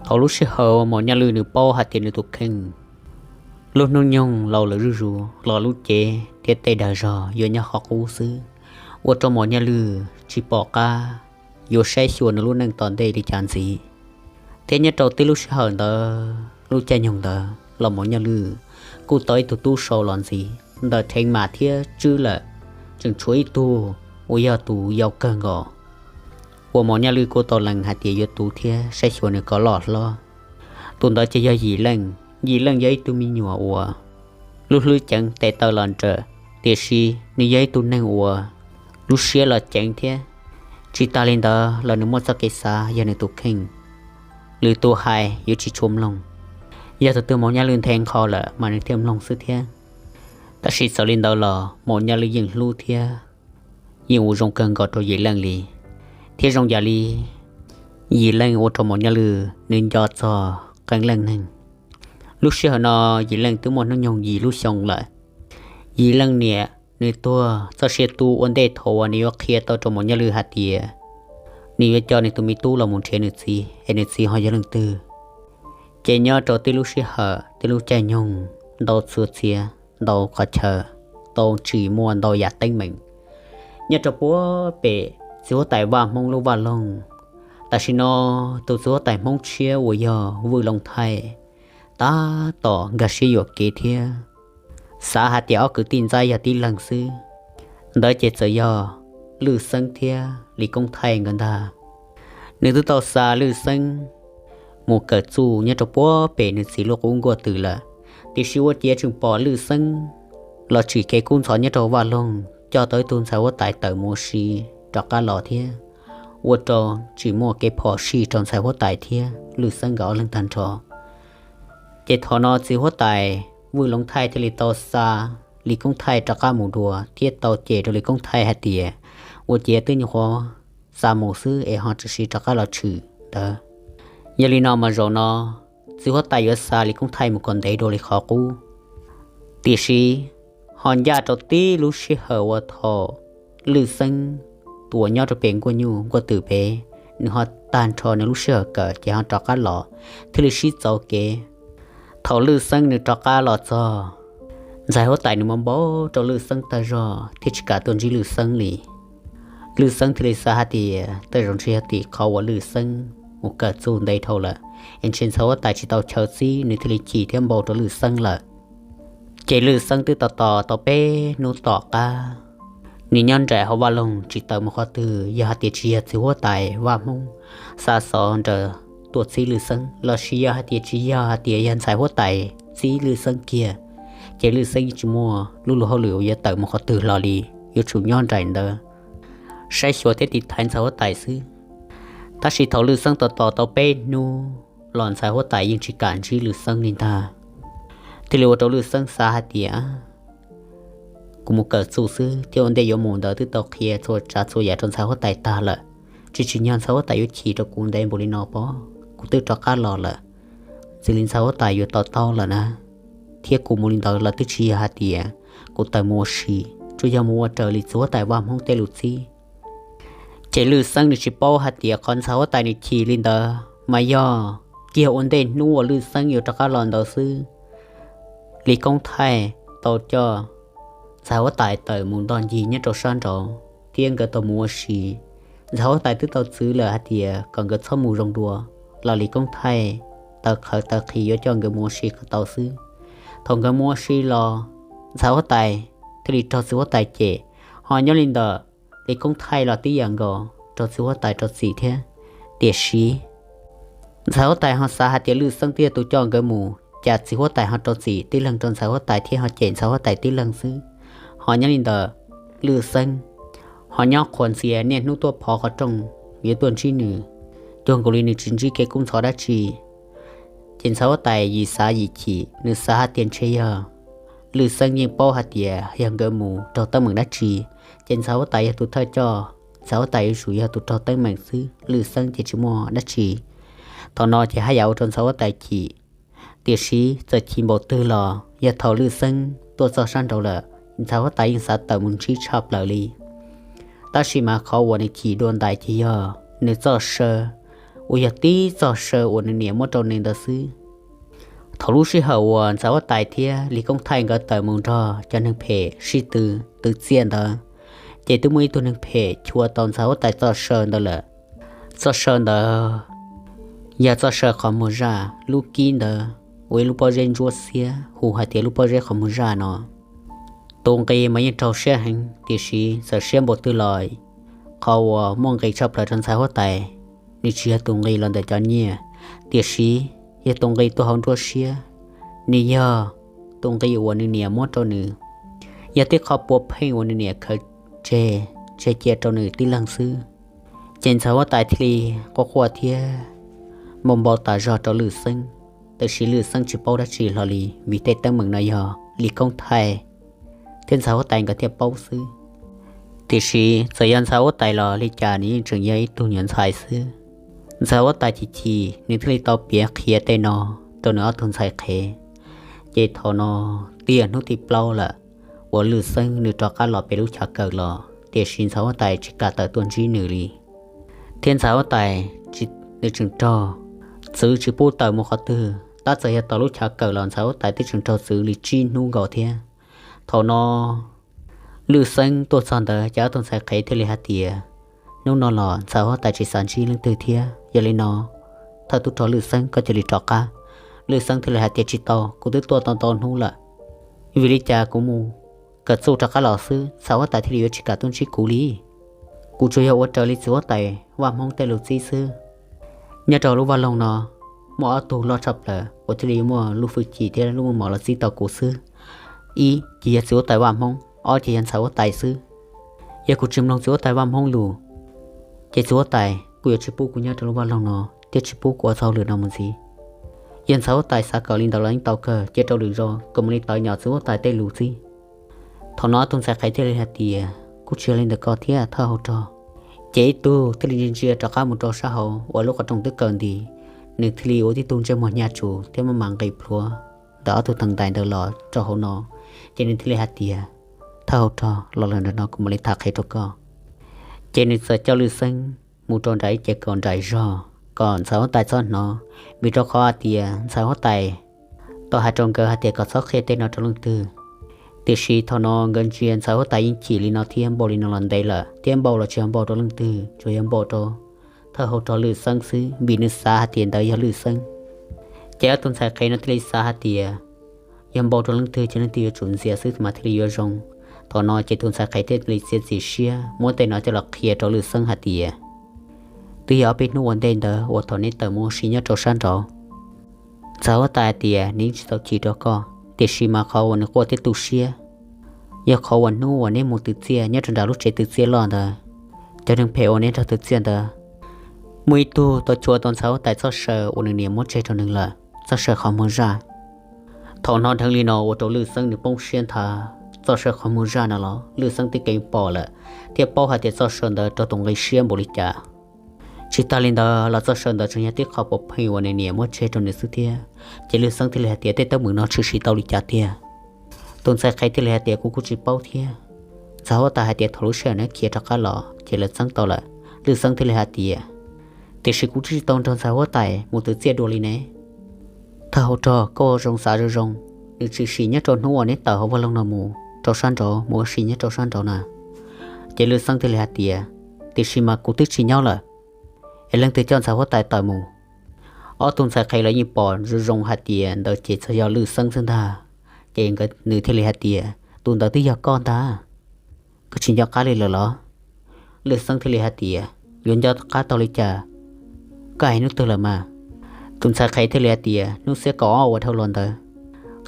Thaum lub sij hawm uas Maum Nyaj Lwj nws paub hais tias nws tus kheej lub hnub nyoog laus lawm zuj zus los lub cev thiab tej dag zog yuav nyob qhov qub xwb, ua rau Maum Nyaj Lwj tsis pom qab yuav saib xyuas nws lub neej tom ntej li cas ntxiv. Thiab nyob rau tib lub sij hawm ntawd lub caij nyoog ntawd los Maum Nyaj Lwj kuj tau ib tug tub sau los ntxiv ntawm Theev Mas thiab Tswb lawm, tseem tshuav ib tug uas yog tus yau kawg nkaus uas Maum Nyaj Lwj kuj tau lees hais tias yuav tu thiab saib xyuas nws kom loj hlob. Tus ntawd ces yog Yim Leej. Yim Leej yog ib tug me nyuam uas lub hlwb ceev tes taw los nrawm, tiam sis nws yog ib tug neeg uas lub siab los ceev thiab. Tsis tas li ntawd los nws muaj txoj kev xav yog nws tus kheej, lwm tus hais yuav tsis tshua mloog. Yog tus twg Maum Nyaj Lwj nthe nqho lawm mas nws thiaj mloog xwb thiab. Tab sis txawm li ntawd los Maum Nyaj Lwj yeej hlub thiab yeej ua zoo kawg nkaus rau Yim Leej li, thiab zoo yam li Yim Leej ua rau Maum Nyaj Lwj nws nco txog qee leej neeg. Lub sij hawm no Yim Leej twb muaj hnub nyoog yim lub xyoo lawm. Yim Leej niam nws tuag txoj sia tu ua ntej thaum uas nws yuav qhia tau rau Maum Nyaj Lwj hais tias nws yuav coj nws tus me tub los mus nrhiav nws txiv es nws txiv ho yog leej twg. Ces nyob rau tib lub sij hawm tib lub caij nyoog ntau txhua txhia ntau qhov chaw tau tsim muaj ntau yam teeb meem nyob rau puag pem txiv huab tais Vaj Hmoob lub vaj loog. Tam sim no tus txiv huab tais Hmoob tshiab uas yog Vwj Loov Thaij tab tom nkag siab yuam kev thiab xav hais tias ob kwv tij ntxaib yog tib leeg xwb. Ntawd ces txawm yog Lwj Xeeb thiab Lis Koob Thaij nkawd ntag. Nws twb tau xa Lwj Xeeb mus kawm txuj nyob rau puag pem nws txiv lub qub nkuaj twm lawm, tiam sis ua ciav tseem pom Lwj Xeeb los tsim kev kub ntxhov nyob rau vaj loog, coj tau ib tug ntxhais huab tais tawm mus ua si rov qab los thiab, ua rau tsis muaj kev phom sij rau ntxhais huab tais thiab Lwj Xeeb nkawd ob leeg tag nrho. Ces thaum no txiv huab tais Vwj Loov Thaij thiaj li tau xa Lis Koob Thaij rov qab mus dua thiab tau cem rau Lis Koob Thaij hais tias ua ciav twb nyuam qhuav xa mus xwb es ho tseem rov qab los tshwm ntawd. Yog li no mas zaum no txiv huab tais yuav xa Lis Koob Thaij mus kom ntev dua li qhov qub. Tiam sis ho ncaj rau tib lub sij hawm uas thaum Lwj Xeeb tus uas nyob rau pem nkuaj nyuj nkuaj twm pem, nws ho tag nrho nws lub sij hawm kawm ces ho rov qab los, thiaj li sib txuas kev. Thaum Lwj Xeeb nws rov qab los txog, ntxhais huab tais nws mam npau rau Lwj Xeeb tag zog thiab tsis kam tuaj ntsib Lwj Xeeb li. Lwj Xeeb thiaj li xav hais tias tej zaum ntshe yog tim qhov uas Lwj Xeeb mus kawm txuj ntev dhau lawm, es ntshe ntxhais huab tais tsis tau chaw txib nws thiaj li chim thiab npau rau Lwj Xeeb lawm. Ces Lwj Xeeb twb tos tos tau peb hnub tom qab, nws nyob nraim hauv vaj loog tsis tawm mus qhov twg. Yog hais tias tsis yog txiv huab tais Vaj Hmoob xa xov nraws tuaj txib Lwj Xeeb los sis yog hais tias tsis yog hais tias yog ntxhais huab tais txib Lwj Xeeb kiag, ces Lwj Xeeb yeej tsis muaj lub luag hauj lwm uas yuav tawm mus qhov twg los li, yuav tsum nyob nraim ntawd saib xyuas thiab tiv thaiv ntxhais huab tais xwb. Tab sis thaum Lwj Xeeb tos tos tau peb hnub los ntxhais huab tais yeej tsis kam ntsib Lwj Xeeb li ntag. Thiaj li ua rau Lwj Xeeb xav hais tias kuv mus kawm txuj xwb thiab ua ntej yuav mus ntawd twb tau qhia txhua tsav txhua yam rau ntxhais huab tais tag lawm, tsis tsim nyog ntxhais huab tais yuav chim rau kuv ntev npaum li no pob. Kuv twb rov qab los lawm, txwm li ntxhais huab tais yuav to taub lawm na. Thiab kuv mus li ntawd los twb tsis yog hais tias kuv tawm mus ua si, tsuas yog mus ua raws li txiv huab tais Vaj Hmoob tej lus txib. Ces Lwj Xeeb nws tsis paub hais tias qhov ntxhais huab tais nws chim li ntawd mas yog kiag ua ntej hnub uas Lwj Xeeb yuav rov qab los ntawd xwb, Lis Koob Thaij tau coj ntxhais huab tais tawm mus nto ncig nyob rau sab nraud thiab nkawd tau mus ua si. Ntxhais huab tais twb tau txwv lawm hais tias kom nkawd txhob mus zoo dua, los Lis Koob Thaij taw qhawv taw qhis yuav coj nkawd mus ua si kom tau xwb. Thaum nkawd mus ua si los ntxhais huab tais thiaj li raug txiv huab tais cem, ho nyob li ntawd Lis Koob Thaij los tib yam nkaus raug txiv huab tais rau txim thiab. Tiam sis ntxhais huab tais ho xav hais tias Lwj Xeeb twb yog tus coj nkawd mus, cas txiv huab tais ho rau txim tib leeg rau ntxhais huab tais thiab ho cem ntxhais huab tais tib leeg xwb. Ho nyob li ntawd Lwj Xeeb ho nyob qhuas ntxias niaj hnub tuaj phov qhov rooj yuav tuaj ntsib nws, cuag nkaus li nws tsis ntsib kev kub ntxhov dab tsi. Ces ntxhais huab tais yim xav yim chim, nws xav hais tias ntshe yog Lwj Xeeb yeej paub hais tias yog nkawd mus raug teeb meem dab tsi, ces ntxhais huab tais yog tus thawj coj, ntxhais huab tais yuav tsum yog tus raug teeb meem xwb, Lwj Xeeb ces tsis muaj dab tsi. Thaum no ces haj yam ua rau ntxhais huab tais chim. Tiam sis txawm chim npaum twg los yog thaum Lwj Xeeb tuaj txog sab nraud lawm, ntxhais huab tais yeej xav tawm mus ntsib tshaj plaws li. Tab sis mas qhov uas nws chim dua ntais ces yog nws txoj saw uas yog tib txoj saw uas nws niam muab rau nws ntawd xwb. Thaum lub sij hawm uas ntxhais huab tais thiab Lis Koob Thaij nkawd tawm mus nrog cov neeg phem sib tw, twv txiaj ntawd, ces twb muaj ib tug neeg phem chua tau ntxhais huab tais txoj saw ntawd lawm. Txoj saw ntawd yog txoj saw qhov muag zaj, lub kib ntawd ua ib lub pob zeb ntsuab xiab hu hais tias lub pob zeb qhov muag zaj no. Tus nqi mas yeej raug siab heev, tiam sis txawm siab npaum twg los qhov uas muaj nqis tshaj plaws rau ntxhais huab tais, nws tsis yog tus nqi los ntawm cov nyiaj, tiam sis yog tus nqi tuaj hauv nruab siab. Nws yog tus nqi uas nws niam muab rau nws, yog tib qho puav pheej uas nws niam khaws tseg, tseg cia rau nws tib leeg xwb. Ces ntxhais huab tais thiaj li quaj quaj thiab npau npau tas zog rau Lwm Xeeb, tiam sis Lwm Xeeb tsis paub dab tsi hlo li, vim tej teeb meem no yog Lis Koob Thaij thiab ntxhais huab tais nkawd thiaj paub xwb. Tiam sis txawm yog ntxhais huab tais los li cas nws yeej tseem yog ib tug nyuam ntxhais xwb. Ntxhais huab tais chim chim nws thiaj li tau piav qhia tej no rau nws ob tug ntxhais qhev. Ces thaum no twb yog hnub tim plaub lawm uas Lwm Xeeb nws rov qab los pem lub chaw kawm los, tiam sis ntxhais huab tais tsis kam tawm tuaj ntsib nws li. Thiab ntxhais huab tais nws tseem raug txwv tsis pub tawm mus qhov twg, tab txawm yog tau lub chaw kawm los ntxhais huab tais twb tseem raug txwv li tsib hnub nkaus thiab. Thaum no Lwm Xeeb tuaj txog ntawd ces ob tug ntxhais qhev thiaj li hais tias, hnub no los ntxhais huab tais tsis xav ntsib leej twg thiab, yog li no thawj tub rog Lwm Xeeb koj cia li rov qab. Lwm Xeeb thiaj li hais tias, tsis tau, kuv twb tuaj tau ntau hnub lawm, vim li cas kuv mus kawm txuj rov qab los xwb ntxhais huab tais thiaj li yuav tsis kam tuaj ntsib kuv li. Kuv tsuas yog ua raws li txiv huab tais Vaj Hmoob tej lus txib xwb. Nyob rau lub vaj loog no muaj ob tug loj tshaj plaws uas thiaj li muaj lub hwj chim thiab lub muaj mom los txib tau kuv xwb. Ib ces yog txiv huab tais Vaj Hmoob, ob ces yog ntxhais huab tais xwb. Yog kuv tsis mloog txiv huab tais Vaj Hmoob lus, ces txiv huab tais kuj yuav tsis pub kuv nyob rau lub vaj loog no thiab tsis pub kuv ua txoj hauj lwm no mus ntxiv. Yog ntxhais huab tais xav kawm li ntawd los yeej tau kawg, cia rau lwm zaus kuv mam li tawv nyom txiv huab tais tej lus txib. Thaum no ob tug ntxhais qhev thiaj li hais tias, kuj tsis yog li ntawd ko thiab thawj hauv rog. Ces ib tug thiaj li ntsia ntsia rov qab mus rau sab hauv uas lub qhov rooj twb kaw nti, nws thiaj li ua tib tug ntsej muag hnyav tsuv thiab maj mam nqis plhuav ntawm ob tug theem ntais ntawd los rau hauv no. Ces nws thiaj li hais tias, thawj hauv rog, los lawm ntawm no kuv mam li tham qhia rau koj. Ces nws txawm coj Lwm Xeeb mus rau nram ib cev kaum nraim zog kom ntxhais huab tais txhob hnov, vim rau qhov hais tias ntxhais huab tais tau hais rau nkawd hais tias kom txhob qhia tej no rau leej twg. Tiam sis thaum no nkawd ntsia ntxhais huab tais yeej chim li no thiab npau li no los ntev lawm, thiab npau los tsis yog npau rau leej twg, tsuas yog npau rau thawj hauv rog Lwm Xeeb xwb, vim nws xav hais tias ntawd yog Lwm Xeeb. Ces ob tug ntxhais qhev no thiaj li xav hais tias, yog npau rau leej twg ces leej twg yuav tsum ntxias xwb mas thiaj li yuav zoo. Thaum no ces tus ntxhais qhev thiaj li txiav txim siab muab tej no coj los qhia rau Lwm Xeeb hais tias, twb yog ob peb hnub ua ntej ntawd uas thaum neb tawm mus ua si nyob rau sab nraud, ntxhais huab tais hais tias nws yeej tsis tau chim rau koj, tiam sis mas qhov uas nws quaj thiab tu siab yog qhov uas hnub uas neb mus twv txiaj nyob rau nram lub tsev twv txiaj loj ntawd, cov neeg phem uas neb nrog twv txiaj ntawd, muaj ib tug tau chua tau ntxhais huab tais txoj saw uas nws niam muab tseg rau nws lawm, txoj saw qhov muag zaj. Thaum hnov dheev li no ua rau Lwm Xeeb nws poob siab nthav, txoj saw qhov muag zaj no los Lwm Xeeb twb keev pom lawm, thiab paub hais tias txoj saw ntawd raug tus nqi siab npaum li cas. Tsis tas li ntawd los txoj saw ntawd tseem yog tib qho puav pheej uas nws niam muab tseg rau nws xwb thiab. Ces Lwm Xeeb thiaj li hais tias, tej teeb meem no tshwm sim tau li cas tiag? Tus ntxhais qhev thiaj li hais tias, kuv kuj tsis paub thiab. Ntxhais huab tais hais tias thaum lub sij hawm neb khiav rov qab los ces lawv txeeb tau lawm. Lwm Xeeb thiaj li hais tias, tiam sis kuv twb tsis tau nrog ntxhais huab tais mus twv txiaj dua li ne. Thawj hauv rog, koj ua zoo xav zoo zoo, nws tshwm sim nyob rau hnub uas neb tawm hauv vaj loog no mus rau sab nraud, mus ua si nyob rau sab nraud na. Ces Lwm Xeeb thiaj li hais tias, tiam sis mas kuv twb tsis nyob lawm, es leej twg coj ntxhais huab tais tawm mus? Ob tug ntxhais qhev lawv yeej pom zoo zoo hais tias ntawd ces txawm yog Lwm Xeeb xwb ntag. Ces nws thiaj li hais tias, tus ntawd twb yog koj ntag, koj tsis nco qab li lawm los? Lwm Xeeb thiaj li hais tias, yuav nco qab tau li cas, koj hais hnub twg lawm mas? Tus ntxhais qhev thiaj li hais tias, hnub xiab kaum ob uas dhau los ntawd.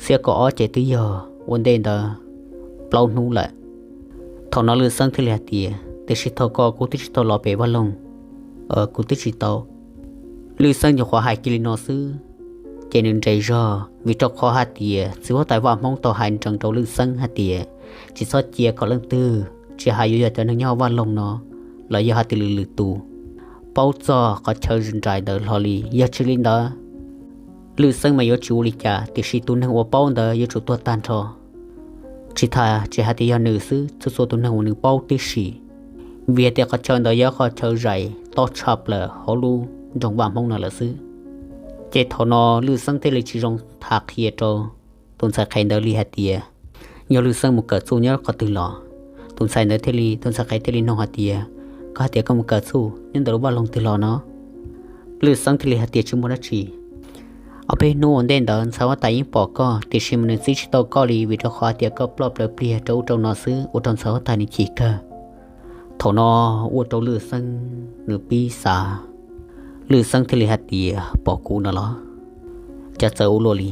Xiab kaum ob ces twb yog ua ntej ntawd plaub hnub lawm. Thaum no Lwm Xeeb thiaj li hais tias, tiam sis thaum ko kuv twb tsis tau los pem vaj loog, kuv twb tsis tau. Lwm Xeeb nyuam qhuav hais kiag li no xwb, ces nws nres zog, vim rau qhov hais tias txiv huab tais Vaj Hmoob tau hais nrees rau Lwm Xeeb hais tias, tsis txhob cia kom leej twg, tsis hais yuav yog cov neeg nyob hauv vaj loog no los yog hais tias lwm lwm tus, paub txog qhov chaw nraim ntawd hlo li. Yog tsis li ntawd, Lwm Xeeb mas yuav tsis ua li cas, tiam sis tus neeg uas paub ntawd yuav tsum tuag tag nrho. Tsis tas tsis hais tias yog nws xwb, txhua txhua tus neeg uas nws paub tib si, vim hais tias qhov chaw ntawd yog qhov chaw zais tob tshaj plaws hauv lub nroog Vaj Hmoob no lawm xwb. Ces thaum no Lwj Xeeb thiaj li tsis zoo tham qhia rau tus ntxhais qhev ntawd li hais tias yog Lwj Xeeb mus kawm txuj nyob qhov twg los. Tus ntxhais ntawd thiaj li, tus ntxhais qhev thiaj li nug hais tias, koj hais tias koj mus kawm txuj nyob ntawm lub vaj loog twg los no? Lwj Xeeb thiaj li hais tias tsis muaj dab tsi. Ob peb hnub ua ntej ntawd ntxhais huab tais yeej pom koj, tiam sis mas nws txib tsis tau koj li vim rau qhov hais tias koj ploj plawv pliag rau ub rau no xwb, ua rau ntxhais huab tais nws chim kawg. Thaum no ua rau Lwj Xeeb nws pib xav, Lwj Xeeb thiaj li hais tias pom kuv no los cas txawv ua luaj li.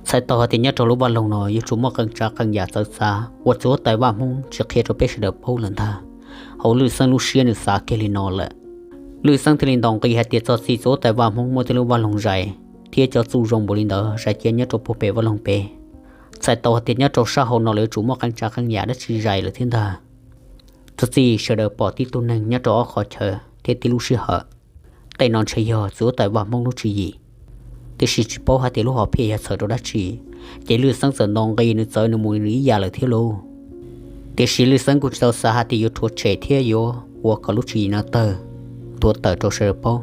Txhais tau hais tias nyob rau lub vaj loog no yuav tsum muaj qee tsav qee yam txawv xav uas txiv huab tais Vaj Hmoob tsis qhia rau peb sawv daws paub lawm ntag. Hauv Lwj Xeeb lub siab nws xav kiag li no lawm. Lwj Xeeb thiaj li ntaus nqi hais tias txog txij txiv huab tais Vaj Hmoob muaj tej lub vaj loog zais thiab cov txuj zoo npaum li ntawd zais cia nyob rau puag pem vaj loog pem. Txhais tau hais tias nyob rau sab hauv no lawv yuav tsum muaj qee tsav qee yam dab tsi zais lawm thiab ntag. Txog txij sawv daws pom tib tug neeg nyob rau ob qhov chaw thiab tib lub sij hawm, tej no ntshe yog txiv huab tais Vaj Hmoob lub tswv yim, tiam sis tsis paub hais tias lub hom phiaj yog txhawm rau dab tsi. Ces Lwj Xeeb txawm ntaus nqi nws txawv nws mus nws ib yam lawm thiab lauj. Tiam sis Lwj Xeeb kuj tsis tau xav hais tias yuav rhuav tshem thiab yuav ua kom lub tswv yim no tawg tuag tawm rau sawv daws paub.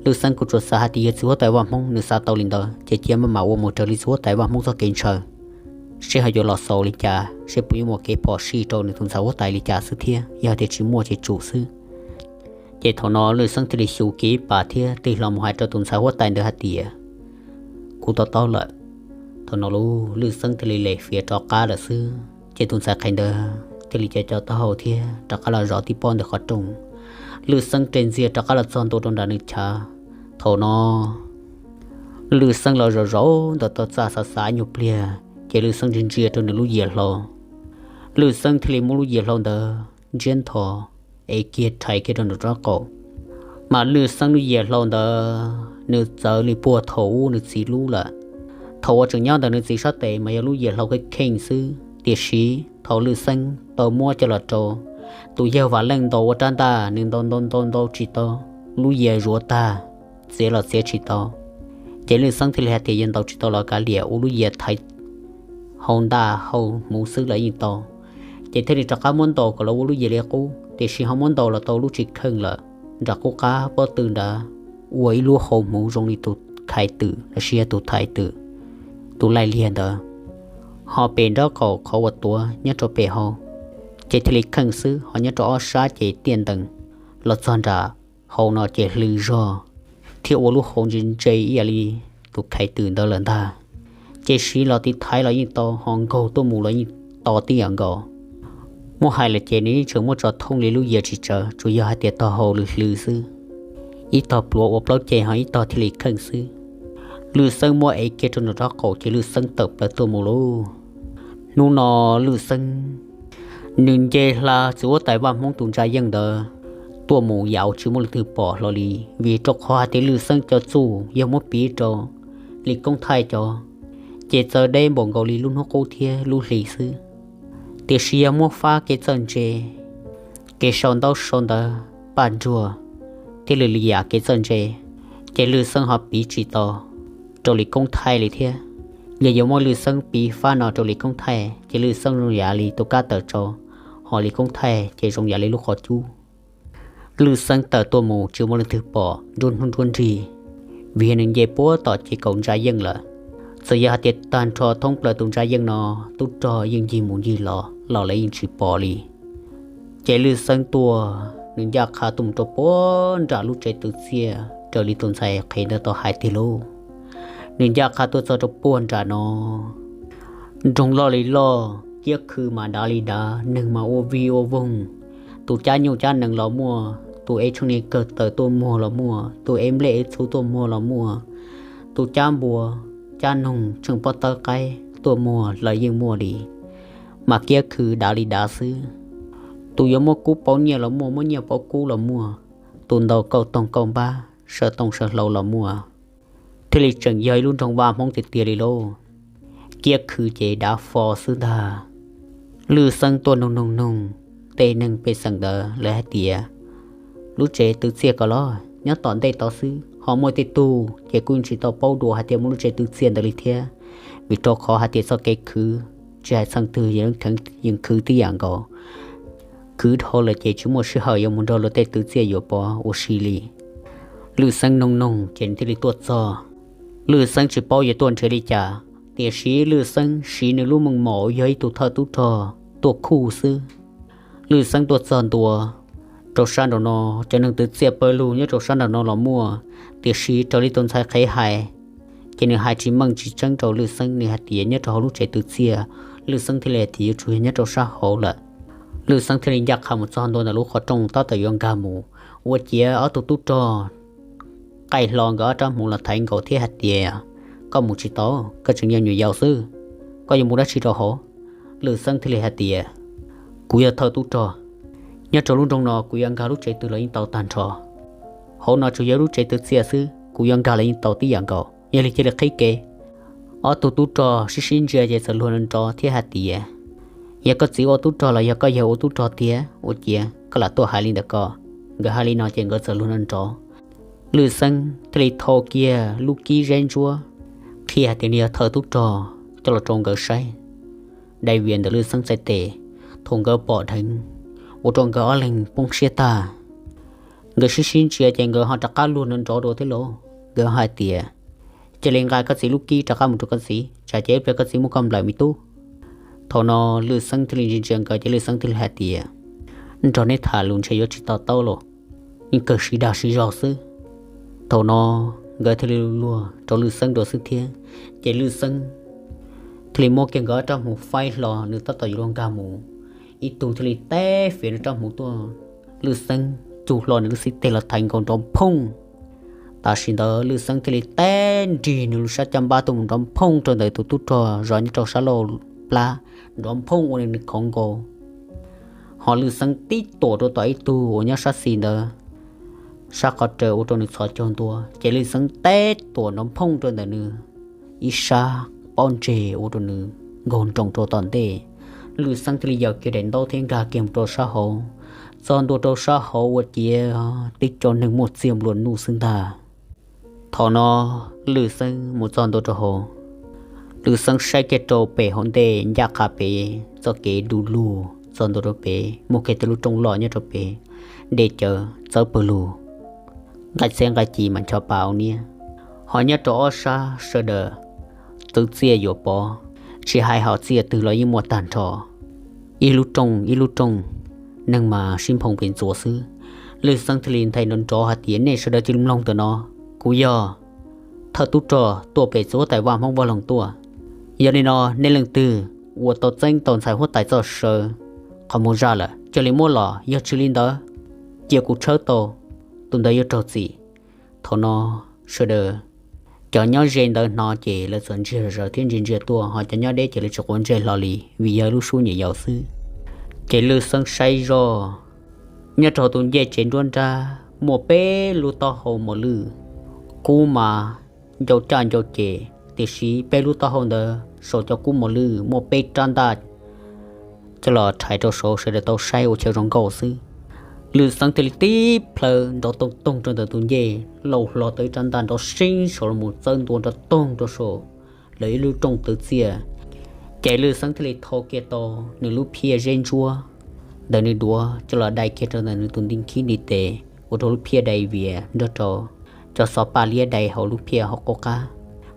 Lwj Xeeb kuj tsuas xav hais tias yog txiv huab tais Vaj Hmoob nws xav tau li ntawd ces cia maj mam ua mus raws li txiv huab tais Vaj Hmoob txoj kev ntshaw, seb ho yuav los xaus li cas, seb puas yuav muaj kev phom sij rau nws tus ntxhais huab tais li cas xwb thiab, yog tias tsis muaj ces tsum xwb. Ces thaum no Lwj Xeeb thiaj li xyuv kiag ib pas thiab tig hlo mus hais rau tus ntxhais huab tais ntawd hais tias, kuv to taub lawm. Thaum no lub Lwj Xeeb thiaj li lem fiav rov qab lawm xwb, ces tus ntxhais qhev ntawd thiaj li co co taub hau thiab rov qab los zov tib pob ntawm qhov rooj. Lwj Xeeb res ntxiag rov qab los txog ntua rau nram nws chav. Thaum no Lwj Xeeb los zov zov ntawm tau txaj xav xav nyuag pliag, ces Lwj Xeeb ntsia ntsia rau nws lub yias hlau. Lwj Xeeb thiaj li muab lub yias hlau ntawd ntsiab nthos es kiag rhais kiag rau nraum rab qaum. Mas Lwj Xeeb lub yias hlau ntawd nws txawv li puag thaum ub nws txiv lub lawm. Thaum uas tseem nyob ntawm nws txiv sab tes mas yog lub yias hlau kheej kheej xwb, tiam sis thaum Lwj Xeeb tau muab coj los rau tus yawg Vam Leej ntaus ua rab ntaj, nws ntaus ntaus ntaus ntaus tsis tau, lub yias zuav tag, txiav los txiav tsis tau. Ces Lwj Xeeb thiaj li hais tias yog ntaus tsis tau los kav liam, ua lub yias thaiv hau ntaj hau hmuv xwb los yeej tau. Ces thiaj li rov qab muab ntaus kom los ua lub yias li qub, tiam sis ho muab ntaus los tau lub tsis kheej lawm, nram qub qab pob tw nrad ua ib lub hau hmuv zoo li tus khais twm los sis yog tus thaiv twm, tus laij liag ntawd, ho pem nraub qaum qhov uas tuav nyob rau pem hau, ces thiaj li kheej xwb, ho nyob rau ob sab ces tiaj ntees, los txog nram hau no ces hlw zog thiab ua lub hau ntse ntse ib yam li tus khais twm ntawd lawm ntag. Ces siv los tiv thaiv los yeej tau, ho nkaug tuaj mus los yeej to tib yam nkaus. Muab hais lawm ces nws yeej tseem muab tso thooj li lub yias tsis tsawv, tsuas yog hais tias tog hau lwm hlw xwb, ib tog pluav ua plaub ceg ho ib tog thiaj li kheej xwb. Lwj Xeeb muab ev kiag rau nraum rab qaum ces Lwj Xeeb tawm plaws tuaj mus lauj. Hnub no Lwj Xeeb nws nce hla txiv huab tais Vaj Hmoob tus ntsa yeej ntawd tuaj mus yam uas tsis muaj leej twg pom hlo li, vim rau qhov hais tias Lwj Xeeb cov txuj yog muab piv rau Lis Koob Thaij cov, ces txawv deb npaum nkaus li lub hnub qub thiab lub hli xwb. Tiam sis yog muab fab kev txawj ntse, kev sau ntaub sau ntawv, paj nruag thiab lwm lwm yam kev txawj ntse, ces Lwj Xeeb ho piv tsis tau rau Lis Koob Thaij li thiab. Yog yuav muab Lwj Xeeb piv fab no rau Lis Koob Thaij ces Lwj Xeeb zoo yam li tus kab tawm tsau, ho Lis Koob Thaij ces zoo yam li lub qhov cub. Lwj Xeeb tawm tuaj mus tsis muaj leej twg pom nruab hnub nruab nrig, vim nws nce puag tom ces kaum ntsa yeej lawm. Txawm yog hais tias tag nrho thoob plaws tus ntsa yeej no, tub rog yeej ncig mus ncig los los lawv yeej tsis pom li. Ces Lwj Xeeb tuaj, nws ncaj qha tuaj mus rau puag nram lub tsev twv txiaj raws li tus ntxhais qhev ntawd tau hais tiag lauj. Nws ncaj qha tuaj txog rau puag nram no, nroog loj li loj, kiab khw mas dav li dav, neeg mas ua vig ua voog. Tus cab nyuj cab nees los muaj, tus ev tsheej niag kawg taws tuaj muag los muaj, tus ev nplej ev txhuv tuaj muag los muaj, tus cab npua cab noog tsheej pob tawb qaib tuaj muag los yeej muaj li. Mas kiab khw dav li dav xwb. Tus yuav muab kub pauv nyiaj los muaj, muab nyiaj pauv kub los muaj, tus ntaus kauj toog kauj npab saw tooj saw hlau los muaj. Thiaj li tseem yog ib lub nroog vaj Hmoob tiag tiag li lauj. Kiab khw ces dav fo xwb ntag. Lwj Xeeb tuaj noog noog noog tej neeg pej xeem ntawd lawv hais tias lub tsev twv txiaj ko los nyob tom ntej tod xwb, ho muaj tej tug ces kuj tsis tau paub dua hais tias muaj lub tsev twv txiaj ntawd li thiab. Vim rau qhov hais tias txoj kev khwv tsis hais txheej twg yeej khwv tib yam nkaus. Khwv dhau lawm ces tsis muaj sij hawm yuav mus nrog luag tej twv txiaj yuav pov ua si li. Lwj Xeeb noog noog ces nws thiaj li tuaj txog. Lwj Xeeb tsis paub yuav tuaj nrhiav li cas, tiam sis Lwj Xeeb siv nws lub meej mom uas yog ib tug thawj tub rog tuaj khuj xwb. Lwj Xeeb tuaj txog ntua rau sab nraum no, cov neeg twv txiaj pawg lug nyob rau sab nraum no los muaj, tiam sis raws li tus ntxhais qhev hais, ces nws hais tsis meej tsis tseeb rau Lwj Xeeb, nws hais tias nyob rau hauv lub tsev twv txiaj. Lwj Xeeb thiaj li hais tias yuav tsum yog nyob rau sab hauv lawm. Lwj Xeeb thiaj li ncaj qha mus txog ntua ntawm lub qhov rooj tab tom yuav nkag mus, ua ciav ob tug tub rog qaij hlo nkawd ob rab hmuv los thaiv nkaus thiab hais tias, koj mus tsis tau, koj tseem yog nyuam yaus xwb, koj yuav mus dab tsi rau hauv? Lwj Xeeb thiaj li hais tias, kuv yog thawj tub rog, nyob rau lub nroog no kuv yuav nkag lub tsev twg los yeej tau tag nrho. Hauv no tsuas yog lub tsev twv txiaj xwb, kuv yuav nkag los yeej tau tib yam nkaus, yog li cia li qhib kev. Ob tug tub rog sib sib ntsia ces txawm luag nrov thiab hais tias, yog koj txiv ua tub rog los yog koj yawg ua tub rog tiag ua ciav koj lam tuaj hais li ntawm ko. Nkawd hais li no ces nkawd txawm luag nrov. Lwj Xeeb thiaj li thau kiag lub kib zeb ntsuab qhia hais tias nws yog thawj tub rog coj los rau nkawd saib. Dai vias ntawm Lwj Xeeb txhais tes, thaum nkawd pom dheev ua rau nkawd ob leeg poob siab tag. Nkawd sib sib ntsia ces nkawd ho rov qab luag nrov dua thiab lauj. Nkawd hais tias, cia li nqa koj txiv lub kib rov qab mus rau koj txiv, tsam ces ib pliag koj txiv muab koj nplawm me tub. Thaum no Lwj Xeeb thiaj li ntsia ntsia nkawd ces Lwj Xeeb thiaj li hais tias, nrog neb tham lus ntshe yuav tsis to taub los, yeej kawg siv dag siv zog xwb. Thaum no nkawd thiaj li luag rau Lwj Xeeb dua xwb thiab. Ces Lwj Xeeb thiaj li muab kiag nkawd ob rab hmuv faib hlo, nws tab tom yuav luag nkag mus, ib tug thiaj li teb fiav nws rab hmuv tuaj, Lwj Xeeb cug hlo nws lub xib teg los thaiv nkaus nrov phooj. Tam sim ntawd Lwj Xeeb thiaj li teb nrig nws lub sab caj npab tuaj mus nrov phooj rau ntawm tus tub rog zov nyob rau sab lauj plab, nrov phooj ua nws khoov nkaus. Ho Lwj Xeeb tib tuam rau tom ib tug uas nyob sab xis ntawd, sab qhov raws ua rau nws txhos caug ntua, ces Lwj Xeeb teb tuam nrov phooj rau ntawm nws ib sab pob ntseg ua rau nws nkaug nroos rau tom ntej. Lwj Xeeb thiaj li yaws kiag daim ntaub thiab nkag kiag mus rau sab hauv. Txog ntua rau sab hauv ua ciav tib co neeg muaj txiag nplua nuj xwb ntag. Thaum no Lwj Xeeb mus txog ntua rau hauv, Lwj Xeeb saib kiag rau pem hauv ntej ncaj qha pem txoj kev du lug txog ntua rau pem muaj kiag tib lub rooj loj nyob rau pem, dej cawv txawb pawg lug, nqaij txhiab nqaij ci mas ncho pa ua niab. Ho nyob rau ob sab sawv daws twv txiaj yuam pov, tsis hais hom txiaj twg los yeej muaj tag nrho, ib lub rooj ib lub rooj, neeg mas sib nphoo pes ntxuav xwb. Lwj Xeeb thiaj li nthe nrov nrov hais tias nej sawv daws cia li mloog ntawm no, kuv yog thawj tub rog tuaj pem txiv huab tais vaj Hmoob Vaj Loog tuaj. Yog li no nej leej twg uas tau txeeb tau ntxhais huab tais txoj saw qhov muag zaj lawm cia li muab los, yog tsis li ntawd cia kuv tshawb tau, tus ntawd yuav raug txim. Thaum no sawv daws cov nyob ze ntawd hnov ces lawv txawm ntsia zom zaws thiab ntsia ntsia tuaj, ho cov nyob deb ces lawv tsis quav ntsej hlo li vim yog lub suab nyuam yaus xwb. Ces Lwj Xeeb saib zoj, nyob rau tus ncej tsev nruab nrab muaj peb lub taub hau mos lwj, kub mas ncau caj ncau ces, tiam sis peb lub taub hau ntawd saum cov kub mos lwj muaj peb rab ntaj coj los rhais rau saud sawv daws tau saib ua chaw zoo nkauj xwb. Lwj Xeeb thiaj li tib plhaw nrov toog toog rau ntawm tus ncej, lauj hlo tau ib rab ntaj nrov seeb saud los mus txawb ntua nrov toog rau saum lawv ib lub rooj twv txiaj. Ces Lwj Xeeb thiaj li thau kiag tau nws lub phiaj zeb ntsuab ntawm nws duav coj los dai kiag rau ntawm nws tus nti khib nti tes, ua rau lub phiaj dai vias nrog rau cov xov paj liab dai hauv lub phiaj hauv qub qab,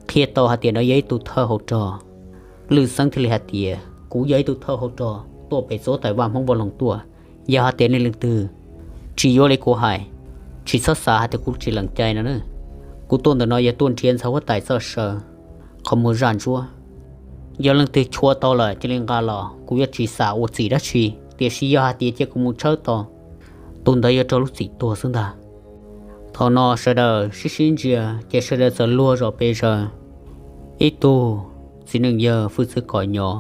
qhia tau hais tias nws yog ib tug thawj hauv rog. Lwj Xeeb thiaj li hais tias, kuv yog ib tug thawj hauv rog tuaj pem txiv huab tais vaj Hmoob Vaj Loog tuaj. Yog hais tias nej leej twg tsis yuav li kuv hais, tsis txhob xav hais tias kuv tsis lees cai no na. Kuv tuaj ntawm no yog tuaj nrhiav ntxhais huab tais txoj saw qhov muag zaj ntsuab. Yog leej twg chua tau lawm cia li nqa los, kuv yuav tsis xam ua txim dab tsi, tiam sis yog hais tias cia kuv mus tshawb tau, tus ntawd yuav raug lub txim tuag xwb ntag. Thaum no sawv daws sib sib ntsia ces sawv daws txawm luag zom pes zaws. Ib tug txiv neej yawg hwj txwv kom nyo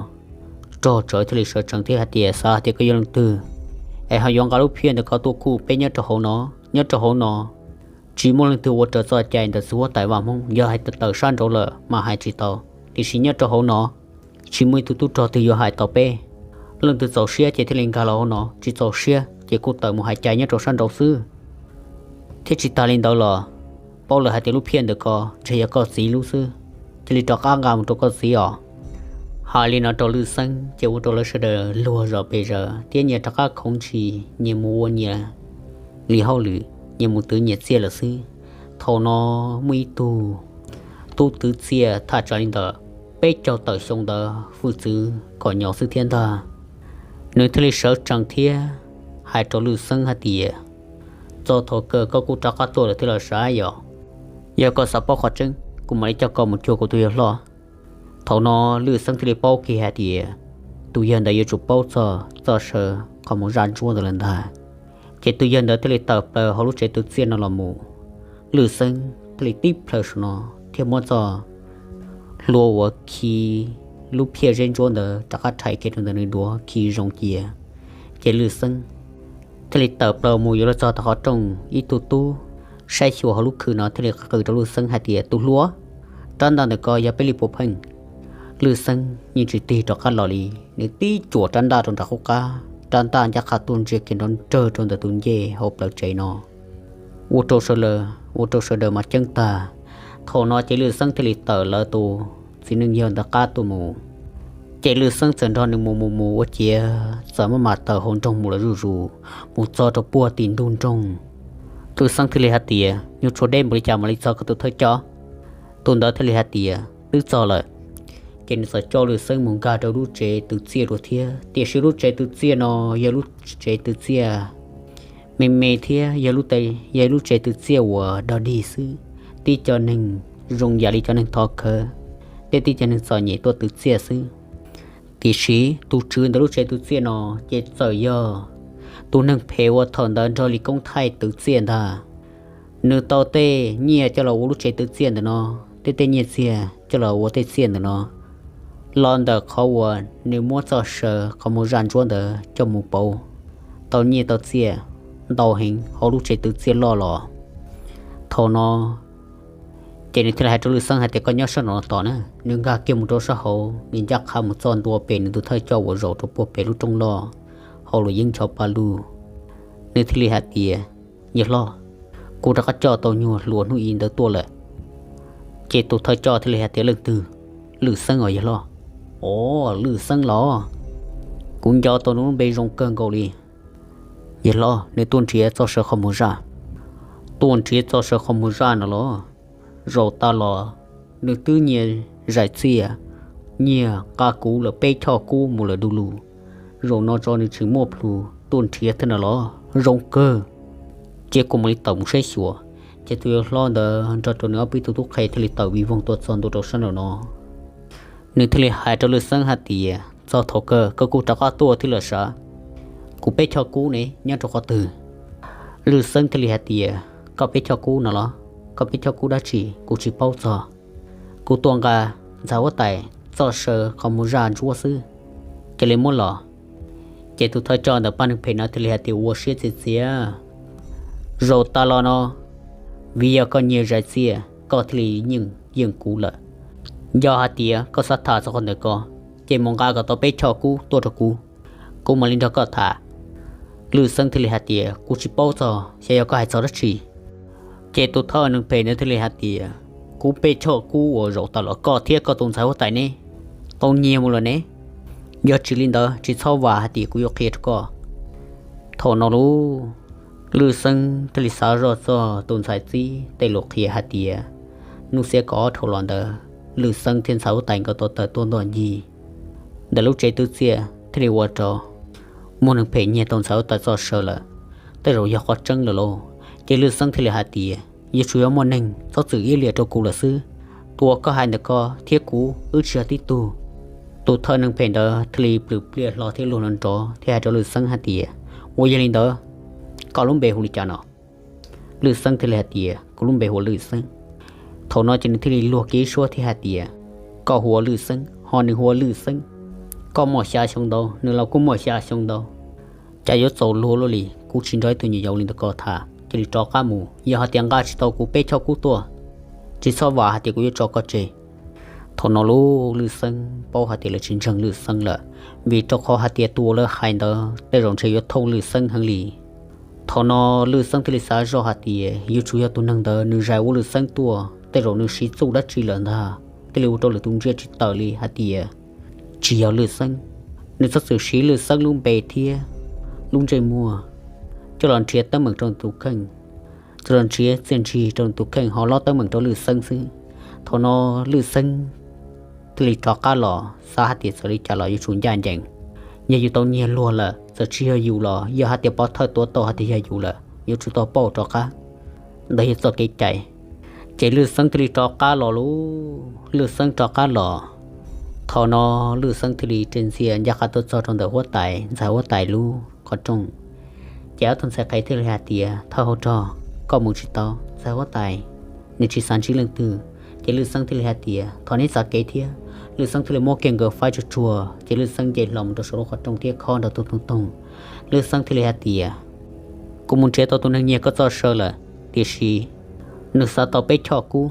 rog tsawv thiaj li sawv tsees thiab hais tias, xav hais tias koj yog leej twg es ho yuav nqa lub phiaj ntawm ko tuaj khuj peb nyob rau hauv no? Nyob rau hauv no tsis muaj leej twg ua raws txoj cai ntawm txiv huab tais vaj Hmoob. Yog hais tias tawm sab nraud lawm mas hais tsis tau, tiam sis nyob rau hauv no tsis muaj ib tug tub rog twg yuav hais tau peb. Leej twg txaus siab ces thiaj li nkag los hauv no, tsis txaus siab ces kuj tawm mus hais cai nyob rau sab nraud xwb. Thiab tsis tas li ntawd los, paub lawm hais tias lub phiaj ntawm ko ntshe yog koj txiv lub xwb, cia li rov qab nqa mus rau koj txiv os. Hais li no rau Lwj Xeeb ces ua rau lawv sawv daws luag zom pes zaws thiab nyias rov qab khoov ntshis, nyias mus ua nyias li hauj lwm, nyias mus twv nyias txiaj lawm xwb. Thaum no muaj ib tug tub twv txiaj thaj tsam li ntawm peb caug tawm xyoo ntawd hwj txwv kom nyo xwb thiab ntag. Nws thiaj li sawv tsees thiab hais rau Lwj Xeeb hais tias, txog thaum kawg koj kuj rov qab tuaj lawm thiab los sav yom? Yog koj xav paub qhov tseeb, kuv mam li coj koj mus cuag kuv tus yawg hlob. Thaum no Lwj Xeeb thiaj li paub kiag hais tias tus yawg ntawd yuav tsum paub txog txoj saw qhov mus zaj ntsuab ntawd lawm ntag. Ces tus yawg ntawd thiaj li tawm plaws hauv lub tsev twv txiaj no los mus. Lwj Xeeb thiaj li tib plhaw saum no thiab muab txoj hlua uas khi lub phiaj zeb ntsuab ntawd rov qab rhais kiag rau ntawm nws duav khi zoo cia. Ces Lwj Xeeb thiaj li tawm plaws mus yuav luag txog tom qhov rooj. Ib tug tub saib xyuas hauv lub khw no thiaj li qw rau Lwj Xeeb hais tias, tus hluas, rab ntaj ntawm ko yog peb li puav pheej? Lwj Xeeb yeej tsis tig rov qab los li, nws tib cuam rab ntaj rau nram qub qab, rab ntaj ncaj qha tuaj ntsia kiag nrov nrawg rau ntawm tus ncej hauv plawv tsev no. Ua rau sawv daws, ua rau sawv daws mas ceeb tag. Thaum no ces Lwj Xeeb thiaj li tawm lawv tus txiv neej yawg ntawd qab tuaj mus. Ces Lwj Xeeb txawm nrog nws mus mus mus ua ciav txawm maj mam tawm hauv nroog mus lawm zuj zus, mus txog rau puag tim ntug nroog. Lwj Xeeb thiaj li hais tias, nyuag tshuav deb npaum li cas mam li txog koj tus thawj coj? Tus ntawd thiaj li hais tias, twb txog lawm. Ces nws txawm coj Lwj Xeeb mus nkag rau lub tsev twv txiaj dua thiab, tiam sis lub tsev twv txiaj no yog lub tsev twv txiaj me me thiab yog lub, yog lub tsev twv txiaj uas dog dig xwb, tib co neeg zoo yam li cov neeg thov khawv thiab tib co neeg txom nyem tuaj twv txiaj xwb. Tiam sis tus tswv ntawm lub tsev twv txiaj no ces txawm yog tus neeg phem uas thaum ntawd nrog Lis Koob Thaij twv txiaj ntag. Nws tau tej nyiaj coj los ua lub tsev twv txiaj ntawm no, thiab tej nyiaj txiag coj los ua tej txiaj ntawm no. Los ntawm qhov uas nws muab txoj saw qhov mus zaj ntsuab ntawd coj mus pauv, tau nyiaj tau txiaj ntau heev hauv lub tsev twv txiaj loj los. Thaum no ces nws thiaj li hais rau Lwj Xeeb hais tias, koj nyob sab no tos na. Nws nkag kiag mus rau sab hauv, nws ncaj qha mus txog ntua pem nws tus thawj coj uas zaum rau puag pem lub roob loj hauv luam yeeb nchov pa lug. Nws thiaj li hais tias, yawg hlob, kuv rov qab coj tau nyuag hluas hnub i ntawd tuaj lawm. Ces tus thawj coj thiaj li hais tias, leej twg? Lwj Xeeb os yawg hlob. Os, Lwj Xeeb los? Kuv nco tau nws lub npe zoo kawg nkaus li. Yawg hlob, nws tuaj nrhiav txoj saw qhov mus zaj. Tuaj nrhiav txoj saw qhov mus zaj no los? Zaum tas los nws twb nyiag zais txiaj, nyiag nqa kuv lawm peb choj kub mus lawm du lug. Zaum no tso nws tseem muaj plhus tuaj nrhiav thiab no los? Zoo kawg. Ces kuv mam li tawm mus saib xyuas. Ces tus yawg hlob ntawd nrog rau nws ob peb tug tub qhe thiaj li tawm vij voog tuaj txog ntua rau sab nraum no. Nws thiaj li hais rau Lwj Xeeb hais tias, txog thaum kawg koj kuj rov qab tuaj thiab lawm sav? Kuv peb choj kub ne nyob rau qhov twg? Lwj Xeeb thiaj li hais tias, koj peb choj kub no los? Koj peb choj kub dab tsi kuv tsis paub txog. Kuv tuaj nqa ntxhais huab tais txoj saw qhov mus zaj ntsuab xwb, cia li muab los. Ces tus thawj coj ntawm pab neeg phem no thiaj li hais tias, ua siab txias txias, zaum tas los no vim yog koj nyiag zais txiaj koj thiaj li yeej yeej kuv lawm. Yog hais tias koj xav tham txog qhov ntawm ko, ces mus nqa kom tau peb choj kub tuaj rau kuv, kuv mam li nrog koj tham. Lwj Xeeb thiaj li hais tias, kuv tsis paub txog, xyov yog koj hais txog dab tsi. Ces tus thawj neeg phem ntawd thiaj li hais tias, kuv peb choj kub uas zaum tas los koj thiab koj tus ntxhais huab tais neb tau nyiag mus lawm ne. Yog tsis li ntawd tsis txhob vam hais tias kuv yuav qhia rau koj. Thaum no lauj, Lwj Xeeb thiaj li xav zoj txog tus ntxhais txib tej lus qhia hais tias, hnub xiab kaum ob dhau los ntawd Lwj Xeeb thiab ntxhais huab tais nkawd tau tawm tuaj ntoj ncig ntawm lub tsev twv txiaj thiaj li ua rau muaj neeg phem nyiag tau ntxhais huab tais txoj saw lawm. Tej zaum yog qhov tseeb lawm lauj. Ces Lwj Xeeb thiaj li hais tias, yuav tsum yog muaj neeg txhob txwm iab liam rau kuv lawm xwb. Tus uas koj hais ntawm ko thiab kuv wb tsis yog tib tug. Tus thawj neeg phem ntawd thiaj li plhws pliaj hlo thiab luag nrov nrov thiab hais rau Lwj Xeeb hais tias, ua yog li ntawd, koj lub npe hu li cas no? Lwj Xeeb thiaj li hais tias, kuv lub npe hu ua Lwj Xeeb. Thaum no ces nws thiaj li luag kiag ib suab thiab hais tias, koj hu ua Lwj Xeeb ho nws hu ua Lwj Xeeb, koj muaj xya xyoo ntau, nws los kuj muaj xya xyoo ntau, cas yuav txaus luag luaj li. Kuv tsis nrog ib tug nyuam yaus li ntawm koj tham, cia li rov qab mus. Yog hais tias nqa tsis tau kuv peb choj kub tuaj, tsis txhob vam hais tias kuv yuav tso koj tseg. Thaum no lauj, Lwj Xeeb paub hais tias lawv tsis ntseeg Lwj Xeeb lawm, vim rau qhov hais tias tus uas lawv hais ntawd tej zaum ntshe yuav thooj Lwj Xeeb heev li. Thaum no Lwj Xeeb thiaj li xav zoj hais tias yuav tsum yog tus neeg ntawd nws zais ua Lwj Xeeb tuaj, tej zaum nws siv txuj dab tsi lawm ntag, thiaj li ua rau lwm tus ntsia tsis tawm li hais tias tsis yog Lwj Xeeb. Nws txhob txwm siv Lwj Xeeb lub npe thiab lub ntsej muag coj los nrhiav teeb meem rau tus kheej. txawm nrhiav txiaj ntsig rau nws tus kheej ho lob teeb meem rau Lwj Xeeb xwb. Thaum no Lwj Xeeb thiaj li rov qab los xav hais tias txawm li cas los yuav tsum ncaj ncees, yog yuav tau nyiag luag lawm txawm tsis yog yus los yog hais tias pov thawj tuav tau hais tias yog yus lawm yuav tsum tau pauj rov qab, ntawd yog txoj kev cai. Ces Lwj Xeeb thiaj li rov qab los lauj. Lwj Xeeb rov qab los, thaum no Lwj Xeeb thiaj li ris ntxias ncaj qha tuaj txog rau ntawm huab tais, ntxhais huab tais lub qhov rooj. Ces ob tug ntxhais qhev thiaj li hais tias, thawj hauv rog, koj mus tsis tau, ntxhais huab tais nws tsis xav ntsib leej twg. Ces Lwj Xeeb thiaj li hais tias, thov neb txav kev thiab. Lwj Xeeb thiaj li muab kiag nkawd faib tsuag tsuag ces Lwj Xeeb nce hlo mus rau saum lub qhov rooj thiab khob nrov toog toog toog. Lwj Xeeb thiaj li hais tias, kuv mus nrhiav tau tus neeg nyiag koj txoj saw lawm, tiam sis nws xav tau peb choj kub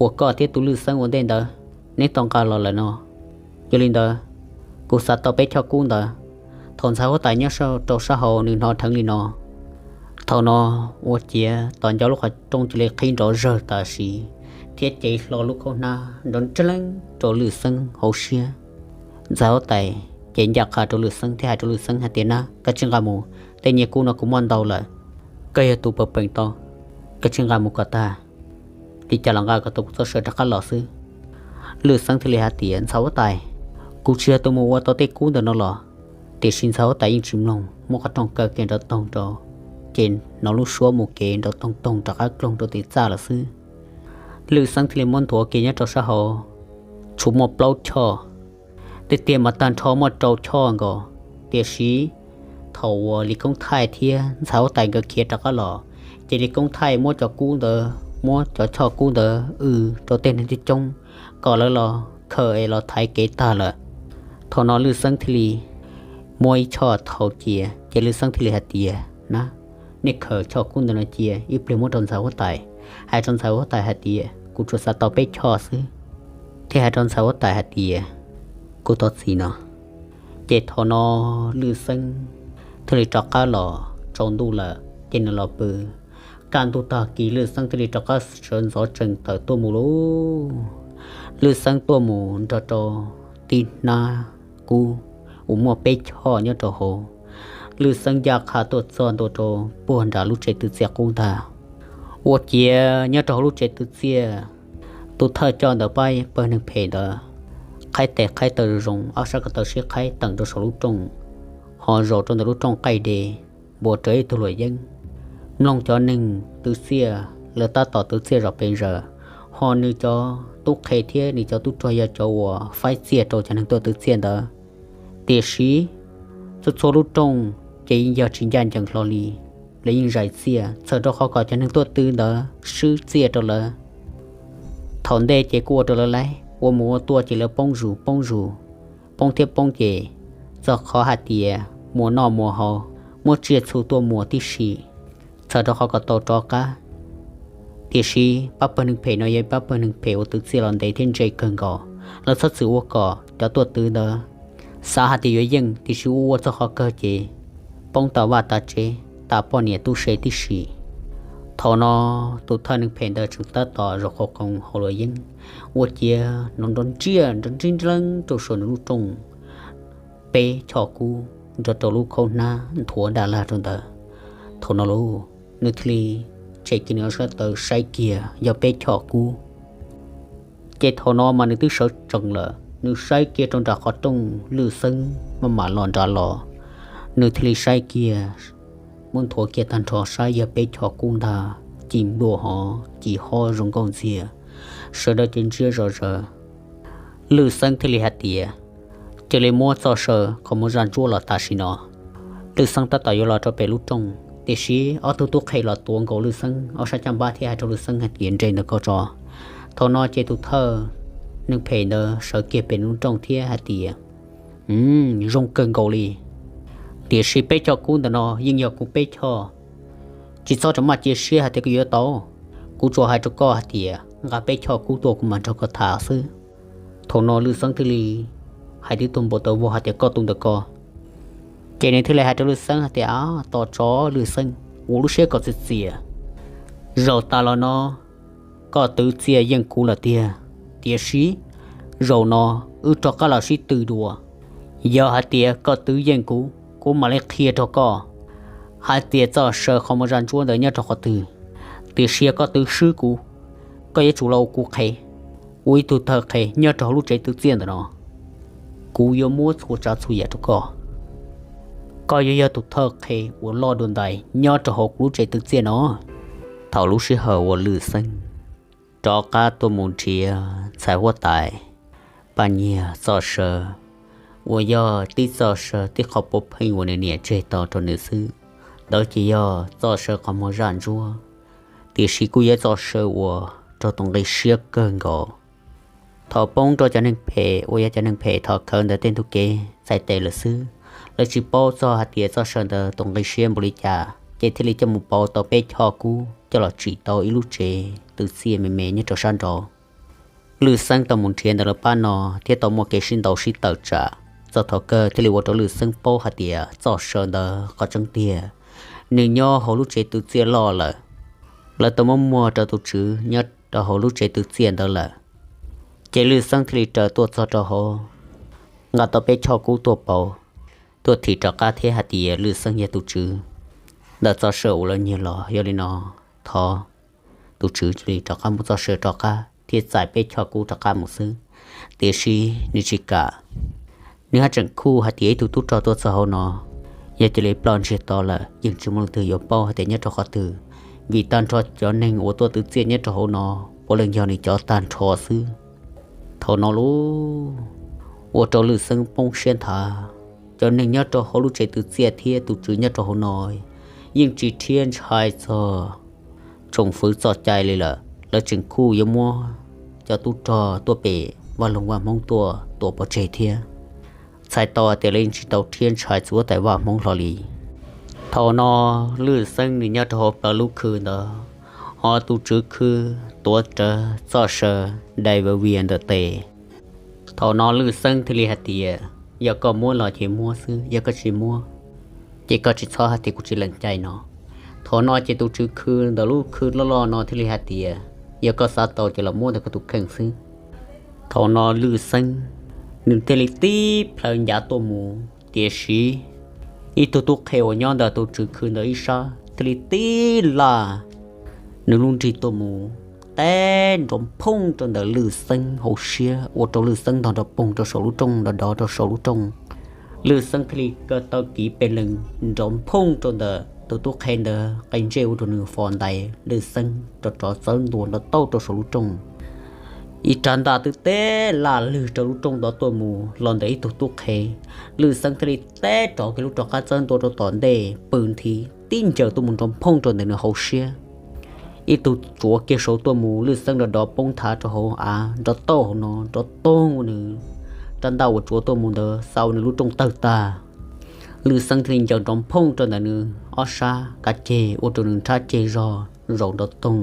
uas koj thiab tus Lwj Xeeb ua ntej ntawd neb tau nqa los lawm no. Yog li ntawd, kuv xav tau peb choj kub ntawd. Thaum ntxhais huab tais nyob rau sab hauv nws hnov dheev li no, thaum no ua ciav tom ncauj lub qhov rooj cia li qhib nrov zawg tam sim thiab cev hlo lub khaub hnab nrov nreeb rau Lwj Xeeb hauv siab. Ntxhais huab tais ces ncaj qha rau Lwj Xeeb thiab hais rau Lwj Xeeb hais tias, nab, koj tsis nqa mus, tej nyiaj kub no kuv muaj ntau lawm, koj yog tus pawg peem tau, koj tsis nqa mus kom tag, li cas los nqa kom tau kuv txoj saw rov qab los xwb. Lwj Xeeb thiaj li hais tias, ntxhais huab tais, kuv tsis yog tus mus ua tau tej kub ntawm no los. Tiam sis ntxhais huab tais yeej tsis mloog, muab qhov rooj kaw kiag nrov toog rau, ces hnov lub suab mus kev nrov toog toog rov qab kloog rau tim txaj lawm xwb. Lwj Xeeb thiaj li muab nthuav kiag nyob rau sab hauv, tshuav muaj plaub choj, tiag tiag mas tag nrho muaj rau choj nkaus. Tiam sis thaum uas Lis Koob Thaij thiab ntxhais huab tais nkawd khiav rov qab los, ces Lis Koob Thaij muab cov kub ntawd, muab cov choj kub ntawd w rau tej neeg coob coob kom lawv los khaws es los thaiv kev tag lawm. Thaum no Lwj Xeeb thiaj li muab ib choj thau cia, ces Lwj Xeeb thiaj li hais tias, nab, nej khaws choj kub ntawm no cia ib pliag muab rau ntxhais huab tais, hais rau ntxhais huab tais hais tias kuv tsuas xav tau peb choj xwb, thiab hais rau ntxhais huab tais hais tias kuv thov txim no. Ces thaum no Lwj Xeeb thiaj li rov qab los tsaus ntuj lawm ces nws los pw. Kaj ntug tag kis Lwj Xeeb thiaj li rov qab sawv ntxov tsees tawm tuaj mus lauj. Lwj Xeeb tuaj mus nrog rau tib hnab kub uas muaj peb choj nyob rau hauv. Lwj Xeeb ncaj qha tuaj txog ntua rau puag nram lub tsev twv txiaj qub ntag. Ua ciav nyob rau hauv lub tsev twv txiaj, tus thawj coj ntawm pab pawg neeg phem ntawd qhaib tes qhaib taw zoo zoo, ob sab ko taw sib qhaib teem rau saum lub rooj, ho zaum rau ntawm lub rooj qaij de, npuas rawv ib tug luam yeeb, mloog cov neeg twv txiaj lawv tab tom twv txiaj zom pes zaws, ho nws cov tub qhe thiab nws cov tub rog yog cov uas faib txiaj rau cov neeg tuaj twv txiaj ntawd. Tiam sis txhua txhua lub rooj ces yeej yog tsis ncaj ncees hlo li, lawv yeej zais txiaj txhawm rau qhov kom cov neeg tuaj twv ntawd swb txiaj rau lawv. Thaum ntej ces kuj ua rau lawv laib, ua mus ua tuaj ces lawv poob zus poob zus, poob thiab poob ces txog qhov hais tias muas noj muas haus, muab tsiaj txhu tuaj muas tib si, txhawm rau qhov kom tau rov qab. Tiam sis pab pawg neeg phem no yog pab pawg neeg phem uas twv txiaj los ntev thiab ntse kawg nkaus, lawv txhob txwm ua kom cov tuaj twv ntawd xav hais tias yuav yeej, tiam sis ua ua txog qhov kawg ces poob tas vaj tas tsev, tas poj niam tub se tib si. Thaum no tus thawj neeg phem ntawd tseem tab tom zaum qhov qoos haus luam yeeb, ua ciav hnov nrov nriaj nrov nrib nrleeb rau saum nws lub rooj, peb choj kub nrog rau lub khaub hnab nthuav daj lag rau ntawd. Thaum no lauj, nws thiaj li tshem kiag nws ob sab taw saib kiag yog peb choj kub. Ces thaum no mas nws twb sawv tsees lawm, nws saib kiag rau nram qhov rooj Lwj Xeeb maj mam los nrad los, nws thiaj li saib kiag, muab nthuav kiag tag nrho saib yog peb choj kub ntag, ci nplua hov ci hob zoo nkauj ntxiag, sawv daws ces ntsia zom zaws. Lwj Xeeb thiaj li hais tias, cia li muab txoj saw qhov muag zaj ntsuab los tam sim no. Lwj Xeeb tab tom yuav los rau pem lub rooj, tiam sis ob tug tub qhe los tuav nkaus Lwj Xeeb ob sab caj npab thiab hais rau Lwj Xeeb hais tias, nres ntawm ko tso. Thaum no ces tus thawj neeg phem ntawd sawv kiag pem lub rooj thiab hais tias, zoo kawg nkaus li, tiam sis peb choj kub ntawm no yeej yog kuv peb choj. Tsis txhob rau maj cia siab hais tias koj yuav tau. Kuv tsuas hais rau koj hais tias nqa peb choj kub tuaj kuv mam nrog koj tham xwb. Thaum no Lwj Xeeb thiaj li hais tib tug npau taws vog hais tias, koj tus ntawm ko. Ces nws thiaj li hais rau Lwj Xeeb hais tias, tos tso Lwj Xeeb, ua lub siab kom txias txias. Zaum tas los no koj twv txiaj yeej kuv lawm tiag, tiam sis zaum no wb rov qab los sib tw dua. Yog hais tias koj twv yeej kuv, kuv mam li qhia rau koj hais tias txoj saw qhov muag zaj ntsuab ntawd nyob rau qhov twg. Tiam sis yog koj twv swb kuv, koj yuav tsum los ua kuv qhev, ua ib tug thawj qhev nyob rau hauv lub tsev twv txiaj ntawm no. Kuv yuav muab txhua tsav txhua yam rau koj. Koj yuav yog tus thawj qhev uas loj dua ntais nyob rau hauv kuv lub tsev twv txiaj no. Thaum lub sij hawm uas Lwj Xeeb rov qab tuaj mus nrhiav ntxhais huab tais Paj Nyiag Txoj Saw, uas yog tib txoj saw tib qho puav pheej uas nws niam tseg tau rau nws xwb, ntawd ces yog txoj saw qhov muag zaj ntsuab, tiam sis kuj yog txoj saw uas raug tus nqi siab kawg nkaus. Thaum poob rau cov neeg phem uas yog cov neeg phem thaum khawv ntawd tej ntug kev txhais tes lawm xwb, lawv tsis paub txog hais tias txoj saw ntawd tus nqi siab npaum li cas, ces thiaj li coj mus pauv tau peb choj kub coj los tsim tau ib lub tsev twv txiaj me me nyob rau sab nraud. Lwj Xeeb tau mus nrhiav ntawm lawv pab no thiab tau muaj kev sib ntaus sib tawm tsam, txog thaum kawg thiaj li ua rau Lwj Xeeb paub hais tias txoj saw ntawd qhov tseeb tiag, nws nyob hauv lub tsev twv txiaj loj lawm. Lawv tau muab muag rau tus tswv nyob rau hauv lub tsev twv txiaj ntawd lawm. Ces Lwj Xeeb thiaj li raws tuaj txog rau hauv, nqa tau peb choj kub tuaj pauv, tuaj thim rov qab thiab hais tias Lwj Xeeb yog tus tswv ntawm txoj saw uas lawv nyiag los. Yog li no, thov tus tswv cia li rov qab muab txoj saw rov qab thiab txais peb choj kub rov qab mus xwb. Tiam sis nws tsis kam. Nws haj tseem khuj hais tias ib tug tub rog tuaj txog hauv no, yog cia li ploj ntsiag to lawm yeej tsis muaj leej twg yuav paub hais tias nyob rau qhov twg, vim tag nrho cov neeg uas tuaj twv txiaj nyob rau hauv no puav leej yog nws cov tag nrho xwb. Thaum no lauj, ua rau Lwj Xeeb poob siab nthav. Cov neeg nyob rau hauv lub tsev twv txiaj thiab tus tswv nyob rau hauv no yeej tsis rhiab ntshai txog tsoom fwv txoj cai li lawm. Lawv tseem khuj yuav muab cov tub rog tuaj pem vaj loog vaj Hmoob tuaj tua pov tseg thiab. Txhais tau hais tias lawv yeej tsis tau rhiab ntshai txog huab tais vaj Hmoob hlo li. Thaum no Lwj Xeeb nws nyob rau hauv plawv lub khw ntawd, ho tus tswv khw tuav rawv txoj saw dai vawv vias ntawm tes. Thaum no Lwj Xeeb thiaj li hais tias, yog koj muab los ces muab xwb, yog koj tsis muab ces koj tsis txhob hais tias kuv tsis lees cai no. Thaum no ces tus tswv khw ntawm lub khw loj loj no thiaj li hais tias, yog koj xav tau ces los muab ntawm koj tus kheej xwb. Thaum no Lwj Xeeb nws thiaj li tib plhaw ncav tuaj mus, tiam sis ib tug tub qhe uas nyob ntawm tus tswv khw ntawd ib sab thiaj li tib laj nws lub nrig tuaj mus, teb nrov phooj rau ntawm Lwj Xeeb hauv siab ua rau Lwj Xeeb ntog nrov poog rau saum lub rooj, nrov dov rau saum lub rooj. Lwj Xeeb thiaj li kaw taw kiv pes lees nrov phooj rau ntawm tus tub qhe ntawd qe ntsej ua rau nws fo ntais, Lwj Xeeb rov rov txawb ntua nrov tauj rau saum lub rooj. Ib rab ntaj twb teb laj lwg rau lub rooj ntov tuaj mus los ntawm ib tug tub qhe. Lwj Xeeb thiaj li teb rov kiag lub rov qab txawb ntua rau tom ntej pw nthi, tib ncaws tuaj mus nrov phooj rau ntawm nws hauv siab. Ib tug tsuav kiag saud tuaj mus, Lwj Xeeb nrov dov poob nthav rau hauv av nrov tauj hauv no, nrov toog ua nws rab ntaj uas tsuav tuaj mus ntawd xa ua nws lub rooj tawg tag. Lwj Xeeb thiaj li ncaws nrov phooj rau ntawm nws ob sab kav ceg ua rau nws nrhab ceg zog zaum nrov toog,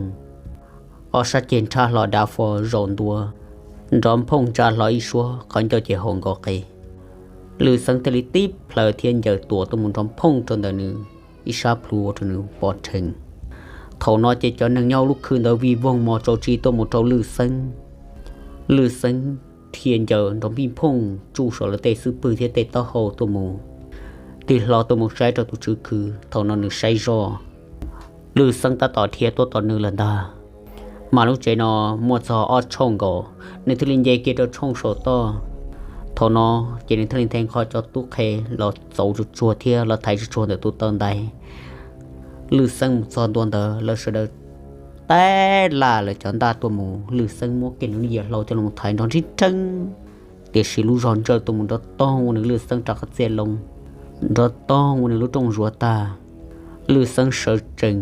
ob sab ceg nrhab hlo dav fo zaum ntua, nrov phooj ntsa hlo ib suab qhov ncauj ces haum nkaus qe. Lwj Xeeb thiaj li tib plhaw thiab ncaws tuam tuaj mus nrov phooj rau ntawm nws ib sab plhu ua rau nws pov rhees. Thaum no ces cov neeg nyob lub khw ntawd vij voog mos tsaus tsis tuaj mus rau Lwj Xeeb. Lwj Xeeb thiaj ncaws nrov npij phooj tsuj saum lawv tej xub pwg thiab tej taub hau tuaj mus, tig hlo tuaj mus saib rau tus tswv khw. Thaum no nws saib zoj, Lwj Xeeb tab tom dhia tuaj tos nws lawm ntag. Mas lub tsev no muaj txog ob tshooj nkaus, nws thiaj li nce kiag rau tshooj saum toj. Thaum no ces nws thiaj li nthe nqho cov tub qhe los txauv tsuag tsuag thiab los thaiv tsuag tsuag ntawm tus taw ntaiv. Lwj Xeeb mus txog ntua ntawd lawv sawv daws teb laj lawv cov ntaj tuaj mus. Lwj Xeeb muab kiag nws lub yias hlau coj los thaiv nrov nrhib rheeb, tiam sis lub zog ntsawj tuaj mus nrov toog ua nws Lwj Xeeb rov qab txiaj loo, nrov toog ua nws lub rooj zuav tag. Lwj Xeeb sawv tsees,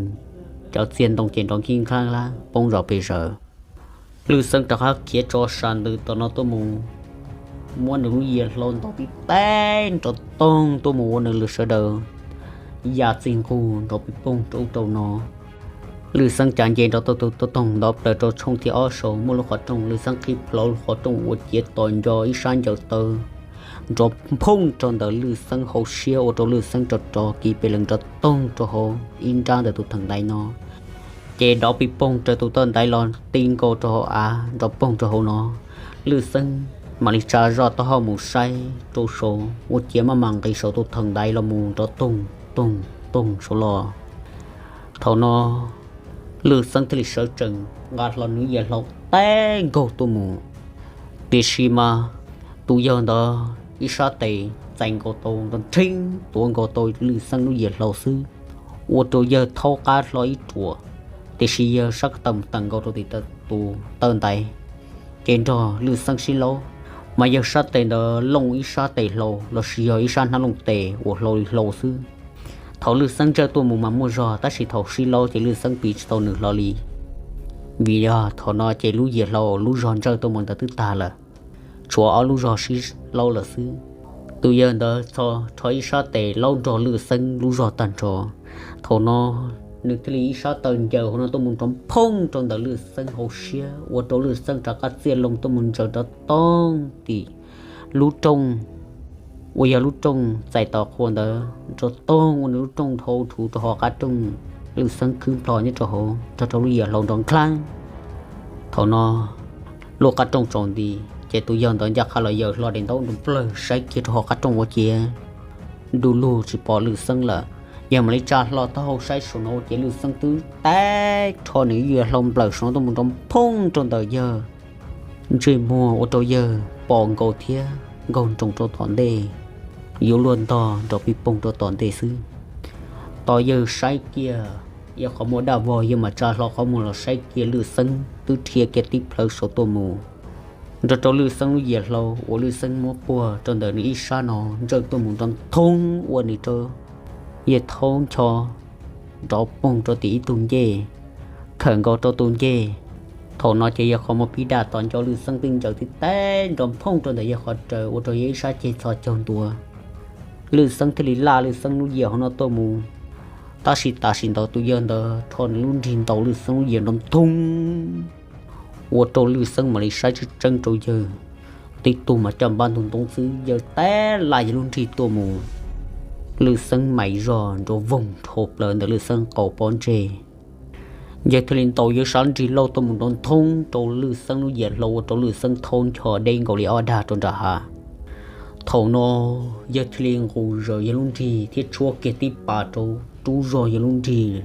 cov txiag ntoo ces nrov nkig nqab poob zom pes zaws. Lwj Xeeb rov qab khiav tso sa ntws tom no tuaj mus, muab nws lub yias hlau ntaus tib teg nrov toog tuaj mus ua nws lwm sawv daws ya txij nqug nrov pij poog rau ub rau no. Lwj Xeeb cav nce nrov toog toog toog ntov plaws rau tshooj thib ob saud muaj lub qhov rooj, Lwj Xeeb qhib plhuav lub qhov rooj ua ciav tos nco ib sab ncaws taw nrov phooj rau ntawm Lwj Xeeb hauv siab ua rau Lwj Xeeb rov rov kiv pes lees nrov toog rau hauv ib nrab ntawm tus theem ntaiv no. Ces nrov pij poog raws tus taw ntaiv los ti nkaus rau hauv av nrov poog rau hauv no. Lwj Xeeb mam li tsa zoj taub hau mus saib rau saud ua ciav maj mam nqis saum tus theem ntaiv los mus nrov toog toog toog saud los. Thaum no Lwj Xeeb thiaj li sawv tsees nqa hlo nws yias hlau teb nkaug tuaj mus. Tiam sis mas tus yawg ntawd ib sab tes txais nkaus tau nrov nrheeb tuav nkaus tau Lwj Xeeb lub yias hlau xwb, ua rau yawg thaub qab hlo ib ruam. Tiam sis yawg sab ko taw mus tees nkaus rau tim tus taw ntaiv, ces nrog Lwj Xeeb sib laub, mas yawg sab tes ntawd looj ib sab tes hlau lossis yog ib sab hnab looj tes uas hlau li hlau xwb. Thaum Lwj Xeeb ntsawj tuaj mus mas muaj zog, tab sis thaum sib laub ces Lwj Xeeb piv tsis tau nws hlo li. Vim yog thaum no ces lub yias hlau lub zog ntsawj tuaj mus ntawd twb tag lawm, tshuav ob lub zog sib laub lawm xwb. Tus yawg ntawd txho rho ib sab tes laub nrog Lwj Xeeb lub zog tag nrho. Thaum no nws thiaj li ib sab taw ncaws hauv no tuaj mus nrov phooj rau ntawm Lwj Xeeb hauv siab, ua rau Lwj Xeeb rov qab txiaj loo tuaj mus ntsaws nrov toog tim lub rooj uas yog lub rooj txais tos qhua ntawd, nrov toog ua nws lub rooj dhau thuv rau hauv qab rooj. Lwj Xeeb khwb nplho nyob rau hauv, nrog rau lub yias hlau nrov nkhav. Thaum no lub qab rooj tsaus nti, ces tus yawg ntawd ncaj qha los yaws hlo daim ntaub nrov nplawg saib kiag rau hauv qab rooj ua ciav du lug tsis pom Lwj Xeeb lawm. Yawg mam li tsa hlo taub hau saib saum no ua ciav Lwj Xeeb twb teb rho nws yias hlau nplawm saum no tuaj mus nrov phooj rau ntawm yawg ntsej muag, ua rau yawg pom nkaus thiab nkaug nroos rau tom ntej, yuav luag ntog nrov pij poog rau tom ntej xwb. Tos yawg saib kiag, yog qhov muaj daj vog, yawg mam tsa hlo qhov muag los saib kiag Lwj Xeeb twb dhia kiag tib plhawv saud tuaj mus, nrog rau Lwj Xeeb lub yias hlau uas Lwj Xeeb muab puag rau ntawm nws ib sab no ntsawj tuaj mus nrov nthoob ua nws rau yawg thaub ncho nrov poog rau tim ib tug ncej, khawm nkaus rau tus ncej. Thaum no ces yog qhov muaj pib daj, tos nco Lwj Xeeb twb ncaws tib teb nrov nphoob rau ntawm yawg qhov raws ua rau yawg ib sab ceg txhos caug ntua. Lwj Xeeb thiaj li laj Lwj Xeeb lub yias hauv no tuaj mus, tab sis tam sim ntawd tus yawg ntawd rho nws lub nrig ntaus Lwj Xeeb lub yias nrov nthoob, ua rau Lwj Xeeb mam li saib tseeb tseeb rau yawg. Tib tug mas caj npab ntug ntoo xwb, yawg teb laj yawg lub nrig tuaj mus, Lwj Xeeb mais zog nrov voog dhau plaws ntawm Lwj Xeeb qaum pob ntseg. Yawg thiaj li ntaus yawg sab nrig lauj tuaj mus nrov nthoob rau Lwj Xeeb lub yias hlau ua rau Lwj Xeeb thaub ncho deb nkaus li ob dag rau nram hav. Thaum no yawg thiaj li nqus zaws yawg lub nrig thiab tshuab kiag tib pas rau rub zog yawg lub nrig,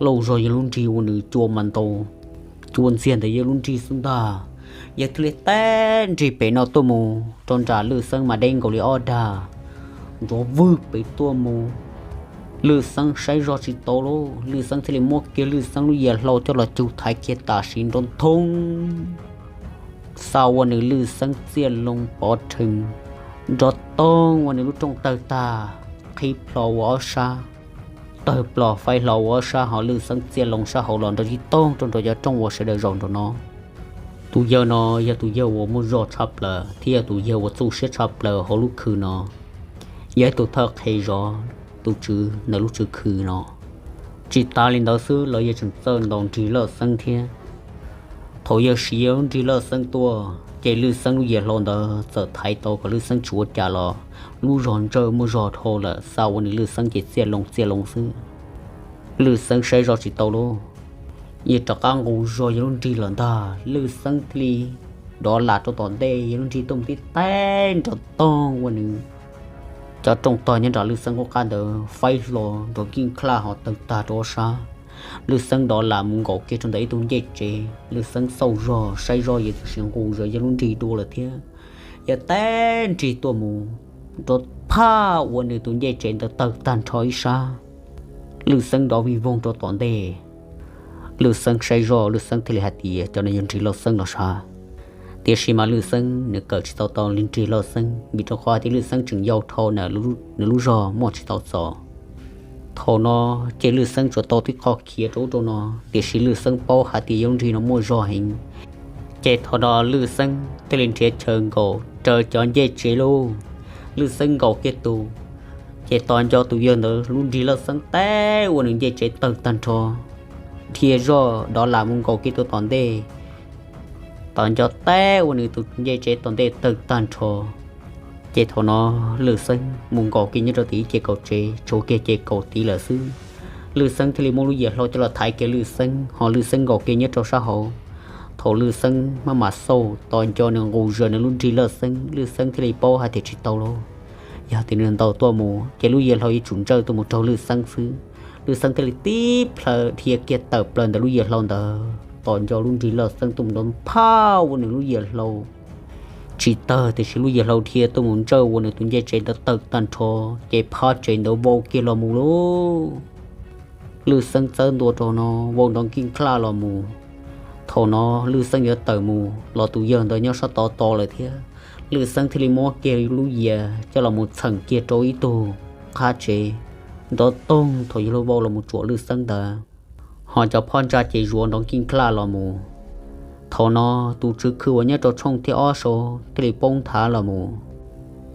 lauj zog yawg lub nrig ua nws cua mas ntau, cua ntxiag ntawm yawg lub nrig xwb ntag. Yawg thiaj li teb nrig pem no tuaj mus rau nram Lwj Xeeb mas deb nkaus li ob dag, nrov vwg pem tuaj mus. Lwj Xeeb saib zog tsis tau lauj, Lwj Xeeb thiaj li muab kiag Lwj Xeeb lub yias hlau coj los cug thaiv kiag tam sim nrov nthoob, xa ua nws Lwj Xeeb txiaj loo pov rhees, nrov toog ua nws lub rooj tawg tag, qhib plho ua ob sab, tawg plho faib hlo ua ob sab, ho Lwj Xeeb txiaj loo sab hauv los nrov tib toog rau nram cov rooj uas sawv daws zaum nraum no. Tus yawg no yog tus yawg uas muaj zog tshaj plaws thiab yog tus yawg uas txuj siab tshaj plaws hauv lub khw no, yog ib tug thawj qhe zov tus tswv ntawm lub tswv khw no. Tsis tas li ntawd xwb los yawg tseem txawj ntaus nrig Lawj Xeeb thiab. Thaum yawg siv yawg lub nrig Lawj Xeeb tuaj ces Lwj Xeeb lub yias hlau ntawd txawm thaiv tau kom Lwj Xeeb tsis ua cas los lub zog ntsawj muaj zog dhau lawm, xa ua nws Lwj Xeeb ces txiaj loo txiaj loo xwb. Lwj Xeeb saib zog tsis tau lauj, yawg rov qab nqus zog yawg lub nrig los ntag, Lwj Xeeb thiaj li dov lam rau tom ntej, yawg lub nrig tuaj mus tib teb nrov toog ua nws cov rooj tog nyob nram Lwj Xeeb qub qab ntawd faib hlo nrov nkij nkaj ho tawg tag rau ob sab. Lwj Xeeb dov lam mus nkaum kiag rau ntawm ib tug ncej tsev, Lwj Xeeb xauj zog saib zog yawg txawm sis nqus zog yawg lub nrig dua lawm thiab. Yawg teb nrig tuaj mus, nrov phaj ua nws tus ncej tsev ntawd tawg tag nrho ib sab. Lwj Xeeb dov vij voog rau tom ntej. Lwj Xeeb saib zoj, Lwj Xeeb thiaj li hais tias cov no yog nrig Lawj Xeeb los sav. Tiam sis mas Lwj Xeeb nws kawm tsis tau tau li nrig Lawj Xeeb, vim rau qhov hais tias Lwj Xeeb tseem yau dhau na, nws lub zog muaj tsis tau txaus. Thaum no ces Lwj Xeeb tsuas tau tib qho khiav rau ub rau no, tiam sis Lwj Xeeb paub hais tias yawg lub nrig no muaj zog heev. Ces thaum no Lwj Xeeb thiaj li nrhiav chaw nkaum raws cov ncej tsev lauj. Lwj Xeeb nkaum kiag tus, ces tos nco tus yawg ntawd lub nrig Lawj Xeeb teb ua nws ncej tsev tawg tag nrho, dhia zoj dov lam mus nkaum kiag tus tom ntej, tos nco teb ua nws tus ncej tsev tom ntej tawg tag nrho. Ces thaum no Lwj Xeeb mus nkaum kiag nyob rau tim ib ce kaum tsev, tshuav kiag ce kaum tid lawm xwb. Lwj Xeeb thiaj li muab lub yias hlau coj los thaiv kiag Lwj Xeeb, ho Lwj Xeeb nkaum kiag nyob rau sab hauv. Thaum Lwj Xeeb maj mam xauj tos nco nws nqus zog nws lub nrig Lawj Xeeb, Lwj Xeeb thiaj li paub hais tias tsis tau lauj. Yog tias nws ntaus tuaj mus ces lub yias hlau yuav tsum ntsawj tuaj mus raug Lwj Xeeb xwb. Lwj Xeeb thiaj li tib plhaw dhia kiag tawm plaws ntawm lub yias hlau ntawd tos nco lub nrig loj xeeb tuaj mus nrov phaj ua nws lub yias hlau tsis tawg, tiam sis lub yias hlau dhia tuaj mus ntsawj ua nws tus ncej tsev ntawd tawg tag nrho, ces phab tsev ntawd vau kiag los mus lauj. Lwj Xeeb txawb ntua rau no, vau nrov nkij nklaj los mus. Thaum no Lwj Xeeb yuav tawm mus los tus yawg ntawd nyob sab tod tos lawm thiab. Lwj Xeeb thiaj li muab kiag lub yias coj los mus txheem kiag rau ib tug qab tsev, nrov toog thaum yawg lub vau los mus tsuam Lwj Xeeb ntawd, ho cov phab ntsa ces zuav nrov nkij nklaj los mus. Thaum no tus tswv khw uas nyob rau tshooj thib ob saud thiaj li poob nthav los mus.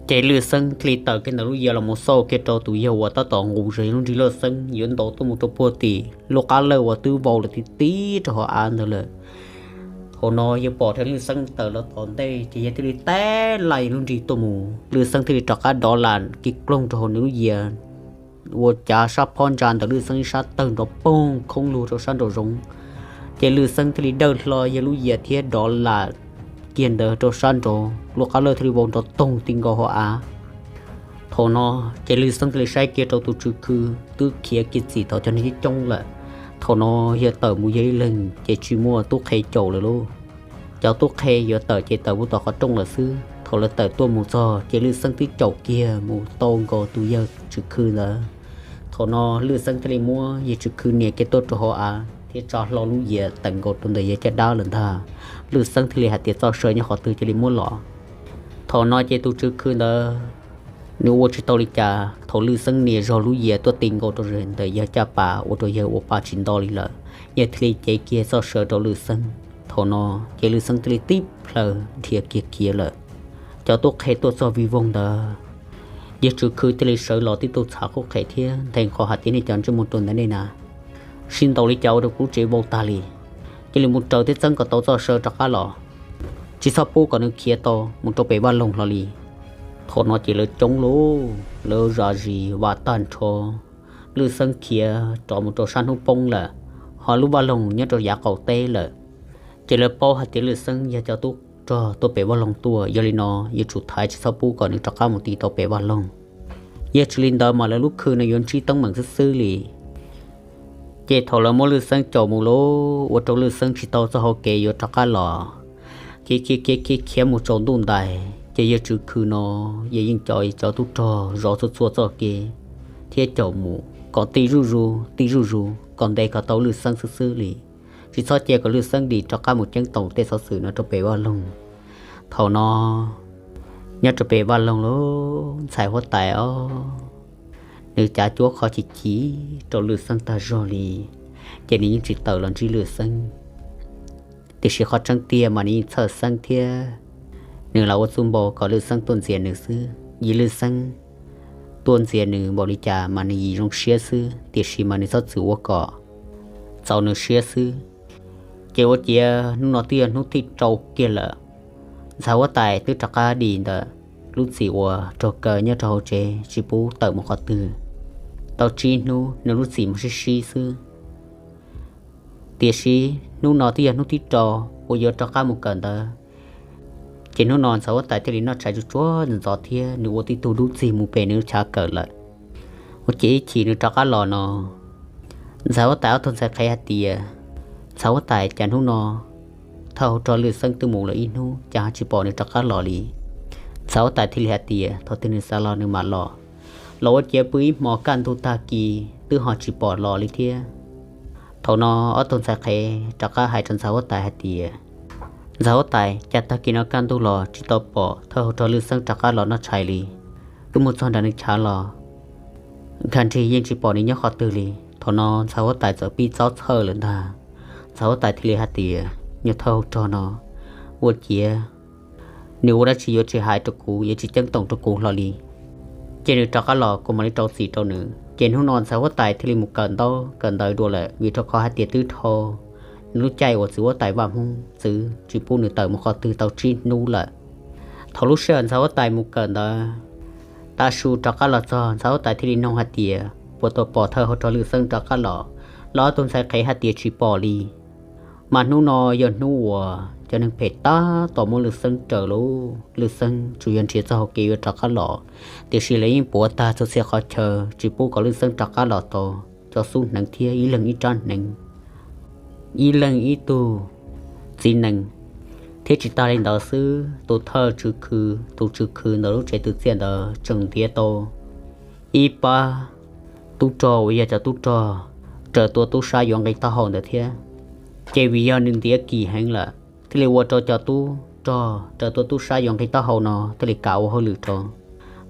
Ces Lwj Xeeb thiaj li tawm kiag ntawm lub yias los mus xauj kiag rau tus yawg uas tab tom nqus zog lub nrig loj xeeb yuav ntaus tuaj mus rau puag tim lub qab lawj uas twb vau lawm tib tib rau hauv av ntawd lawm. Thaum no yawg pom tias Lwj Xeeb tawm los tom ntej ces yawg thiaj li tab lais lub nrig tuaj mus, Lwj Xeeb thiaj li rov qab dov las kiag ploog rau hauv nws lub yias, ua cav sab phab ntsa ntawm Lwj Xeeb ib sab tawg nrov poog khoob lug rau sab nraum zoov. Ces Lwj Xeeb thiaj li dawj hlo yawg lub yias thiab dov las kiag ntawd rau sab nraud, lub qab lawj thiaj li vau nrov toog ti nkaus hauv av. Thaum no ces Lwj Xeeb thiaj li saib kiag rau tus tswv khw twb khiav kiag txim thaum cov neeg coob coob lawm. Thaum no yawg tawm mus yawg ib leeg ces tsis muaj tub qhe caum lawm lauj. Cov tub qhe yuav tawm ces tawm mus tom qhov rooj lawm xwb. Thaum lawv tawm tuaj mus txog ces Lwj Xeeb twb caum kiag mus tau nkaus tus yawg tswv khw ntawd. Thaum no Lwj Xeeb thiaj li muab yawg tswv khw nias kiag tuaj rau hauv av thiab tsa hlo lub yias tawm nkaus rau ntawm yawg caj dab lawm ntag. Lwj Xeeb thiaj li hais tias txoj saw nyob qhov twg cia li muab los. Thaum no ces tus tswv khw ntawd nws ua tsis tau li cas, thaum Lwj Xeeb nias zog lub yias tuaj ti nkaus rau ntawm yawg caj pas ua rau yawg ua pa tsis nto li lawm, yawg thiaj li cev kiag txoj saw rau Lwj Xeeb. Thaum no ces Lwj Xeeb thiaj li tib plhaw dhia kiag khiav lawm. Cov tub qhe tuaj txog vij voog ntawd, yawg tswv khw thiaj li sawv los tib tug txhav qub qhe thiab nthe nqho hais tias nej cov ntsej muag ruam ntawd nej na, sib ntaus li cas ua rau kuv lub tsev vau tag li. Cia li mus raws thiab txeeb kom tau txoj saw rov qab los, tsis txhob pub kom nws khiav tau mus rau pem vaj loog hlo li. Thaum no ces lawv coob lauj, lawv zam zis vam tag nrho. Lwj Xeeb khiav rov mus rau sab hnub poob lawm, ho lub vaj loog nyob rau yav qaum teb lawm. Ces lawv paub hais tias Lwj Xeeb yog cov tub rog tuaj pem vaj loog tuaj, yog li no yuav tsum thaiv tsis txhob pub kom nws rov qab mus ti tau pem vaj loog. Yog tsis li ntawd mas lawv lub khw no yuav ntsib teeb meem xwb xwb li. Ces thaum lawv muab Lwj Xeeb caum mus lauj, ua rau Lwj Xeeb tsis tau txoj hau kev yuav rov qab los. Khiav khiav khiav khiav khiav mus tsaus ntuj ntais, ces yawg tswv khw no yawg yeej cov cov tub rog zov txhua txhua txoj kev thiab caum mus kom ti zuj zus ti zuj zus kom ntes kom tau Lwj Xeeb xwb xwb li. Tsis txhob cia kom Lwj Xeeb dim rov qab mus ceeb toom tej xov xwm no rau pem vaj loog. Thaum no nyob rau pem vaj loog lauj, ntxhais huab tais os, nws cav cuab qhov chim chim rau Lwj Xeeb tag zog li, ces nws yeej tsis tawm los ntsib Lwj Xeeb. Tiam sis qhov tseeb tiag mas nws yeej txhawj Xeeb thiab nws lam ua txuj npau kom Lwj Xeeb tuaj ntxias nws xwb. Yim Lwj Xeeb tuaj ntxias nws npaum li cas mas nws yim zoo siab xwb, tiam sis mas nws txhob txwm ua kom txaus nws siab xwb. Ces ua ciav hnub no twb yog hnub thib rau kiag lawm, ntxhais huab tais twb rov qab dim ntawm lub txim uas raug kaw nyob rau hauv tsev tsis pub tawm mus qhov twg. Tau tsib hnub nws lub txim mus sib sib xwb. Tiam sis hnub no twb yog hnub thib rau uas yuav rov qab mus kawm ntawv, ces hnub no ntxhais huab tais thiaj li noj tshais tsuag tsuag ntxov thiab nws ua tib tug dub txig mus pem nws lub chav kawm lawm. Ua ciav ib chim nws rov qab los no, ntxhais huab tais ob tug ntxhais qhev hais tias, ntxhais huab tais, cas hnub no thawj hauv rog Lwj Xeeb twb mus lawm ib hnub cas ho tsis pom nws rov qab los li? Ntxhais huab tais thiaj li hais tias thaum twg nws xav los nws mam los. Los ua ciav pw ib hmos kaj ntug tag kis twb ho tsis pom los li thiab. Thaum no ob tug ntxhais qhev rov qab hais rau ntxhais huab tais hais tias, ntxhais huab tais, cas tag kis no kaj ntug los tsis tau pom thawj hauv rog Lwj Xeeb rov qab los noj tshais li. Wb mus txog nram nws chav los nkag nrig yeej tsis pom nws nyob qhov twg li. Thaum no ntxhais huab tais txawm pib txob txhawj lawm ntag. Ntxhais huab tais thiaj li hais tias, nyuag thawj hauv rog no ua ciav nws ua dab tsi yuav tsis hais rau kuv, yuav tsis ceeb toom rau kuv hlo li. Ces nws rov qab los kuv mam li rau txim rau nws. Ces hnub no ntxhais huab tais thiaj li mus kawm ntaub kawm ntawv dua lawm, vim rau qhov hais tias twb dhau nws lub caij uas txiv huab tais Vaj Hmoob txwv tsis pub nws tawm mus qhov twg tau tsib hnub lawm. Thaum lub sij hawm ntxhais huab tais mus kawm ntawv tav su rov qab los txog, ntxhais huab tais thiaj li noog hais tias puas tau pom thawj hauv rog Lwj Xeeb rov qab los, los ob tug ntxhais qhev hais tias tsis pom li. Mas hnub no yog hnub uas cov neeg phem tab tom muab Lwj Xeeb raws lauj. Lwj Xeeb tsuas yog nrhiav txoj hau kev yuav rov qab los, tiam sis lawv yeej puav tag txhua txhia qhov chaw tsis pub kom Lwj Xeeb rov qab los tau. cov xub hneev thiab ib leeg ib rab hneev, ib leeg ib tug txiv nees. Thiab tsis tas li ntawd xwb, tus thawj tswv khw, tus tswv khw ntawm lub tsev twv txiaj ntawd tseem ntiav tau ib pab tub rog uas yog cov tub rog raws tua tub sab yuav nqi taub hau ntawd thiab. Ces vim yog nws ntiav kim heev lawm, thiaj li ua rau cov tub rog raws tua tub sab yuav nqi taub hau no thiaj li kam ua hauj lwm rau.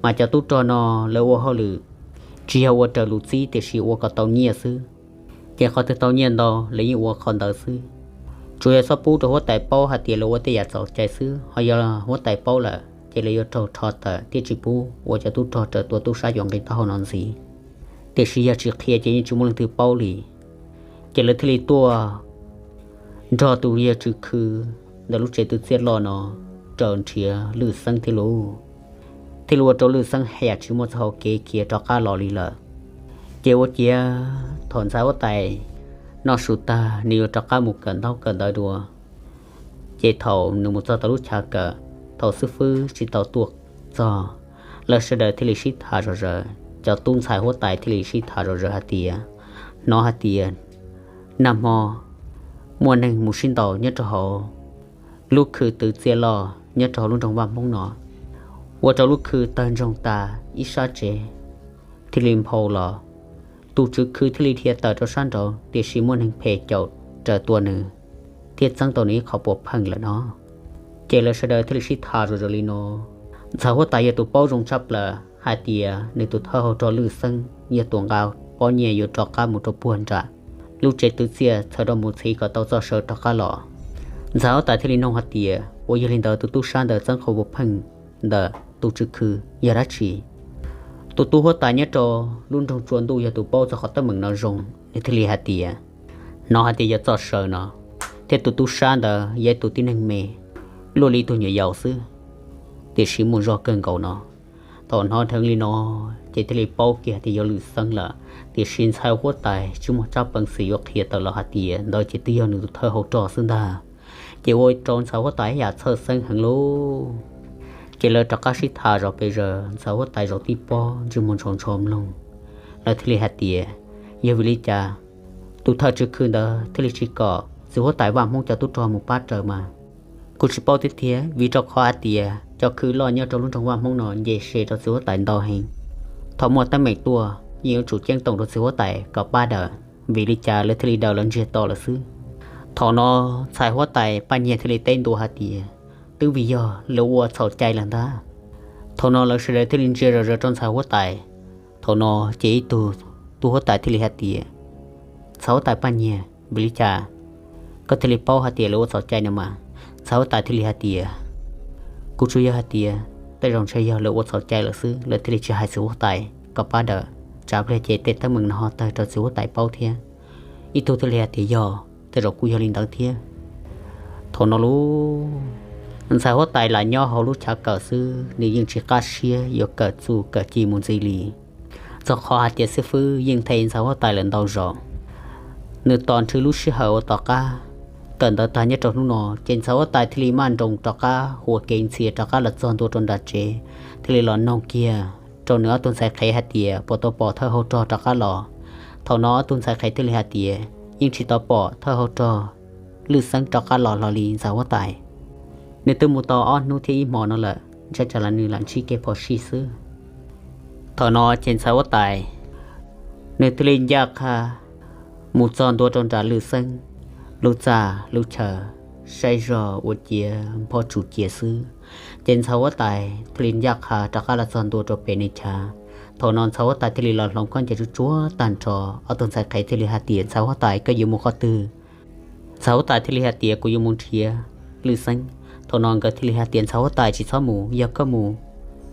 Mas cov tub rog no lawv ua hauj lwm tsis yog ua raws lus txib tiam sis ua kom tau nyiaj xwb. Ces qhov twg tau nyiaj ntau lawv yeej ua qhov ntawd xwb. Tsuas yog txhob pub rau huab tais paub hais tias lawv ua tej yam txhaum cai xwb, ho yog huab tais paub lawm ces lawv yuav raug rho tawm thiab tsis pub ua cov tub rog raws tua tub sab yuav nqi taub hau no ntxiv. Tiam sis yog tsis qhia ces yeej tsis muaj leej twg paub li. Ces lawv thiaj li tuaj nrog tus yawg tswv khw ntawm lub tsev twv txiaj loj no raws nrhiav Lwj Xeeb thiab lauj. Thiaj li ua rau Lwj Xeeb haj yam tsis muaj txoj hau kev khiav rov qab los li lawm. Ces ua ciav thaum ntxhais huab tais noj su tag nws yuav rov qab mus kawm ntaub kawm ntawv dua. Ces thaum nws mus txog tau lub chaw kawm, thaum xib fwb tsis tau tuaj txog, lawv sawv daws thiaj li sib tham zom zaws, cov tub ntxhais huab tais thiaj li sib tham zom zaws hais tias, hnov hais tias nag hmo muaj neeg mus sib ntaus nyob rau hauv lub khw twv txiaj loj nyob rau hauv lub nroog Vaj Hmoob no, ua rau lub khw tawg ntsoog tas ib sab tsev thiaj li nphau los. Tus tswv khw thiaj li dhia tawm rau sab nraud tiam sis muaj neeg phem caum raws tua nws thiab txeeb tau nws ib qho puas pheej lawm no. Ces lawv sawv daws thiaj li sib tham zom zaws li no. Ntxhais huab tais yog tus paub zoo tshaj plaws hais tias nws tus thawj hauv rog Lwj Xeeb yog tus nqa pob nyiaj yuav rov qab mus rau puag nram lub tsev twv txiaj txhawm rau mus txhiv kom tau txoj saw rov qab los. Ntxhais huab tais thiaj li nug hais tias, ua yog li ntawd tus tub sab ntawd txeeb qhov puas pheej ntawm tus tswv khw yog dab tsi? Tus tub huab tais nyob rau lub nroog Tsua Ntuj yog tus paub txog qhov teeb meem no zoo, nws thiaj li hais tias, hnov hais tias yog txoj saw no, thiab tus tub sab ntawd yog ib tus tib neeg me, luaj li ib tug nyuam yaus xwb, tiam sis muaj zog kawg nkaus no. Thaum hnov dheev li no, ces thiaj li paub kiag hais tias yog Lwj Xeeb lawm, tiam sis ntxhais huab tais tsis muaj tsab peev xwm yuav qhia tawm los hais tias ntawd ces twb yog nws tus thawj hauv rog xwb ntag. Ces ua rau ntxhais huab tais yam txhawj xeeb heev lauj. Ces lawv rov qab sib tham zom pes zaws, ntxhais huab tais zaum tib pob ntsej muag ntshaus ntsho mloog. Lawv thiaj li hais tias, yog vim li cas tus thawj tswv khw ntawd thiaj li tsis kom txiv huab tais Vaj Hmoob cov tub rog mus pab raws mas? Kuv tsis paub tiag tiag, vim rau qhov hais tias cov khw loj nyob rau lub nroog Vaj Hmoob no nce se rau txiv huab tais ntau heev. Thaum muaj teeb meem tuaj yeej yuav tsum ceeb toom rau txiv huab tais kom pab daws, vim li cas lawv thiaj li daws los ntsiag to lawm xwb. Thaum no ntxhais huab tais Paj Nyiag thiaj li teb ntua hais tias, twb vim yog lawv ua txhaum cai lawm ntag. Thaum no lawv sawv daws thiaj li ntsia zom zaws rau ntxhais huab tais. Thaum no ces ib tug tub huab tais thiaj li hais tias, ntxhais huab tais Paj Nyiag, vim li cas koj thiaj li paub hais tias lawv ua txhaum cai no mas? Ntxhais huab tais thiaj li hais tias, kuv tsuas yog hais tias tej zaum ntshe yog lawv ua txhaum cai lawm xwb, lawv thiaj li tsis hais txiv huab tais kom pab daws, tsam pliag ces tej teeb meem no ho tawg rau txiv huab tais paub thiab. Ib tug thiaj li hais tias yog, tej zaum kuj yog li ntawd thiab. Thaum no lauj, ntxhais huab tais lam nyob hauv lub chav kawm xwb, nws yeej tsis qab siab yuav kawm txuj kawm ci mus ntxiv li. Txog qhov hais tias xib fwb yeej them ntxhais huab tais lawm ntau zaus. Nws tos nrhw lub sij hawm uas tom qab kawm ntawv tag nyob rau hnub no, ces ntxhais huab tais thiaj li maj nroos rov qab ua kev ntxhias rov qab los txog ntua rau nram tsev, thiaj li los noog kiag rau nws ob tug ntxhais qhev hais tias puas tau pom thawj hauv rog rov qab los. Thaum no ob tug ntxhais qhev thiaj li hais tias yeej tsis tau pom thawj hauv rog Lwj Xeeb rov qab los hlo li ntxhais huab tais. Nws twb mus tau ob hnub thiab ib hmo no lawm, ntshai tsam los nws lam ntsib kev phom sij xwb. Thaum no ces ntxhais huab tais nws thiaj li ncaj qha mus txog ntua rau nram Lwj Xeeb lub txaj lub chaw, saib zog ua ciav nphob tsuj cia xwb. Ces ntxhais huab tais thiaj li ncaj qha rov qab los txog ntua rau pem nws chav. Thaum no ntxhais huab tais thiaj li los hloov khaub ncaws tsuag tsuag tag nrho, ob tug ntxhais qhev thiaj li hais tias, ntxhais huab tais, koj yuav mus qhov twg? Ntxhais huab tais thiaj li hais tias, kuv yuav mus nrhiav Lwj Xeeb. Thaum no nkawd thiaj li hais tias, ntxhais huab tais, tsis txhob mus, yog koj mus,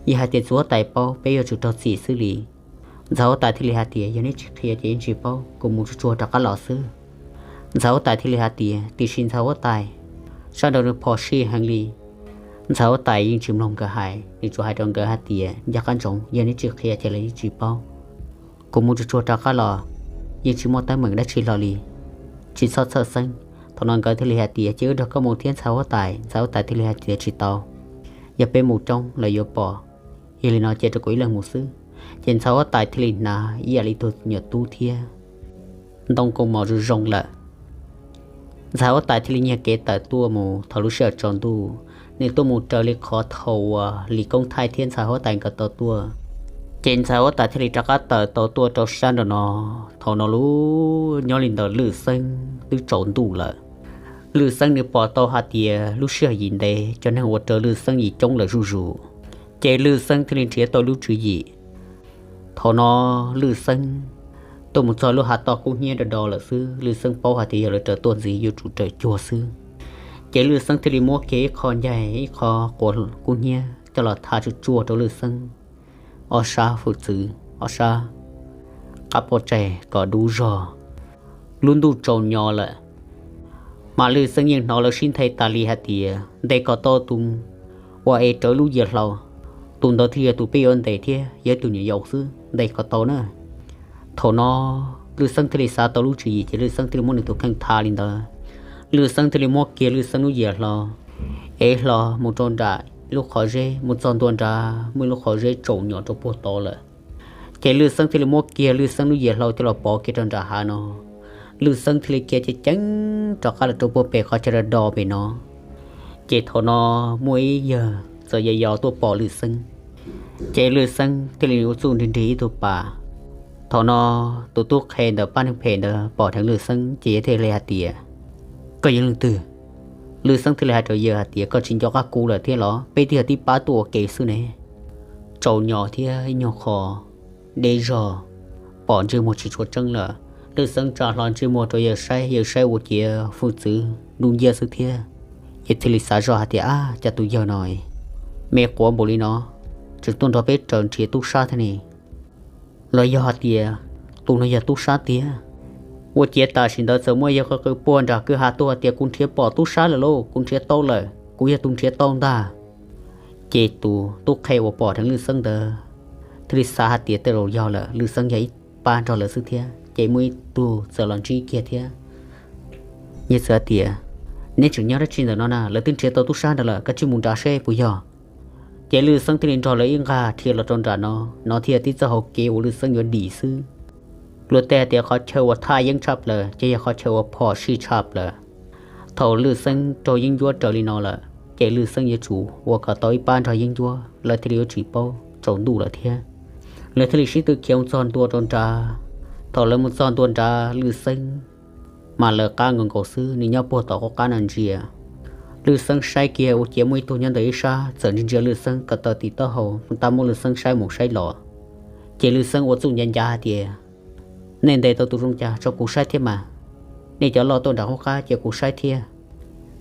yog hais tias txiv huab tais paub peb yuav tsum raug txim xwb li. Ntxhais huab tais thiaj li hais tias, yog neb tsis qhia ces yeej tsis paub, kuv mus tsuag tsuag rov qab los xwb. Ntxhais huab tais thiaj li hais tias, tiam sis ntxhais huab tais, sab nraud nws phom sij heev li. Ntxhais huab tais yeej tsis mloog nkawd hais, nws tsuas hais rau nkawd hais tias, ncaj qab ntsoov, yog neb tsis qhia ces lawv yeej tsis paub. Kuv mus tsuag tsuag rov qab los, yeej tsis muaj teeb meem dab tsi hlo li, tsis txhob txhawj xeeb. Thaum no nkawd thiaj li hais tias, cia wb nrog koj mus thiab ntxhais huab tais. Ntxhais huab tais thiaj li hais tias, tsis tau, yog peb mus coob lawv yuav pom, yog li no cia rau kuv ib leeg mus xwb. Ces ntxhais huab tais thiaj li hnav ib yam li tug nyuam tub thiab ntoo kaus mom zoo zoo lawm. Ntxhais huab tais thiaj li nyiag kev tawm tuaj mus. Thaum lub sij hawm tsaus ntuj, nws tuaj mus raws li qhov thaum uas Lis Koob Thaij thiab ntxhais huab tais nkawd tau tuaj. Ces ntxhais huab tais thiaj li rov qab tawm tau tuaj rau sab nraum no. Thaum no lub nyob li ntawm Lwj Xeeb twb tsaus ntuj lawm. Lwj Xeeb nws pom tau hais tias lub sij hawm yim ntev cov neeg uas raws Lwj Xeeb yim coob lawm zuj zus, ces Lwj Xeeb thiaj li nrhiav tau lub tswv yim. Thaum no Lwj Xeeb tuaj mus txog lub hav toj kub hnyiab do do lawm xwb. Lwj Xeeb paub hais tias yog lawv raws tuaj ntxiv yuav tsum raws cuag xwb. Ces Lwj Xeeb thiaj li muab kiag ib qho ncaig ib qho quav kub hnyiab coj los tha tsuj tsuaj rau Lwj Xeeb ob sab hwj txwv, ob sab qab pob tsaig kom dub zog. Lub ntuj tsaus nyo lawm, mas Lwj Xeeb yeej hnov lawv sib nthe tas li hais tias ntes kom tau tus uas ev rawv lub yias hlau, tus ntawd thiaj yog tus peb yuav ntes thiab yog tus nyuam yaus xwb, ntes kom tau na. Thaum no Lwj Xeeb thiaj li xav tau lub tswv yim ces Lwj Xeeb thiaj li muab nws tus kheej tha li ntawd. Lwj Xeeb thiaj li muab kiag Lwj Xeeb lub yias hlau, ev hlo mus rau nram lub qhov zeb, mus txog ntua nrad muaj ib lub qhov zeb tsaus nyo rau puag tod lawm. Ces Lwj Xeeb thiaj li muab kiag Lwj Xeeb lub yias hlau coj los pov kiag rau nram hav no. Lwj Xeeb thiaj li khiav ceev ceev rov qab los rau puag pem qhov chaw do do pem no. Ces thaum no muaj ib yawg txawm yos yos tuaj pom Lwj Xeeb, ces Lwj Xeeb thiaj li ua txuj nrig nrig ib tug pas. Thaum no tus tub qhe ntawm pab neeg phem ntawd pom dheev Lwj Xeeb ces yawg thiaj li hais tias, koj yog leej twg? Lwj Xeeb thiaj li hais rau yawg hais tias, koj tsis nco qab kuv lawm thiab los? Peb twb yog tib pab tuaj ua ke xwb ne. Tsaus nyo thiab ib nyuag qho deb zog, pom ntsej muag tsis tshua tseeb lawm. Lwj Xeeb tsa hlo ntsej muag rau yawg saib, yawg saib ua ciav hwj txwv dub nciab xwb thiab. Yawg thiaj li xav zoj hais tias, ab, cas tus yawg no me quav npaum li no, tseem tuaj nrog peb raws nrhiav tub sab thiab ne? Los yog hais tias tus no yog tub sab tiag? Ua ciav tam sim ntawd txawm muaj yawg qw qw puag nram kwj ha tuaj hais tias, kuv nrhiav pom tub sab lawm lauj, kuv nrhiav tau lawm, kuv yog tus nrhiav tau ntag. Ces tus tub qhe uas pom dheev Lwj Xeeb ntawd thiaj li xav hais tias tej zaum yog lawm, Lwj Xeeb yog ib pab nrog lawv xwb thiab. Ces muaj ib tug txawm los ntsib kiag thiab. Yawg txawm hais tias, neb tseem nyob dab tsi ntawm no na? Lawv twb nrhiav tau tub sab nrad lawm, koj cia li mus nrad seb puas yog. Ces Lwj Xeeb thiaj li nrog lawv ib nqag dhia los rau nram no. No thiaj yog tib txoj hau kev uas Lwj Xeeb yuav dim xwb. Luag tej hais tias qhov chaw uas thaj yeeb tshaj plaws ces yog qhov chaw uas phom sij tshaj plaws. Thaum Lwj Xeeb raug yeeb ncuab raws li no lawm ces Lwj Xeeb yuav tsum ua kom tau ib pab nrog yeeb ncuab, lawv thiaj li yuav tsis paub, tsaus ntuj lawm thiab. Lawv thiaj li sib tw khiav mus txog ntua rau nrad. Thaum lawv mus txog ntua nrad Lwj Xeeb mas lawv qab nkaus nkaus xwb, nws nyob puag tom qub qab no ntsia. Lwj Xeeb saib kiag ua ciav muaj ib tug nyob ntawm ib sab txawm ntsia ntsia Lwj Xeeb ko taw tim taub hau, tab muab Lwj Xeeb saib mus saib los. Ces Lwj Xeeb ua txuj ncav ncav hais tias, nej ntes tau tus zoo cas tso kuv saib thiab mas. Nej cov loj tuaj nram qub qab cia kuv saib thiab.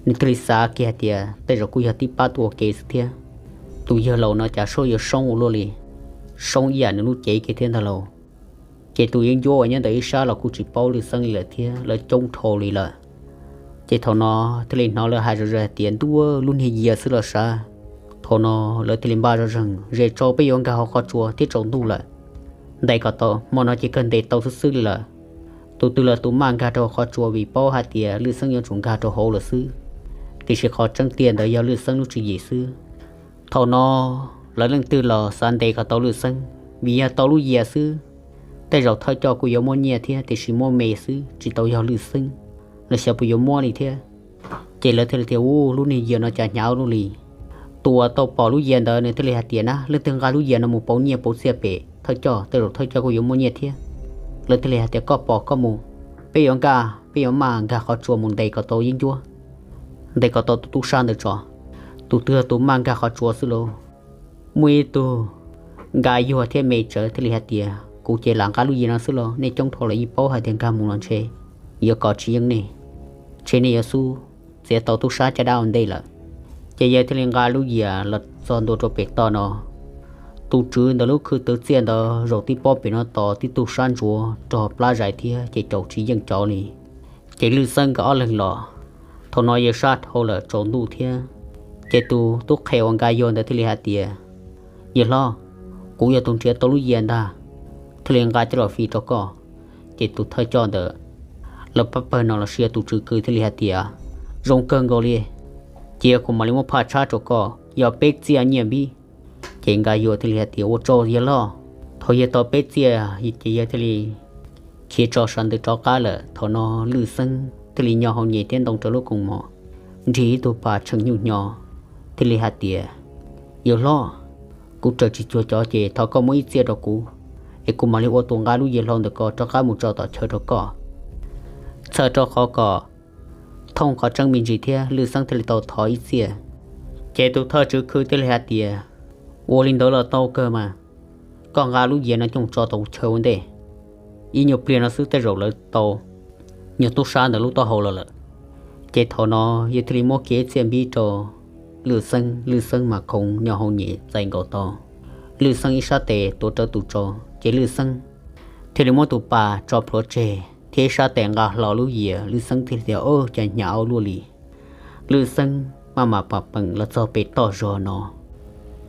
Nws thiaj li xav kiag hais tias tej zaum kuj yog tib pab tuaj ua ke xwb thiab. Tus yawg laus no cas soob yuav soob ua luaj li, soob ib yam nws lub cev kiag thiab ntag lauj. Ces tus yeeb ncuab uas nyob ntawm ib sab los kuj tsis paub Lwj Xeeb li lawm thiab, lawv coob dhau li lawm. Ces thaum no thiaj li hnov lawv hais zom zaws hais tias, ntuj, lub niag yias xwb los sav. Thaum no lawv thiaj li npaj zoj zeeg, zes tso peb yuav nkag hauv qhov tsua thiab, tsaus ntuj lawm. Ntes kom tau, hmo no ces kawg ntes tau xwb xwb li lawm. Tus twg los tus maj nkag rau hauv qhov tsua vim paub hais tias Lwj Xeeb yuav tsum nkag rau hauv lawm xwb. Tiam sis qhov tseeb tiag ntawd yog Lwj Xeeb lub tswv yim xwb. Thaum no lawv leej twg los xav ntes kom tau Lwj Xeeb, vim yog tau lub yias xwb. Tej zaum thawj coj kuj yuav muab nyiaj thiab, tiam sis muab me xwb, tsis tau yog Lwj Xeeb, lawv xyov puas yuav muab li thiab. Ces lawv thiaj li tias, u, lub niag yias no cas hnyav ua luaj li. Tus uas tau pom lub yias ntawd nws thiaj li hais tias, na, leej twg nqa lub yias no mus pauv nyiaj pauv txiaj pem thawj coj, tej zaum thawj coj kuj yuav muab nyiaj thiab. Lawv thiaj li hais tias, koj pom koj mus, peb yuav nkag, peb yuav maj nkag qhov tsua mus ntes kom tau yeeb ncuab, ntes kom tau tus tub sab ntawd tso. Tus twg tus maj nkag qhov tsua xwb lauj. Muaj ib tug Nka Yuag thiab Me Tsawv thiaj li hais tias, kuv ces lam nqa lub yias no xwb los, nej coob dhau lawm, yeej paub hais tias nkag mus los ntshe yuav kov tsis yeej nej, ntshe nej yuav xub txiav tau tub sab caj dab ua ntej lawm. Ces yawg thiaj li nqa lub yias los txog ntua rau pem toj no. Tus tswv ntawm lub khw twv txiaj ntawd zaum tib pob pem no tos tib tug sab ntsuav rog plab zais thiab ces caum tsis yeej cov li. Ces Lwj Xeeb nkawd ob leeg los, thaum no yawg sab dhau lawm tsaus ntuj thiab. Ces tus tub qhe uas Nka Yuag ntawd thiaj li hais tias, yawg hlob, kuv yog tus nrhiav tau lub yias ntag, thiaj li nqa coj los fij rau koj. Ces tus thawj coj ntawd, lawv pab pawg no los sis yog tus tswv kws thiaj li hais tias, zoo kawg nkaus li, cia kuv mam li muab phaj tshab rau koj, yog peb txiaj nyiaj npib. Ces Nka Yuag thiaj li hais tias, ua tsaug yawg hlob. Thaum yawg tau peb txiaj ces yawg thiaj li khiav tso sab ntawd rov qab lawm. Thaum no Lwj Xeeb thiaj li nyo hau nyem thiab ntoo rau lub koos mom, nrig ib tug pas tsheej nyuj hnyo, thiaj li hais tias, Yawg hlob, kuv raws tsis cuag cov ces thov koj muab ib txiaj rau kuv, es kuv mam li ua tus nqa lub yias hlau ntawm ko rov qab mus tso tom chaw rau koj. Txhawm rau qhov kom thooj qhov tseeb me ntsis thiab Lwj Xeeb thiaj li tau thov ib txiaj. Ces tus thawj tswv khw thiaj li hais tias, Ua li ntawd los tau kawg mas, koj nqa lub yias no coj mus tso tom chaw ua ntej, ib nyuag pliag no xwb tej zaum lawv tau nyuag tub sab ntawm lub taub hau los lawm. Ces thaum no yawg thiaj li muab kiag ib txiaj npib rau Lwj Xeeb, Lwj Xeeb mas khoov nyo hau nyem txais nkaus tau Lwj Xeeb ib sab tes tuav rawv tus tsau, ces Lwj Xeeb thiaj li muab tus pas tso plhuav tseg thiab ib sab tes nqa hlo lub yias. Lwj Xeeb thiaj li tias, Au, cas hnyav ua luaj li. Lwj Xeeb maj mam pam peem los txog pem toj zog no.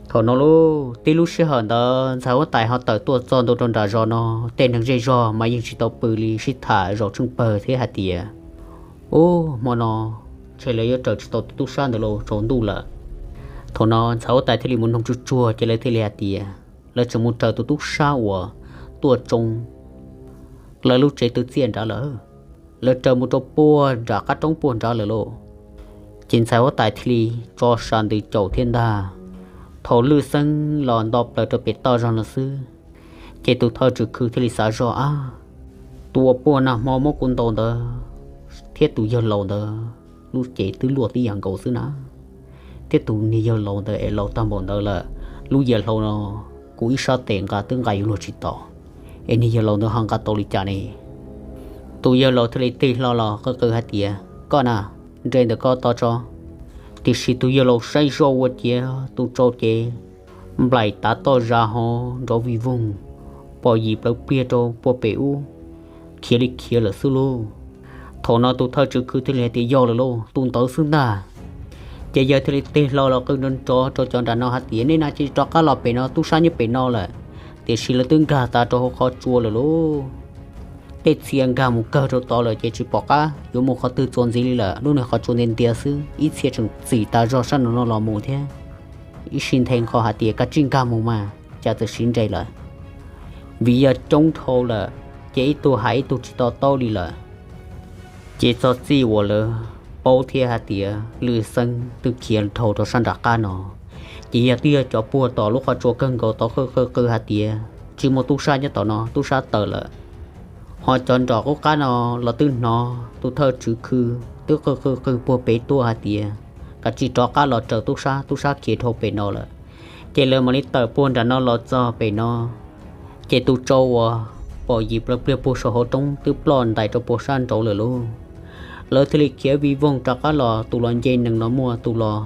Thaum no lauj, tib lub sij hawm ntawd ntxhais huab tais ho tawm tuaj txog ntua rau nram zos no, tej neeg zej zog mas yeej tsis tau pw li, sib tham zaum tsheej pawg thiab hais tias, Ub, hmo no ntshe lawv yuav raws tsis tau tus tub sab ntawd los tsaus ntuj lawm. Thaum no ntxhais huab tais thiaj li mus noog tsuag tsuag ces lawv thiaj li hais tias, Lawv tseem mus raws tus tub sab uas tuaj tsoo lawv lub tsev twv txiaj nrad lawm. Lawv raws mus rau puag nram qab roob puag nrad lawm lauj. Ces ntxhais huab tais thiaj li tso sab ntawd caum thiab ntag. Thaum Lwj Xeeb los nto plaws rau pem toj zog no xwb, ces tus thawj tswv khw thiaj li xav zoj, Ab, tus uas puag nag hmo muab kuv ntaus ntawd thiab tus yawg laus ntawd lub cev twb luaj tib yam nkaus xwb na. Thiab tus niag yawg laus ntawd es laus tag npaum ntawd lawm, lub yias hlau no kuv ib sab tes nqa twb nqa yuav luag tsis tau, es niag yawg laus ntawd ho nqa tau li cas ne? Tus yawg laus thiaj li tig hlo los qw qw hais tias, Koj na, nres ntawm ko tod tso. Tiam sis tus yawg laus saib zoj ua ciav tus tsau ces nplaim tav toj zas hov nrov vij voog, pom yim plawv pliag rau puag pem ub, khiav li khiav lawm xwb lauj. Thaum no tus thawj tswv khw thiaj li hais tias, Yog lawm lauj, tus ntawd xwb ntag. Ces yawg thiaj li tig hlo los qw nrov nrov rau cov nram no hais tias, Nej na cia li rov qab los pem no, tub sab nyob pem no lawm, tiam sis lawv twb nkag tas rau hauv qhov tsua lawm lauj. Tej txhia nkag mus kawg rau tod lawm ces tsis pom qab yuav mus qhov twg txuas ntxiv li lawm. Lub niag qhov tsua ntiav ntiav xwb, ib txhia tseem txim tas zog sab no no los mus thiab. Ib sij nthe nqho hais tias, Kav tsij nkag mus mas, cas txawm siv nres lawm. Vim yog coob dhau lawm, ces ib tug hais ib tug tsis to taub li lawm. Ces txog txij uas lawv paub thiab hais tias Lwj Xeeb twb khiav dhau rau sab nram qab no, ces yog twb yog cov puag tom lub qhov tsua kawg nkaus tod qw qw qw hais tias, Tsis muaj tub sab nyob tom no, tub sab tawm lawm. Ho cov nram qub qab no los twb hnov tus thawj tswv khw twb qw qw qw puag pem tuaj hais tias, Kav tsij rov qab los raws tub sab, tub sab khiav dhau pem no lawm. Ces lawv mam li tawm puag nram no los txog pem no, ces tus tsau uas pom yim plawv pliag puag saum hauv roob twb ploj ntais rau puag sab nraud lawm lauj. Lawv thiaj li khiav vij voog rov qab los, tus los nce nees los muaj, tus los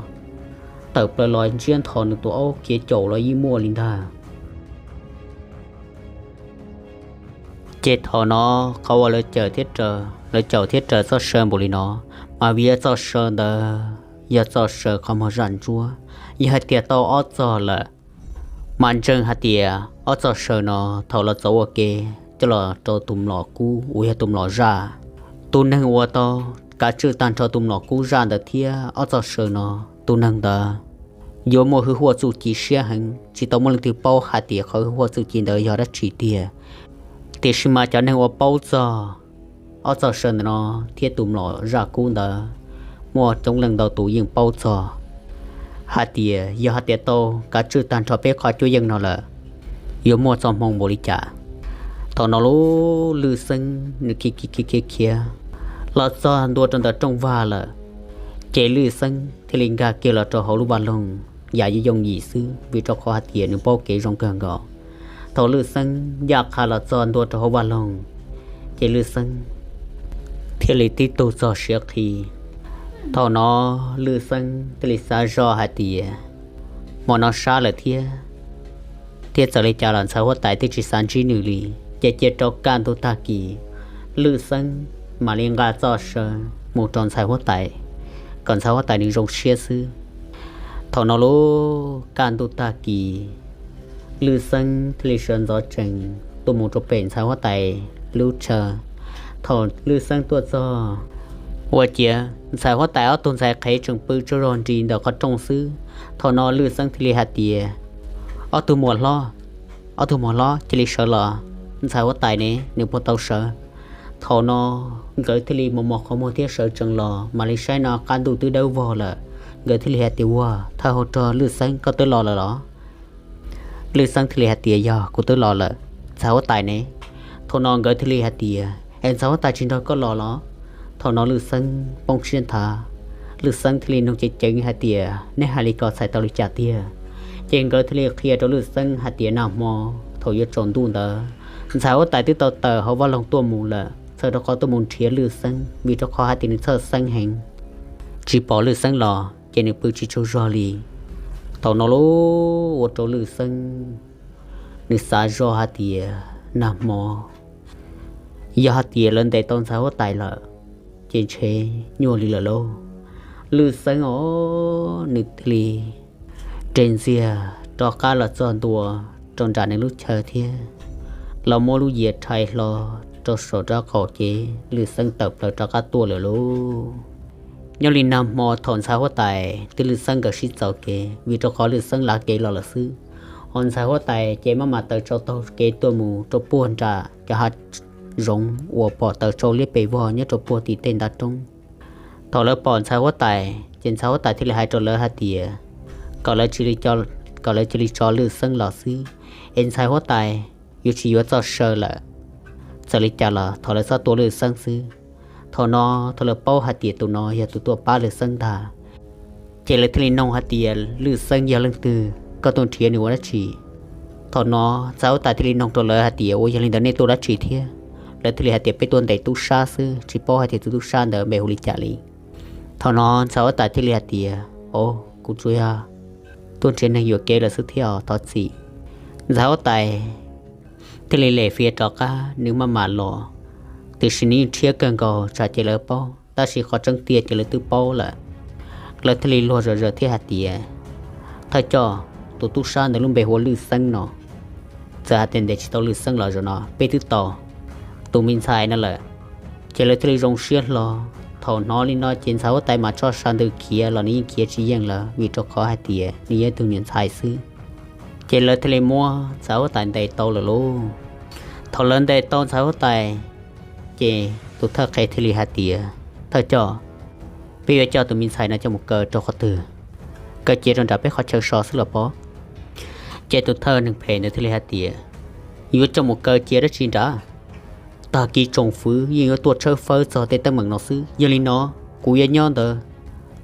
tawm plaws los ntsiab nthos nws tus aub khiav caum los yeej muaj li ntag. Ces thaum no qhov uas lawv caum thiab raws, lawv caum thiab raws txoj saw npaum li no, mas vim yog txoj saw ntawd yog txoj saw qhov muag zaj ntsuab, yog hais tias tau ob txog lawm, mas ntseeg hais tias ob txoj saw no thaum los txov ua ke coj los rau tus mlom kub uas yog tus mlom zaj. Tus neeg uas tau kav tswj tag nrho tus mlom kub zaj ntawd thiab ob txoj saw no, tus neeg ntawd yuav muaj hwj huaj txuj ci siab heev, tsis tau muaj leej twg paub hais tias qhov hwj huaj txuj ci ntawd yog dab tsi tiag. Tiam sis mas cov neeg uas paub txog ob txoj saw ntawm no thiab tus mlom zaj kub ntawd, muaj coob leej ntau tus yeej paub txog hais tias yog hais tias tau kav tswj tag nrho peb qhov cuab yeej no lawm, yuav muaj txoj hmoo npaum li cas. Thaum no lub Lwj Xeeb nws khiav khiav khiav khiav los txog ntua rau ntawm rooj vag lawm, ces Lwj Xeeb thiaj li nkag kiag los rau hauv lub vaj loog yam yooj yim xwb, vim rau qhov hais tias nws paub kev zoo kawg nkaus. Thaum Lwj Xeeb ncaj qha los txog ntua rau hauv vaj loog, ces Lwj Xeeb thiaj li tib tug txog siav qhi. Thaum no Lwj Xeeb thiaj li xav zoj hais tias, hmo no sab lawm thiab, thiab txawm li cas los ntxhais huab tais twb tsis xav ntsib nws li, ces cia rau kaj ntug tag kis Lwj Xeeb mam li nqa txoj saw mus rau ntxhais huab tais, kom ntxhais huab tais nws zoo siab xwb. Thaum no lub kaj ntug tag kis, Lwj Xeeb thiaj li sawv ntxov tsees tuaj mus rau pem ntxhais huab tais lub chaw. Thaum Lwj Xeeb tuaj txog, ua ciav ntxhais huab tais ob tug ntxhais qhev tseem pw tsaug zog nris ntawm qhov rooj xwb. Thaum no Lwj Xeeb thiaj li hais tias, Ob tug muam hlob, ob tug muam hlob, cia li sawv los, ntxhais huab tais ne nws puas tau sawv? Thaum no nkawd thiaj li mos mos qhov muag thiab sawv tsees los mam li saib no qab ntuj twb dawb vog lawm. Nkawd thiaj li hais tias, Ua, thawj hauv rog Lwj Xeeb, koj twb los lawm los? Lwj Xeeb thiaj li hais tias, Yog, kuv twb los lawm. Ntxhais huab tais ne? Thaum no nkawd thiaj li hais tias, Es ntxhais huab tais tsis nrog koj los los? Thaum no Lwj Xeeb poob siab nthav. Lwj Xeeb thiaj li nug ceev ceev hais tias, Nej hais li ko txhais tau li cas tiag? Ces nkawd thiaj li qhia rau Lwj Xeeb hais tias nag hmo thaum yuav tsaus ntuj ntawd, ntxhais huab tais twb tau tawm hauv vaj loog tuaj mus lawm, txhawm rau qhov tuaj mus nrhiav Lwj Xeeb, vim rau qhov hais tias nws txhawj Xeeb heev, tsis pom Lwj Xeeb los ces nws pw tsis tsaug zog li. Thaum no lub ua rau Lwj Xeeb nws xav zoj hais tias nag hmo yog hais tias lawv ntes tau ntxhais huab tais lawm ces ntshe nyuaj li lawm lauj. Lwj Xeeb os, nws thiaj li res ntxiag rov qab los txog ntua rau nram nws lub chaw thiab los muab lub yias rhais hlo rau saum rab qaum ces Lwj Xeeb tawm plaws rov qab tuaj lawm lauj. Nyob li nag hmo thaum ntxhais huab tais twb Lwj Xeeb nkawd sib txaus kev, vim rau qhov Lwj Xeeb lav kev los lawm xwb, ho ntxhais huab tais ces maj mam taws tsau taug kev tuaj mus rau puag nram cov hav zoov uas pom taws tsau liab pes vog nyob rau puag tim tej ntav roob. Thaum lawv pom ntxhais huab tais ces ntxhais huab tais thiaj li hais rau lawv hais tias kom lawv cia li tso Lwj Xeeb los xwb, es ntxhais huab tais yuav tsis yuav txoj saw lawm. Txawm li cas los thov lawv txhob tua Lwj Xeeb xwb. Thaum no thaum lawv paub hais tias tus no yog tus tuaj pab Lwj Xeeb ntag, ces lawv thiaj li nug hais tias, Lwj Xeeb yog leej twg? Koj tuaj nrhiav nws ua dab tsi? Thaum no ntxhais huab tais thiaj li nug rau lawv hais tias, Ua yog li ntawd nej tuaj dab tsi thiab? Lawv thiaj li hais tias, Peb tuaj ntes tub sab xwb, tsis paub hais tias tus tub sab ntawd npe hu li cas li. Thaum no ntxhais huab tais thiaj li hais tias, O, kuv tsuas yog tuaj nrhiav neeg yuam kev lawm xwb thiab os, thov txim. Ntxhais huab tais thiaj li lem fiav rov qab, nws maj mam los, tiam sis nws yeej rhiab kawg nkaus, tsam ces lawv paub, tab sis qhov tseeb tiag ces lawv twb paub lawm. Lawv thiaj li luag zom zaws thiab hais tias, Thawj coj, tus tub sab ntawd lub npe hu ua Lwj Xeeb no. Txawm hais tias ntes tsis tau Lwj Xeeb los zaum no peb twb tau tus me ntxhais no lawm. Ces lawv thiaj li zoo siab hlo. Thaum hnov li no ces ntxhais huab tais mas tso saw ntws khiav los nws yeej khiav tsis yeej lawm, vim rau qhov hais tias nws yog ib tug nyuam ntxhais xwb. Ces lawv thiaj li muab ntxhais huab tais ntes tau lawm lauj. Thaum lawv ntes tau ntxhais huab tais, ces tus thawj qhe thiaj li hais tias, Thawj coj, peb yuav coj tus me ntxhais no coj mus kaw rau qhov twg? Kaw cia rau nram peb qhov chaw so xwb los pob? Ces tus thawj neeg phem ntawd thiaj li hais tias, Yuav coj mus kaw cia dab tsi nrad? Tag kis tsoom fwv yeej yuav tuaj tshawb fawb txog tej teeb meem no xwb. Yog li no, kuv yuav nyob ntawd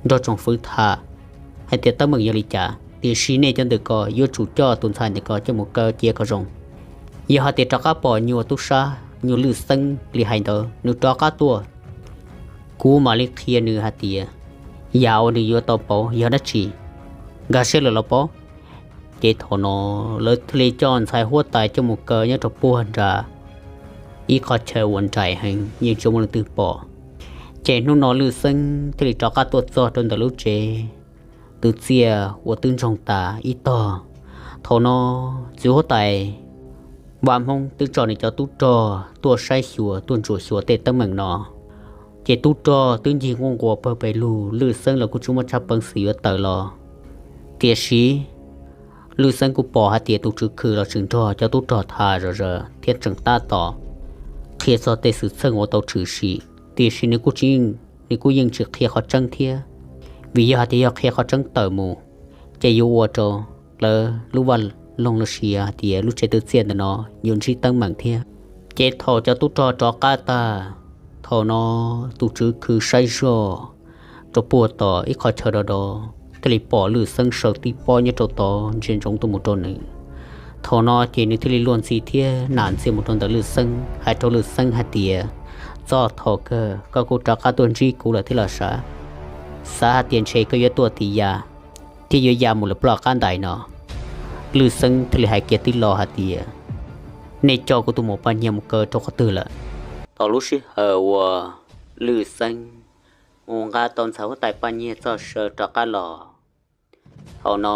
nrog tsoom fwv tham hais tias teeb meem yog li cas, tiam sis nej cov ntawm ko yuav tsum coj tus ntxhais ntawm ko coj mus kaw cia kom zoo. Yog hais tias rov qab pom nyuag tub sab, nyuag Lwj Xeeb li hais ntawd nws rov qab tuaj, kuv mam li qhia nws hais tias yam uas nws yuav tau pauv yog dab tsi. Nkag siab lawm los pob? Ces thaum no lawv thiaj li coj ntxhais huab tais coj mus kaw nyob rau puag nram ib qhov chaw uas nraim heev yeej tsis muaj leej twg pom. Ces hnub no Lwj Xeeb thiaj li rov qab tuaj txog rau ntawm lub tsev, tus tsiaj uas twb ntsoog tas ib tog. Thaum no txiv huab tais Vaj Hmoob twb tso nws cov tub rog tuaj saib xyuas tuaj ntsuam xyuas tej teeb meem no. Ces tub rog twb ncig nquj nquas pawg pes lug, Lwj Xeeb los kuj tsis muaj tshaj peev xwm yuav tawm los. Tiam sis Lwj Xeeb kuj pom hais tias tus tswv khw los tseem nrog cov tub rog tham zom zaws thiab tseem tab tom qhia txog tej xwm txheej uas tau tshwm sim, tiam sis nws kuj tsis, nws kuj yeej tsis qhia qhov tseeb thiab, vim yog hais tias yog qhia qhov tseeb tawm mus ces yuav ua rau lawv lub vaj loog los sis hais tias lub tsev twv txiaj ntawm no yuav ntsib teeb meem thiab. Ces thaum cov tub rog rov qab tag, thaum no tus tswv khw saib zoj rau puag tom ib qhov chaw do do, thiaj li pom Lwj Xeeb sawv tib pob nyob rau tod ntsia ntsoov tuaj mus rau nws. Thaum no ces nws thiaj li luag ntxhi thiab nam ntxias mus rau ntawm Lwj Xeeb, hais rau Lwj Xeeb hais tias, Txoj thaum kawg koj kuj rov qab tuaj ntsib kuv lawm thiab los sav? Xav hais tias ntshe koj yuav tuaj tim ya thiab yuav ya mus lawm ploj qab ntais no. Lwj Xeeb thiaj li hais kiag tib lo hais tias, Nej coj kuv tus muam Paj Nyiag mus kaw rau qhov twg lawm? Thaum lub sij hawm uas Lwj Xeeb mus nqa tau ntxhais huab tais Paj Nyiag txoj saw rov qab los, thaum no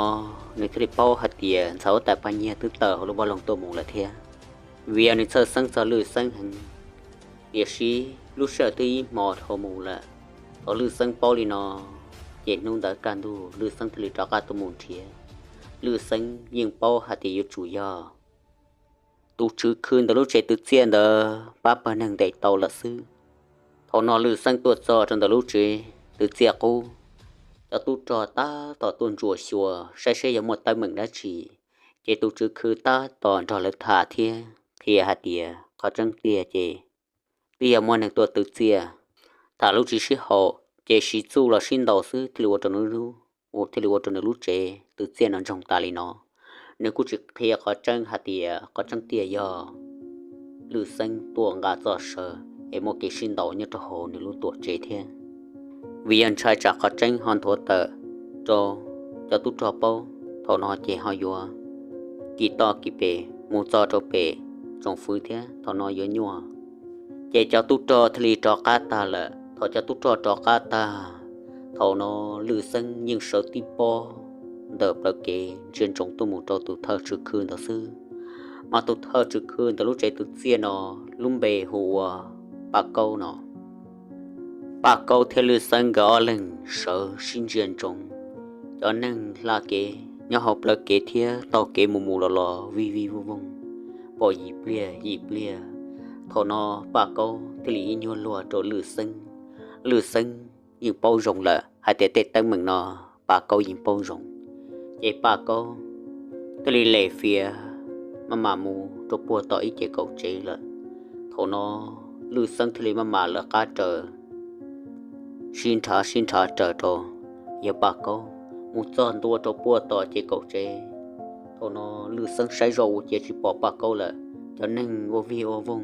nws thiaj li paub hais tias ntxhais huab tais Paj Nyiag twb tawm hauv lub vaj loog tuaj mus lawm thiab, vim yog nws txhawj Xeeb txog Lwj Xeeb heev. Tiam sis lub sij hawm twb ib hmo dhau mus lawm. Thaum Lwj Xeeb paub li no, ces hnub ntawd kaj ntug Lwj Xeeb thiaj li rov qab tuaj mus nrhiav. Lwj Xeeb yeej paub hais tias yuav tsum yog tus tswv khw ntawm lub tsev twv txiaj ntawd pab pawg neeg ntes tau lawm xwb. Thaum no Lwj Xeeb tuaj txog rau ntawm lub tsev twv txiaj qub, cov tub rog tab tom tuaj ntsuam xyuas saib seb yog muaj teeb meem dab tsi, ces tus tswv khw tab tom nrog lawv tham thiab qhia hais tias qhov tseeb tiag ces twb yog muaj neeg tuaj twv txiaj, tham lub tsis sib haum ces sib txuj los sib ntaus xwb thiaj li ua rau nws lub, thiaj li ua rau nws lub tsev twv txiaj no ntsoog tas li no. Nws kuj tsis qhia qhov tseeb hais tias qhov tseeb tiag yog Lwj Xeeb tuaj nqa txoj saw es muaj kev sib ntaus nyob rau hauv nws lub tuam tsev thiab. Vim yog ntshai tsam qhov tseeb ho nthuav tawm rau cov tub rog paub, thaum no ces ho yuav kis toj kis pes mus txog rau pem tsoom fwv thiab thaum no yuav nyuaj. Ces cov tub rog thiaj li rov qab tag lawm. Thaum cov tub rog rov qab tag, thaum no Lwj Xeeb yeej sawv tib pob ntawm plawv kev ntsia ntsoov tuaj mus rau tus thawj tswv khw ntawd xwb. Mas tus thawj tswv khw ntawm lub tsev twv txiaj no lub npe hu ua Paj Kaub no. Paj Kaub thiab Lwj Xeeb nkawd ob leeg sawv sib ntsia ntsoov, cov neeg hla kev nyob hauv plawv kev thiab taug kev mus mus los los vij vij voog voog, pom yim pliag yim pliag. Thaum no Paj Kaub thiaj li ib nyuag luag rau Lwj Xeeb. Lwj Xeeb yeej paub zoo lawm hais tias tej teeb meem no Paj Kaub yeej paub zoo. Ces Paj Kaub thiaj li lem fiav maj mam mus rau puag tom ib ce kaum tsev lawm. Thaum no Lwj Xeeb thiaj li maj mam lawv qab raws, sib nrhav sib nrhav raws rau yawg Paj Kaub mus txog ntua rau puag tom ce kaum tsev. Thaum no Lwj Xeeb saib zoj ua ciav tsis pom Paj Kaub lawm, cov neeg ua vij ua voog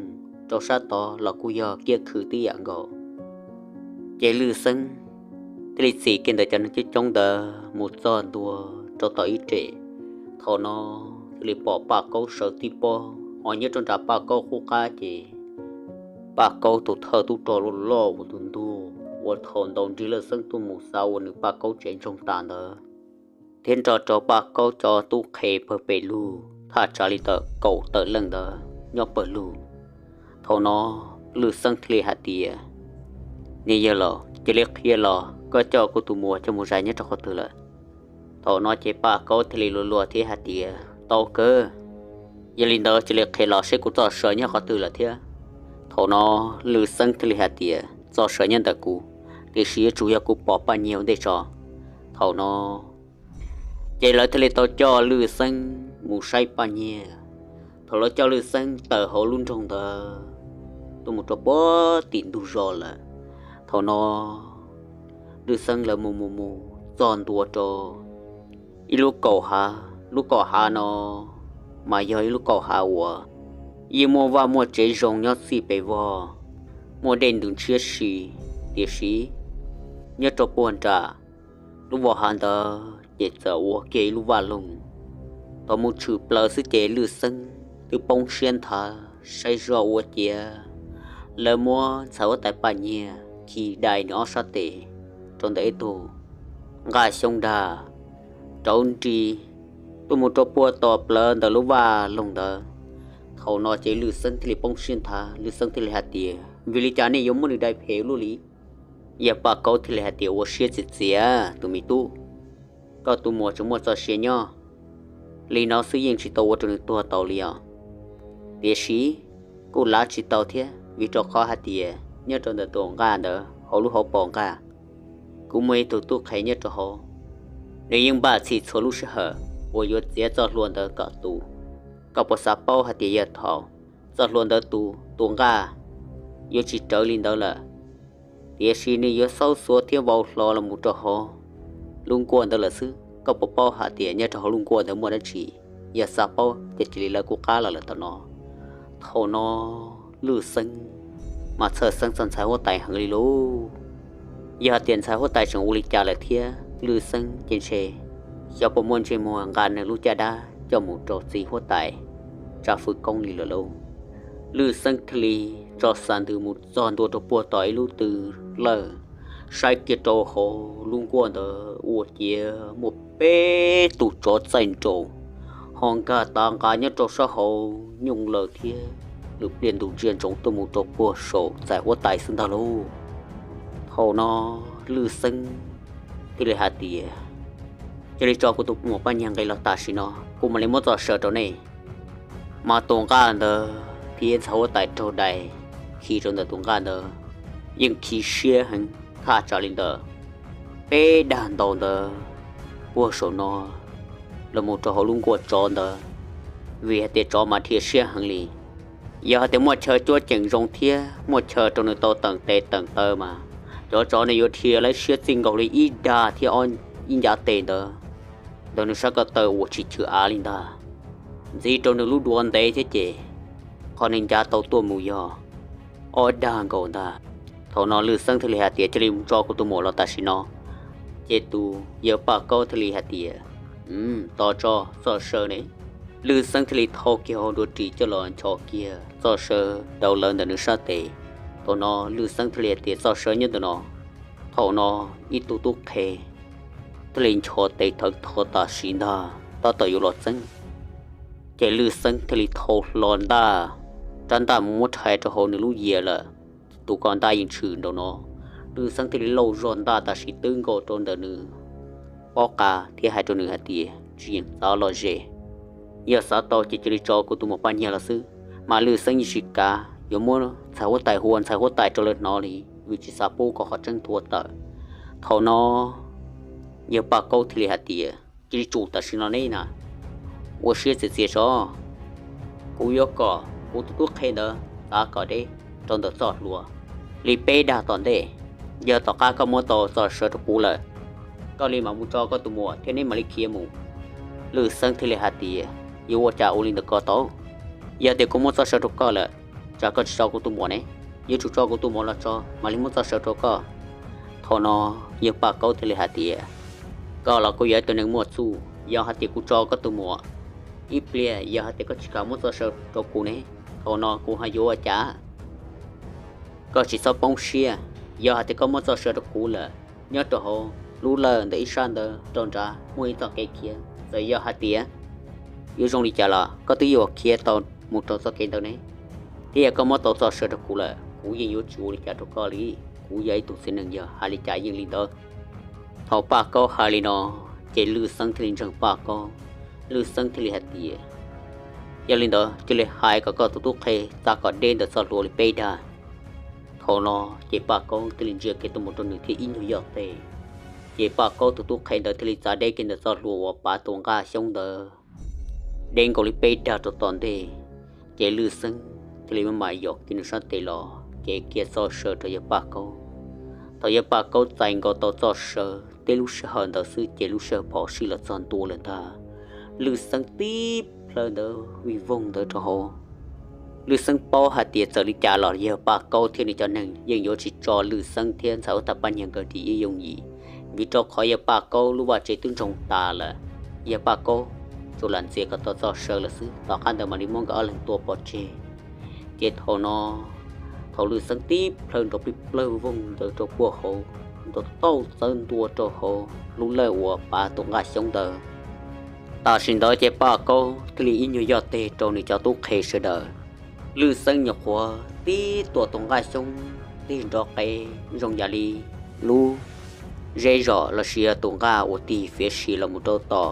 rau sab tod los kuj yog kiab khw tib yam nkaus. Ces Lwj Xeeb thiaj li txhim kiag ntawm cov neeg coob coob ntawd mus txog ntua rau tom ib rem. Thaum no thiaj li pom Paj Kaub sawv tib pob, ho nyob rau nram Paj Kaub qub qab ces Paj Kaub tus thawj tub rog loj loj ua tus ntug uas thaum ntaus nrig Lwj Xeeb tuaj mus xav ua nws Paj Kaub tsev ntsoog tas ntawd, thiab nrog rau Paj Kaub cov tub qhe pawg pes lug thaj tsam li tawm kaum tawm leej ntawd nyob pawg lug. Thaum no Lwj Xeeb thiaj li hais tias, Niam yawg laus, cia li qhia los koj coj kuv tus muam coj mus zais nyob rau qhov twg lawm? Thaum no ces Paj Kaub thiaj li luag luag thiab hais tias, Tau kawg, yog li ntawd cia li qhia los seb kuv txoj saw nyob qhov twg lawm thiab. Thaum no Lwj Xeeb thiaj li hais tias, Txoj saw nyob ntawm kuv, tiam sis yuav tsum yog kuv pom Paj Nyiag ua ntej tso. Thaum no ces lawv thiaj li tau coj Lwj Xeeb mus saib Paj Nyiag. Thaum lawv coj Lwj Xeeb tawm hauv lub nroog ntawd tuaj mus rau puag tim ntug zos lawm, thaum no Lwj Xeeb lawv mus mus mus txog ntua rau ib lub kaum hav. Lub kaum hav no mas yog ib lub kaum hav uas yeej muaj vaj muaj tsev zoo nyob txij pes vog, muaj dej ntws ntshiab si, tiam sis nyob rau puag nram lub voj hav ntawd ces txawm ua kiag ib lub vaj loog. Thaum mus tshwm plaws xwb ces Lwj Xeeb twb poob siab nthav saib zoj ua ciav lawv muab ntxhais huab tais Paj Nyiag khi dai nws ob sab tes rau ntawm ib tug nqaj xyoob dag rauv nris tuaj mus rau puag tom plawv ntawm lub vaj loog ntawd. Thaum no ces Lwj Xeeb thiaj li poob siab nthav, Lwj Xeeb thiaj li hais tias, Vim li cas nej yuav muab nws dai phem ua luaj li? Yawg Paj Kaub thiaj li hais tias, Ua siab txias txias tus me tub, koj tus muam tseem muaj txoj sia nyob li no xwb yeej tsis tau ua rau nws tuag tau li os. Tiam sis kuj lav tsis tau thiab, vim rau qhov hais tias nyob rau ntawm tus nqaj ntawd hauv lub hauv paus nqaj, kuv muaj ib tug tub qhe nyob rau hauv, nws yeej npaj txhij txhua lub sij hawm uas yuav txiav txoj hlua ntawd kom tu. Koj puas xav paub hais tias yog thaum txoj hlua ntawd tu, tus nqaj yuav tsis rawv li ntawd lawm, tiam sis nws yuav xaub xuav thiab vau hlo los mus rau hauv lub nkuaj ntawd lawm xwb. Koj puas paub hais tias nyob rau hauv lub nkuaj ntawd muaj dab tsi? Yog xav paub ces cia li lawv kuv qab los lawm tam no. Thaum no Lwj Xeeb mas txhawj xeeb txog ntxhais huab tais heev li lauj. Yog hais tias ntxhais huab tais tseem ua li cas lawm thiab Lwj Xeeb ces ntshe xyov puas muaj ntsej muag nqa nws lub caj dab coj mus rau txiv huab tais tsa fwj koob li lawm lauj. Lwj Xeeb thiaj li tso xav ntws mus txog ntua rau puag tom ib lub tw lawj, saib kiag rau hauv lub nkuaj ntawd ua ciav muaj peb tug tsov txaij nraus ho nkag tav nqa nyob rau sab hauv nyooj lawm thiab lwm pliaj ntu ntsia ntsoov tuaj mus rau puag saum ntxhais huab tais xwb ntag lauj. Thaum no Lwj Xeeb thiaj li hais tias, Cia li tso kuv tus muam Paj Nyiag nqis los tam sim no, kuv mam li muab txoj saw rau nej. Mas tus nqaj ntawd thiab ntxhais huab tais raug dais khi rau ntawm tus nqaj ntawd yeej khi siab heev, thaj tsam li ntawd peb dag ntau ntawd puag saum no los mus rau hauv lub nkuaj tsov ntawd, vim hais tias tsov mas dhia siab heev li. Yog hais tias muaj chaw cuab ceem zoo thiab muaj chaw rau nws tau teem tes teem taw mas cov tsov nws yuav dhia lawv siab txij nkaus li ib dag thiab ib ncav tes ntawd ntawm nws sab ko taw uas tsis chwm av li ntag, ntxiv rau nws lub duav ntev thiab ces qhov nws ncav tau tuaj mus yog ob dag nkaus ntag. Thaum no Lwj Xeeb thiaj li hais tias, Cia li mus tso kuv tus muam los tam sim no. Ces tus yawg Paj Kaub thiaj li hais tias, Tos tso, Txoj Saw ne. Lwj Xeeb thiaj li thau kiag hauv nruas ris coj los nchos kiag Txoj Saw rau lawv ntawm nws sab tes. Thaum no Lwj Xeeb thiaj li hais tias, Txoj Saw nyob ntawm no. Thaum no ib tug tub qhe thiaj li nchos tes thawv tho tam sim ntag tab tom yuav los txeeb. Ces Lwj Xeeb thiaj li thau hlo ntaj, rab ntaj mus muab rhais rau hauv nws lub yias lawm. Tus ko ntaj yeej tshwm nraum no, Lwj Xeeb thiaj li lauj zog ntaj tam sim twb nkaus rau ntawm nws pob qa thiab hais rau nws hais tias, Tsis yeem xav lom zem, yog xav tau ces cia li tso kuv tus muam Paj Nyiag los xwb. Mas Lwj Xeeb yeej tsis kav yuav muab ntxhais huab tais hu ua ntxhais huab tais rau lawv hnov li, vim tsis xav pub kom qhov tseeb thua tawm. Thaum no yawg Paj Kaub thiaj li hais tias, Cia li tsum tam sim no ne na, ua siab txias txias tso, kuv yuav kom kuv tus tub qhe ntawd txav kom deb rau ntawm txoj hlua li peb dag tom ntej. Yog tom qab koj muab tau Txoj Saw rau kuv lawm, koj li mam mus tso koj tus muam thiab neb mam li khiav mus. Lwj Xeeb thiaj li hais tias, Yuav ua cas ua li ntawd ko tau? Yog tias kuv muab Txoj Saw rau koj lawm, tsam koj tsis tso kuv tus muam ne? Yuav tsum tso kuv tus muam los tso mam li muab Txoj Saw rau koj. Thaum no yawg Paj Kaub thiaj li hais tias, Koj los kuj yog ib tug neeg muaj txuj, yog hais tias kuv tso koj tus muam ib pliag, yog hais tias koj tsis kam muab Txoj Saw rau kuv ne, thaum no kuv ho yuav ua cas? Koj tsis txhob poob siab, yog hais tias koj muab Txoj Saw rau kuv lawm, nyob rau hauv lub lawj ntawm ib sab ntawd rau nrad muaj ib txoj kev khiav. Txawm yog hais tias yuav zoo li cas los koj twb yuav khiav tau mus rau txoj kev ntawd ne. Thiab yog koj muab tau Txoj Saw rau kuv lawm, kuv yeej yuav tsis ua li cas rau koj li. Kuv yog ib tug txiv neej, yog hais li cas yeej li ntawd. Thaum Paj Kaub hais li no, ces Lwj Xeeb thiaj li ntseeg Paj Kaub. Lwj Xeeb thiaj li hais tias, Yog li ntawd cia li hais kom koj tus tub qhe txav kom deb ntawm txoj hlua li peb dag. Thaum no ces Paj Kaub thiaj li ntsia kiag tuaj mus rau nws thiab ib nyuag yoj tes, ces Paj Kaub tus tub qhe ntawd thiaj li txav deb kiag ntawm txoj hlua uas pav tus nqaj xyoob ntawd deb nkaus li peb dag rau tom ntej. Ces Lwj Xeeb thiaj li maj mam yos kiag nws sab tes los cev kiag Txoj Saw rau yawg Paj Kaub. Thaum yawg Paj Kaub txais nkaus tau Txoj Saw, tib lub sij hawm ntawd xwb ces lub sij hawm phom sij los txog ntua lawm ntag. Lwj Xeeb tib plhaw ntawd vij voog ntawd rau hauv. Lwj Xeeb paub hais tias txawm li cas los yawg Paj Kaub thiab nws cov neeg yeej yuav tsis tso Lwj Xeeb thiab ntxhais huab tais Paj Nyiag nkawd dim ib yooj yim, vim rau qhov yawg Paj Kaub lub vaj tse twb ntsoog tas lawm. Yawg Paj Kaub tsuas lam ntxias kom tau Txoj Saw lawm xwb, tom qab ntawd mam li muab nkawd ob leeg tua pov tseg. Ces thaum no, thaum Lwj Xeeb tib plhaw nrov plig plawg voog ntawd rau puag hauv, nrov tauj txawb ntua rau hauv lub lawj uas pav tus nqaj xyoob ntawd. Tam sim ntawd ces Paj Kaub thiaj li ib nyuag yoj tes rau nws cov tub qhe sawv daws. Lwj Xeeb nyuam qhuav tib tuam tus nqaj xyoob tig nrov qees zoo yam li lub zeb zos los sis yog tus nqaj uas tig fiav si los mus rau tom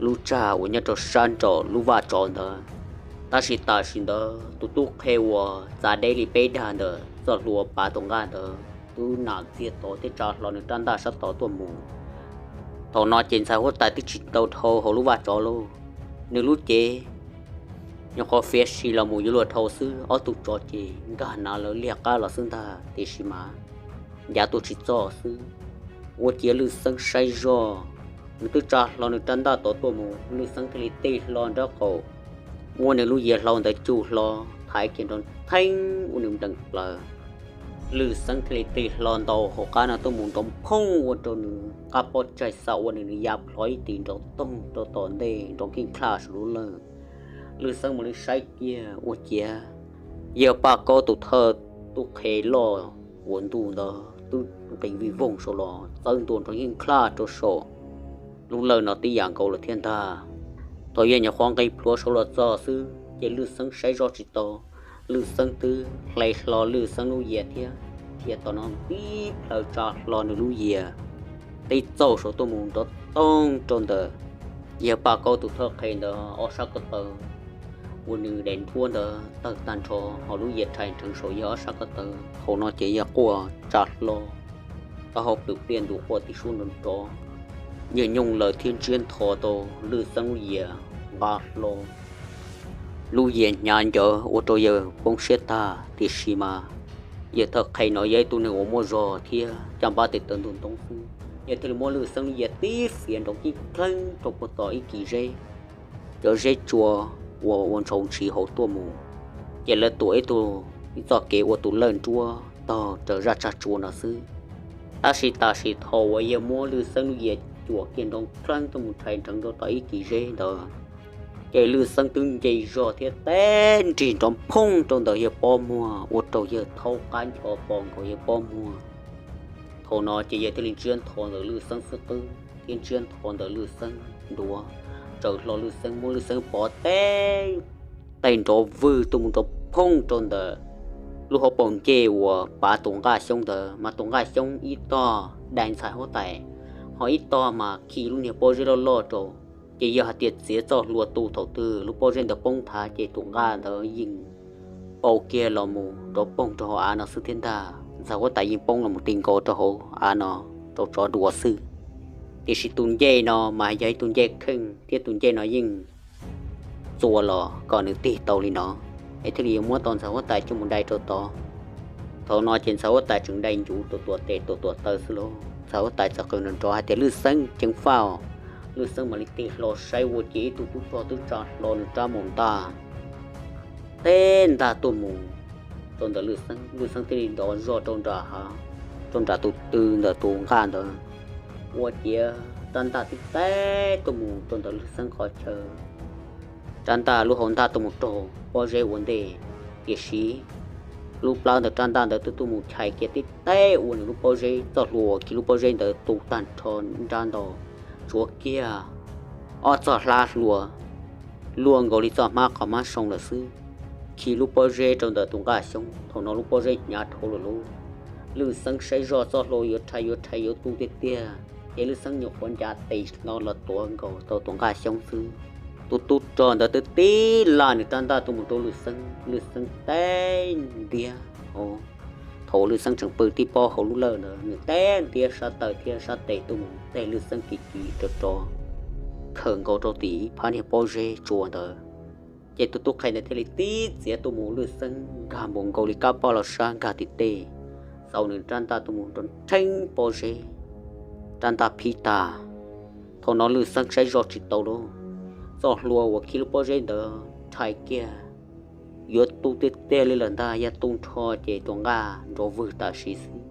lub tsag uas nyob rau sab nraum lub vaj tsov ntawd. Tab sis tam sim ntawd tus tub qhe uas txav deb li peb dag ntawm txoj hlua pav tus nqaj ntawd twb nam txiag tod thiab tsa hlo nws rab ntaj sab tod tuaj mus. Thaum no ces ntxhais huab tais twb tsis tau dhau hauv lub vaj tsov lauj, nws lub cev nyuam qhuav fiav si los mus yuav luag dhau xwb, ob tug tsov ces nkag hnav lawv liag qab los xwb ntag, tiam sis mas ncav tuaj tsis txog xwb. Ua ciav Lwj Xeeb saib zoj, nws twb tsa hlo nws rab ntaj tod tuaj mus, Lwj Xeeb thiaj li tig hlo nraub qaum, muab nws lub yias hlau ntawd cuj hlo, thaiv kiag nrov theeb ua nws nplees plaws. Lwj Xeeb thiaj li tig hlo ntaus hauv qab no tuaj mus nrov phooj ua rau nws qab pob tsaig xa ua nws nws ya plho ib tis nrov toog rau tom ntej nrov nkij nklaj saum lub lawj. Lwj Xeeb mus li saib kiag ua ciav yawg Paj Kaub tus thawj tub qhe loj uas ntuj ntawd twb nqis vij voog saud los txawb ntua nrov nkij nklaj rau saum lub lawj no tib yam nkaus lawm thiab ntag. Thaum yawg nyuam qhuav nqis plhuav saud los txog xwb ces Lwj Xeeb saib zoj tsis tau, Lwj Xeeb twb hle hlo Lwj Xeeb lub yias thiab dhia tom no tib plhaw tsa hlo nws lub yias tib txauj saud tuaj mus nrov toog rau ntawm yawg Paj Kaub tus thawj qhe ntawd ob sab ko taw. uas nws daim nruab ntawd tawg tag nrho, hos lub yias rhais nrheev saum yawg ob sab ko taw. Thaum no ces yawg quaj tsa hlo, taub hau plwm pliaj ntus quaj tib suab nrov nrov. Yawg nyooj lawm thiab ntsiab ntho tau Lwj Xeeb lub yias nqa hlo, lub yias hnyav ncawv ua rau yawg poob siab tag. Tiam sis mas yawg thawj qhe no yog ib tug neeg uas muaj zog thiab caj npab tes taw ntug ntoo xwb, yawg thiaj li muab Lwj Xeeb lub yias tib fiav nrov kib kheeb rau puag tom ib kis zeb, cov zeb tsua uas ua ntshauv ntshiv hauv tuaj mus. Ces lawv tuam ib tug, ib txoj kev ua tus lawj nruab taug raws zaj tsag tsua no xwb. Tab sis tam sim thaum uas yawg muab Lwj Xeeb lub yias cuam kiag nrov npleeb tuaj mus rhais nrheev rau tom ib kis zeb ntawd, ces Lwj Xeeb twb nce zog thiab teb nrig nrov phooj rau ntawm yawg pob muag ua rau yawg thaub qab ncho pos nkaus yawg pob muag. Thaum no ces yawg thiaj li ntsiab ntho ntawm Lwj Xeeb xub qwb thiab ntsiab ntho ntawm Lwj Xeeb nruav, tsaws hlo Lwj Xeeb, muab Lwj Xeeb pov teb, tej nrov vwg tuaj mus nrov phooj rau ntawm lub hauv paus ncej uas pav tus nqaj xyoob ntawd. Mas tus nqaj xyoob ib tog dai ntxhais huab tais, ho ib tog mas khi lub niag pob zeb loj loj rau. Ces yog hais tias txiav txoj hlua tu thaum twg lub pob zeb ntawd poob thav ces tus nqaj ntawd yeej pau kiag los mus nrov poog rau hauv av no xwb thiab ntag. Ntxhais huab tais yeej poob los mus ti nkaus rau hauv av no rau tsov dua xwb. Tiam sis tus ncej no mas yog ib tug ncej kheej thiab tus ncej no yeej txua los kom nws tig tau li no, es thiaj li yuav muab tau ntxhais huab tais coj mus dai rau tod. Thaum no ces ntxhais huab tais tseem dai ncuv tuam tuam tes tuam tuam taw xwb lauj. Ntxhais huab tais txawm qw nrov nrov hais tias, Lwj Xeeb, ceev faj. Lwj Xeeb mam li tig hlo saib ua ciav ib tug tub rog twb tsa hlo nws rab maum ntaj teb ntaj tuaj mus rau ntawm Lwj Xeeb. Lwj Xeeb thiaj li nrov zog rau nram hav, rau nram tus tw ntawm tus nqaj ntawd, ua ciav rab ntaj tib teb tuaj mus rau ntawm Lwj Xeeb qhov chaw. Rab ntaj lub hauv ntaj tuaj mus raug pob zeb ua ntej, tiam sis lub plab ntawm rab ntaj ntawd twb tuaj mus chais kiag tib teb ua nws lub pob zeb, txoj hlua uas khi lub pob zeb ntawd tu tag nrho nrab ntau, tshuav kiag ob txoj hlab hlua luaj nkaus li txoj hmab qhov hmab soo lawm xwb, khi lub pob zeb rau ntawm tus nqaj xyoob. Thaum no lub pob zeb hnyav dhau lawm lauj. Lwj Xeeb saib zoj txoj hlua yuav rhais yuav rhais yuav tu tiag tiag, ces Lwj Xeeb nyuam qhuav ncav tes hlo los tuav nkaus tau tus nqaj xyoob xwb. Tus tub rog ntawd twb tib laj nws rab ntaj tuaj mus rau Lwj Xeeb, Lwj Xeeb teb ntiab. Thaum Lwj Xeeb tseem pw tib pob hauv lub lawj ntawd, nws teb ntiab sab taw thiab sab tes tuaj mus teg Lwj Xeeb kiv kiv rov rov khawm nkaus rau tim ib phab niag pob zeb tsua ntawd. Ces tus tub qhe ntawd thiaj li tib txiav tuaj mus, Lwj Xeeb nkag npaum nkaus li kab poj los sab nkag tim tej, xauv nws rab ntaj tuaj mus nrov nrheeb pob zeb, rab ntaj phib tag. Thaum no Lwj Xeeb saib zoj tsis tau lauj, txoj hlua uas khi lub pob zeb ntawd rhais kiag yuav tu tiag tiag li lawm ntag, yog tu nrho ces tus nqaj nrov vwg tam sim xwb.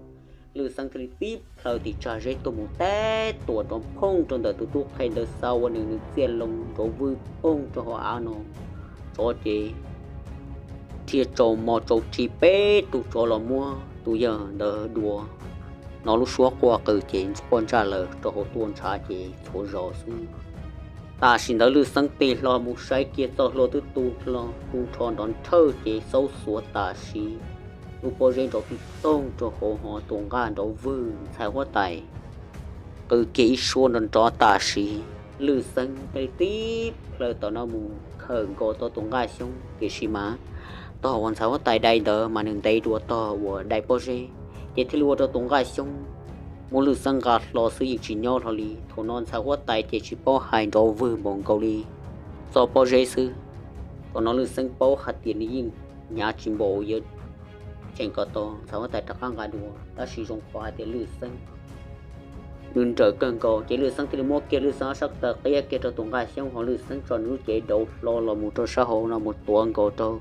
Lwj Xeeb thiaj li tib plhaw tim tsag zeb tuaj mus teb tuam nrov phooj rau ntawm tus tub qhe ntawd, xauv ua nws nws txiaj loo nrov vwg phooj rau hauv av no. Tsov ces rhia tsaus mos tsaus ri peb tug tsov los muab tus yawg ntawd dua. No lub suab quaj qw ces quaj ntsaj lawm rau hauv tuaj ntshav ces txhuav zos xwb. Tam sim ntawd Lwj Xeeb tig hlo mus saib kiag txoj hlua twb tu hlo tu nrho nrov nrhawj ces xaub xuav tam sim, lub pob zeb nrov pij toog rau hauv hov, tus nqaj nrov vwg, ntxhais huab tais qw kiag ib suab nrov nrov tam sim. Lwj Xeeb thiaj li tib plhaw tom no mus khawm nkaus tau tus nqaj xyoob, tiam sis mas tog uas ntxhais huab tais dai ntawd mas nws ntev dua tog uas dai pob zeb, ces thiaj li ua rau tus nqaj xyoob muab Lwj Xeeb nqa hlo xwb yeej tsis nyob hlo li. Thaum no ntxhais huab tais ces tsis paub hais, nrov vwg npaum nkaus li txoj pob zeb xwb. Thaum no Lwj Xeeb paub hais tias nws yeej hnyav tsis npaum yuav cheem kom tau ntxhais huab tais rov qab nqa dua, tab sis zoo qhov hais tias Lwj Xeeb nws nrawm kawg nkaus, ces Lwj Xeeb thiaj li muab kiag Lwj Xeeb ob sab taw qiab kiag rau tus nqaj xyoob, ho Lwj Xeeb tso nws lub cev dauv hlo los mus rau sab hauv no mus tuav nkaus rau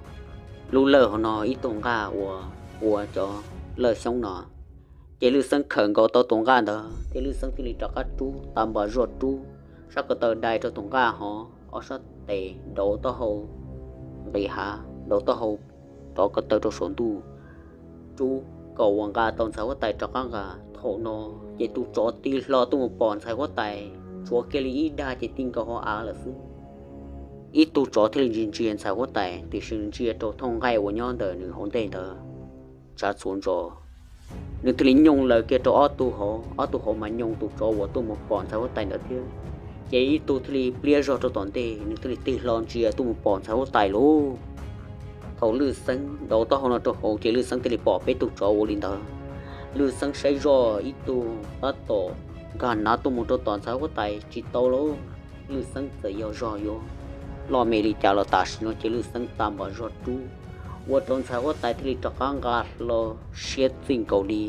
lub lawj hauv no ib tug nqaj uas ua cov lawj xyoob no. Ces Lwj Xeeb khawm nkaus tau tus nqaj ntawd thiab Lwj Xeeb thiaj li rov qab rub tas npas zuaj rub sab ko taw dai rau tus nqaj hov, ob sab tes dauv taub hau nqis hav, dauv taub hau rov ko taw rau saum ntuj, rub kom uas nqa tau ntxhais huab tais rov qab nqa. Thaum no ces tus tsov tig hlo tuaj mus pom ntxhais huab tais tshuav kiag li ib dag ces ti nkaus hauv av lawm xwb. Ib tug tsov thiaj li ntsia ntsia ntxhais huab tais, tiam sis ntsia rau thooj nqaij uas nyob ntawm nws hauv ntej ntawd, tsav txhuv ntsos. Nws thiaj li nyooj lawm kiag rau ob tug hauv, ob tug hauv mas nyooj tus tsov uas tuaj mus pom ntxhais huab tais ntawd thiab. Ces ib tug thiaj li pliab zog rau tom ntej, nws thiaj li tig hlo ntsia tuaj mus pom ntxhais huab tais lauj. Thaum Lwj Xeeb ntaus taub hau no rau hauv ces Lwj Xeeb thiaj li pom peb tug tsov ua li ntawd. Lwj Xeeb saib zoj ib tug tab tom nkag nav tuaj mus rau tom ntxhais huab tais tsis tau lauj. Lwj Xeeb txawm yog zog yuav loj me li cas los tam sim no ces Lwj Xeeb tag npam zog rub, ua rau ntxhais huab tais thiaj li rov qab nqa hlo siab txij nkaus li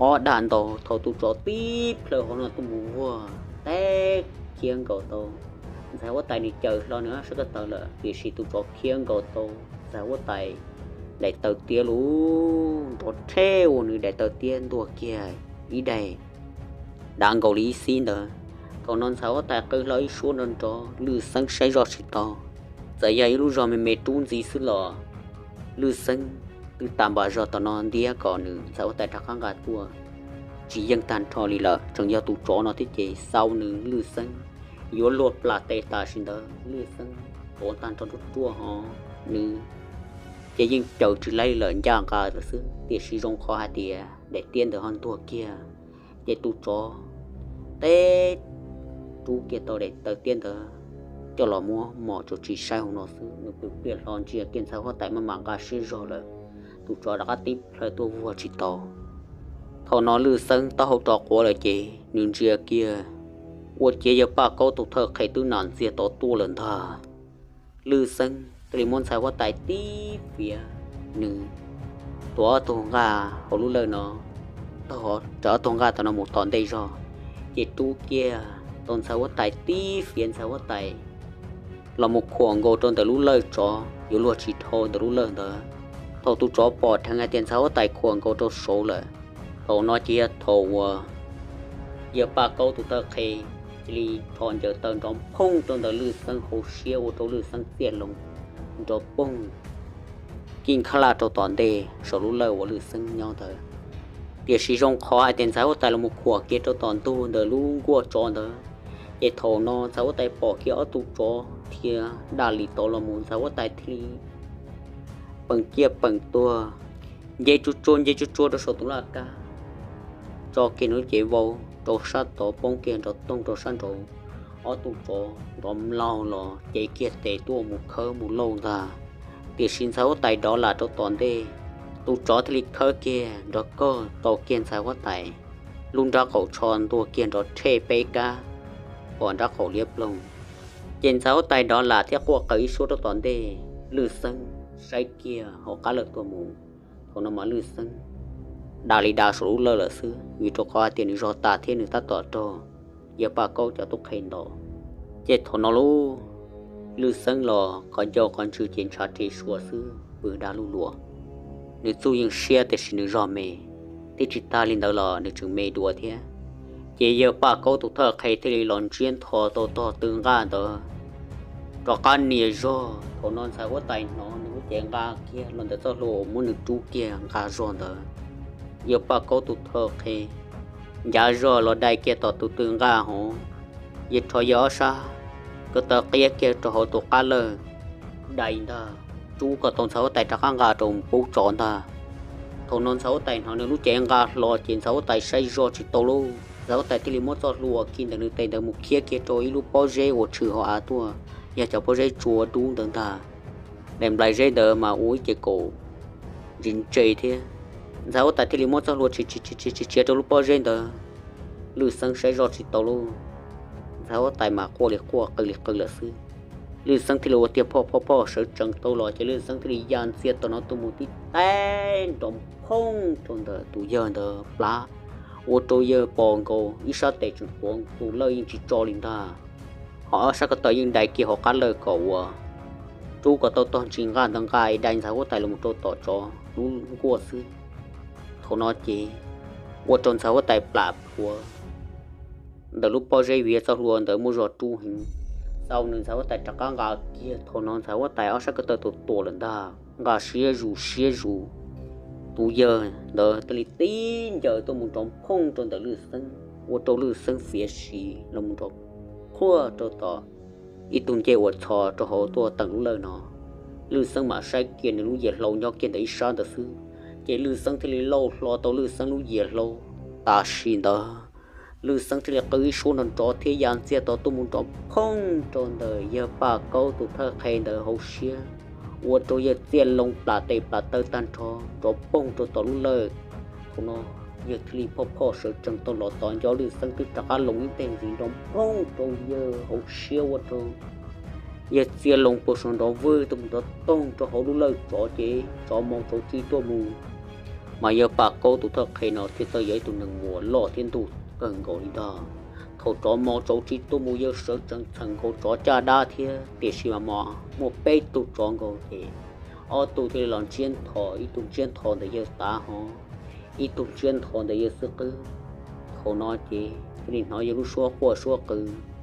ob daj ntau. Thaum tus tsov tib plhaw hauv no tuaj mus vuag teb khiab nkaus tau ntxhais huab tais, nws caws hlo nws ob sab ko taw lawm, tiam sis tus tsov khiab nkaus tau ntxhais huab tais daim taw tiab lauj, nrov rhe ua nws daim taw tiab ntuag kiag ib daim dav nkaus li ib xib ntawd. Thaum no ntxhais huab tais qw hlo ib suab nrov nrov, Lwj Xeeb saib zoj tsis tau, txawm yog ib lub zog me me rub ntxiv xwb los Lwj Xeeb twb tag npam zog tom no ntiab kom nws ntxhais huab tais rov qab nqa tuaj tsis yeej tag nrho li lawm, tseem yog tus tsov no thiab ces xau nws Lwj Xeeb yuav luag plam tes tam sim ntawd. Lwj Xeeb tuav tag nrho ruaj ruaj ho nws ces yeej caws tsis laib li lawm, ncaj nqa lawm xwb, tiam sis zoo qhov hais tias daim tiab ntawd ho ntuag kiag. Ces tus tsov teb rub kiag tau daim taw tiab ntawd coj los muab mos tsuas tsis saib hauv no xwb, nws pw pliaj hlo ntsia kiag ntxhais huab tais maj mam nqa siab zog lawm, tus tsov rov qab tib plhaw tuaj vuag tsis tau. Thaum no Lwj Xeeb taub hau rov quav lawm ces nws ntsia kiag ua ciav yawg Paj Kaub tus thawj qhe twb nam ntxiag tod tuaj lawm ntag. Lwj Xeeb thiaj li muab ntxhais huab tais tib fiav, nws tuav ob tug nqaj hauv lub lawj no, taug raws ob tug nqaj tom no mus tom ntej zog, ces rub kiag tau ntxhais huab tais tib fiav, ntxhais huab tais los mus khuam nkaus rau ntawm lub lawj tsov yuav luag tsis dhau ntawm lub lawj ntawd. Thaum tus tsov pom dheev hais tias ntxhais huab tais khuam nkaus rau saud lawm, thaum no ces yog thaum uas yawg Paj Kaub tus thawj qhe cia li rho ncaws taw nrov phooj rau ntawm Lwj Xeeb hauv siab ua rau Lwj Xeeb txiaj hlo nrov poog kij nkhab laj rau tom ntej saum lub lawj uas Lwj Xeeb nyob ntawd. Tiam sis zoo qhov hais tias ntxhais huab tais los mus khuam kiag rau tom ntug ntawm lub nkuaj tsov ntawd, ces thaum no ntxhais huab tais pom kiag ob tug tsov dhia daj li tod los mus, ntxhais huab tais thiaj li peem ciaj peem tuag, nce tsuag tsuag nce tsuag tsuag rau saum tus laj kab, tso kiag nws lub cev vau rau sab tod, poob kiag nrov toog rau sab nraud. Ob tug tsov nrov mlaug los cev kiag tes tuaj mus khawb mus lauj ntag. Tiam sis ntxhais huab tais dov lam rau tom ntej, tus tsov thiaj li khawb kiag nrov kawg tau kiag ntxhais huab tais lub nrab qaum tsho ntuag kiag nrov rhe peb kab pom nrab qaum liab ploog. Ces ntxhais huab tais dov lam thiab quaj qw ib suab rau tom ntej, Lwj Xeeb saib kiag hauv qab lawj tuaj mus. Thaum no mas Lwj Xeeb da li da saum lub lawj lawm xwb, vim rau qhov hais tias nws zog tas thiab nws tab tom raug yawg Paj Kaub cov tub qhe ntaus. Ces thaum no lauj, Lwj Xeeb los qhov ncauj qhov ntswg ces ntshav ris suas xwb, pw da luj luas. Nws txuj yeej siab tiam sis nws zog me, thiab tsis tag li ntawd los nws tseem me dua thiab. Ces yawg Paj Kaub tus thawj qhe thiaj li los ntsiab ntho tau tog tw nqaj ntawd rov qab nias zog. Thaum no ntxhais huab tais hnov nws lub cev nqa kiag los ntawm txoj hlua uas muab nws rub kiag nqa zog ntawd, yawg Paj Kaub tus thawj qhe ncav zog los dai kiag tom tus tw nqaj hauv, yawg rho yawg ob sab ko taw qiab kiag rau hauv tus qab lawj dai ntag, rub kom tau ntxhais huab tais rov qab nqa rau pub tsov ntag. Thaum no ntxhais huab tais hnov nws lub cev nqa hlo ces ntxhais huab tais saib zog tsis tau lauj, ntxhais huab tais thiaj li muab txoj hlua uas khi ntawm nws tes ntawd mus khiab kiag rau ib lub pob zeb uas tshwm hauv av tuaj, yog cov pob zeb tsua dub ntawd ntag. Daim nplais zeb ntawd mas ua ib ce kaum ntse ntse thiab. Ntxhais huab tais thiaj li muab txoj hlua tshia tshia rau lub pob zeb ntawd, Lwj Xeeb saib zoj tsis tau lauj, ntxhais huab tais mas quaj li quaj qw li qw lawm xwb. Lwj Xeeb thiaj li ua tiag phoj phoj phoj sawv tsees tau los ces Lwj Xeeb thiaj li ya ntxiag tom no tuaj mus tib teg nrov phooj rau ntawm tus yawg ntawd plab, ua rau yawg pom nkaus ib sab tes tseem tuav tus lawj yeej tsis tso li ntag. Ho ob sab ko taw yeej dai kiag hauv qab lawj kom uas rub kom tau tog ntsis nqaj ntawd nqa es dai ntxhais huab tais los rau tom tsov lub nkuaj xwb. Thaum no ces ua rau ntxhais huab tais plam plhuav ntawm lub pob zeb vim txoj hlua ntawd muaj zog rub heev, xau nws ntxhais huab tais rov qab nqa kiag. Thaum no ntxhais huab tais ob sab ko taw tuam tuam lawm ntag, nqa siab zus siab zus, tus yawg ntawd thiaj li tib ncaws tuaj mus nrov phooj rau ntawm Lwj Xeeb, ua rau Lwj Xeeb fiav si los mus nrov qhuaj rau tom ib tug ncej uas txhos rau hauv tuaj teem lub lawj no. Lwj Xeeb mam saib kiag nws lub yias hlau nyob kiag ntawm ib sab ntawd xwb, ces Lwj Xeeb thiaj li lauj hlo tau Lwj Xeeb lub yias hlau. Tam sim ntawd Lwj Xeeb thiaj li qw ib suab nrov nrov thiab ya ntxiag tod tuaj mus nrov phooj rau ntawm yawg Paj Kaub tus thawj qhe ntawd hauv siab, ua rau yawg txiaj loo plam tes plam taw tag nrho rov poog rau tom lub lawj. Thaum no yawg thiaj li phoj phoj sawv tsees tau los tos nco Lwj Xeeb twb rov qab loo ib teg ntxiv nrov phooj rau yawg hauv siab ua rau yawg txiaj loo puag saum nrov vwg tuaj mus nrov toog rau hauv lub lawj tsov ces tsov mos tsov tsi tuaj mus. Mas yawg Paj Kaub tus thawj qhe no thiaj txawm yog ib tug neeg muas loj thiab ntug kawg nkaus li ntag. Thaum tsov mos tsov tsi tuaj mus yawg sawv tsees txheem nkaus tsov caj dab thiab, tiam sis mas mos muaj peb tug tsov nkaus ces ob tug thiaj li los ntsiab ntho, ib tug ntsiab ntho ntawm yawg tav hov, ib tug ntsiab ntho ntawm yawg xwb qwb. Thaum no ces thiaj li hnov yawg lub suab quaj suab qw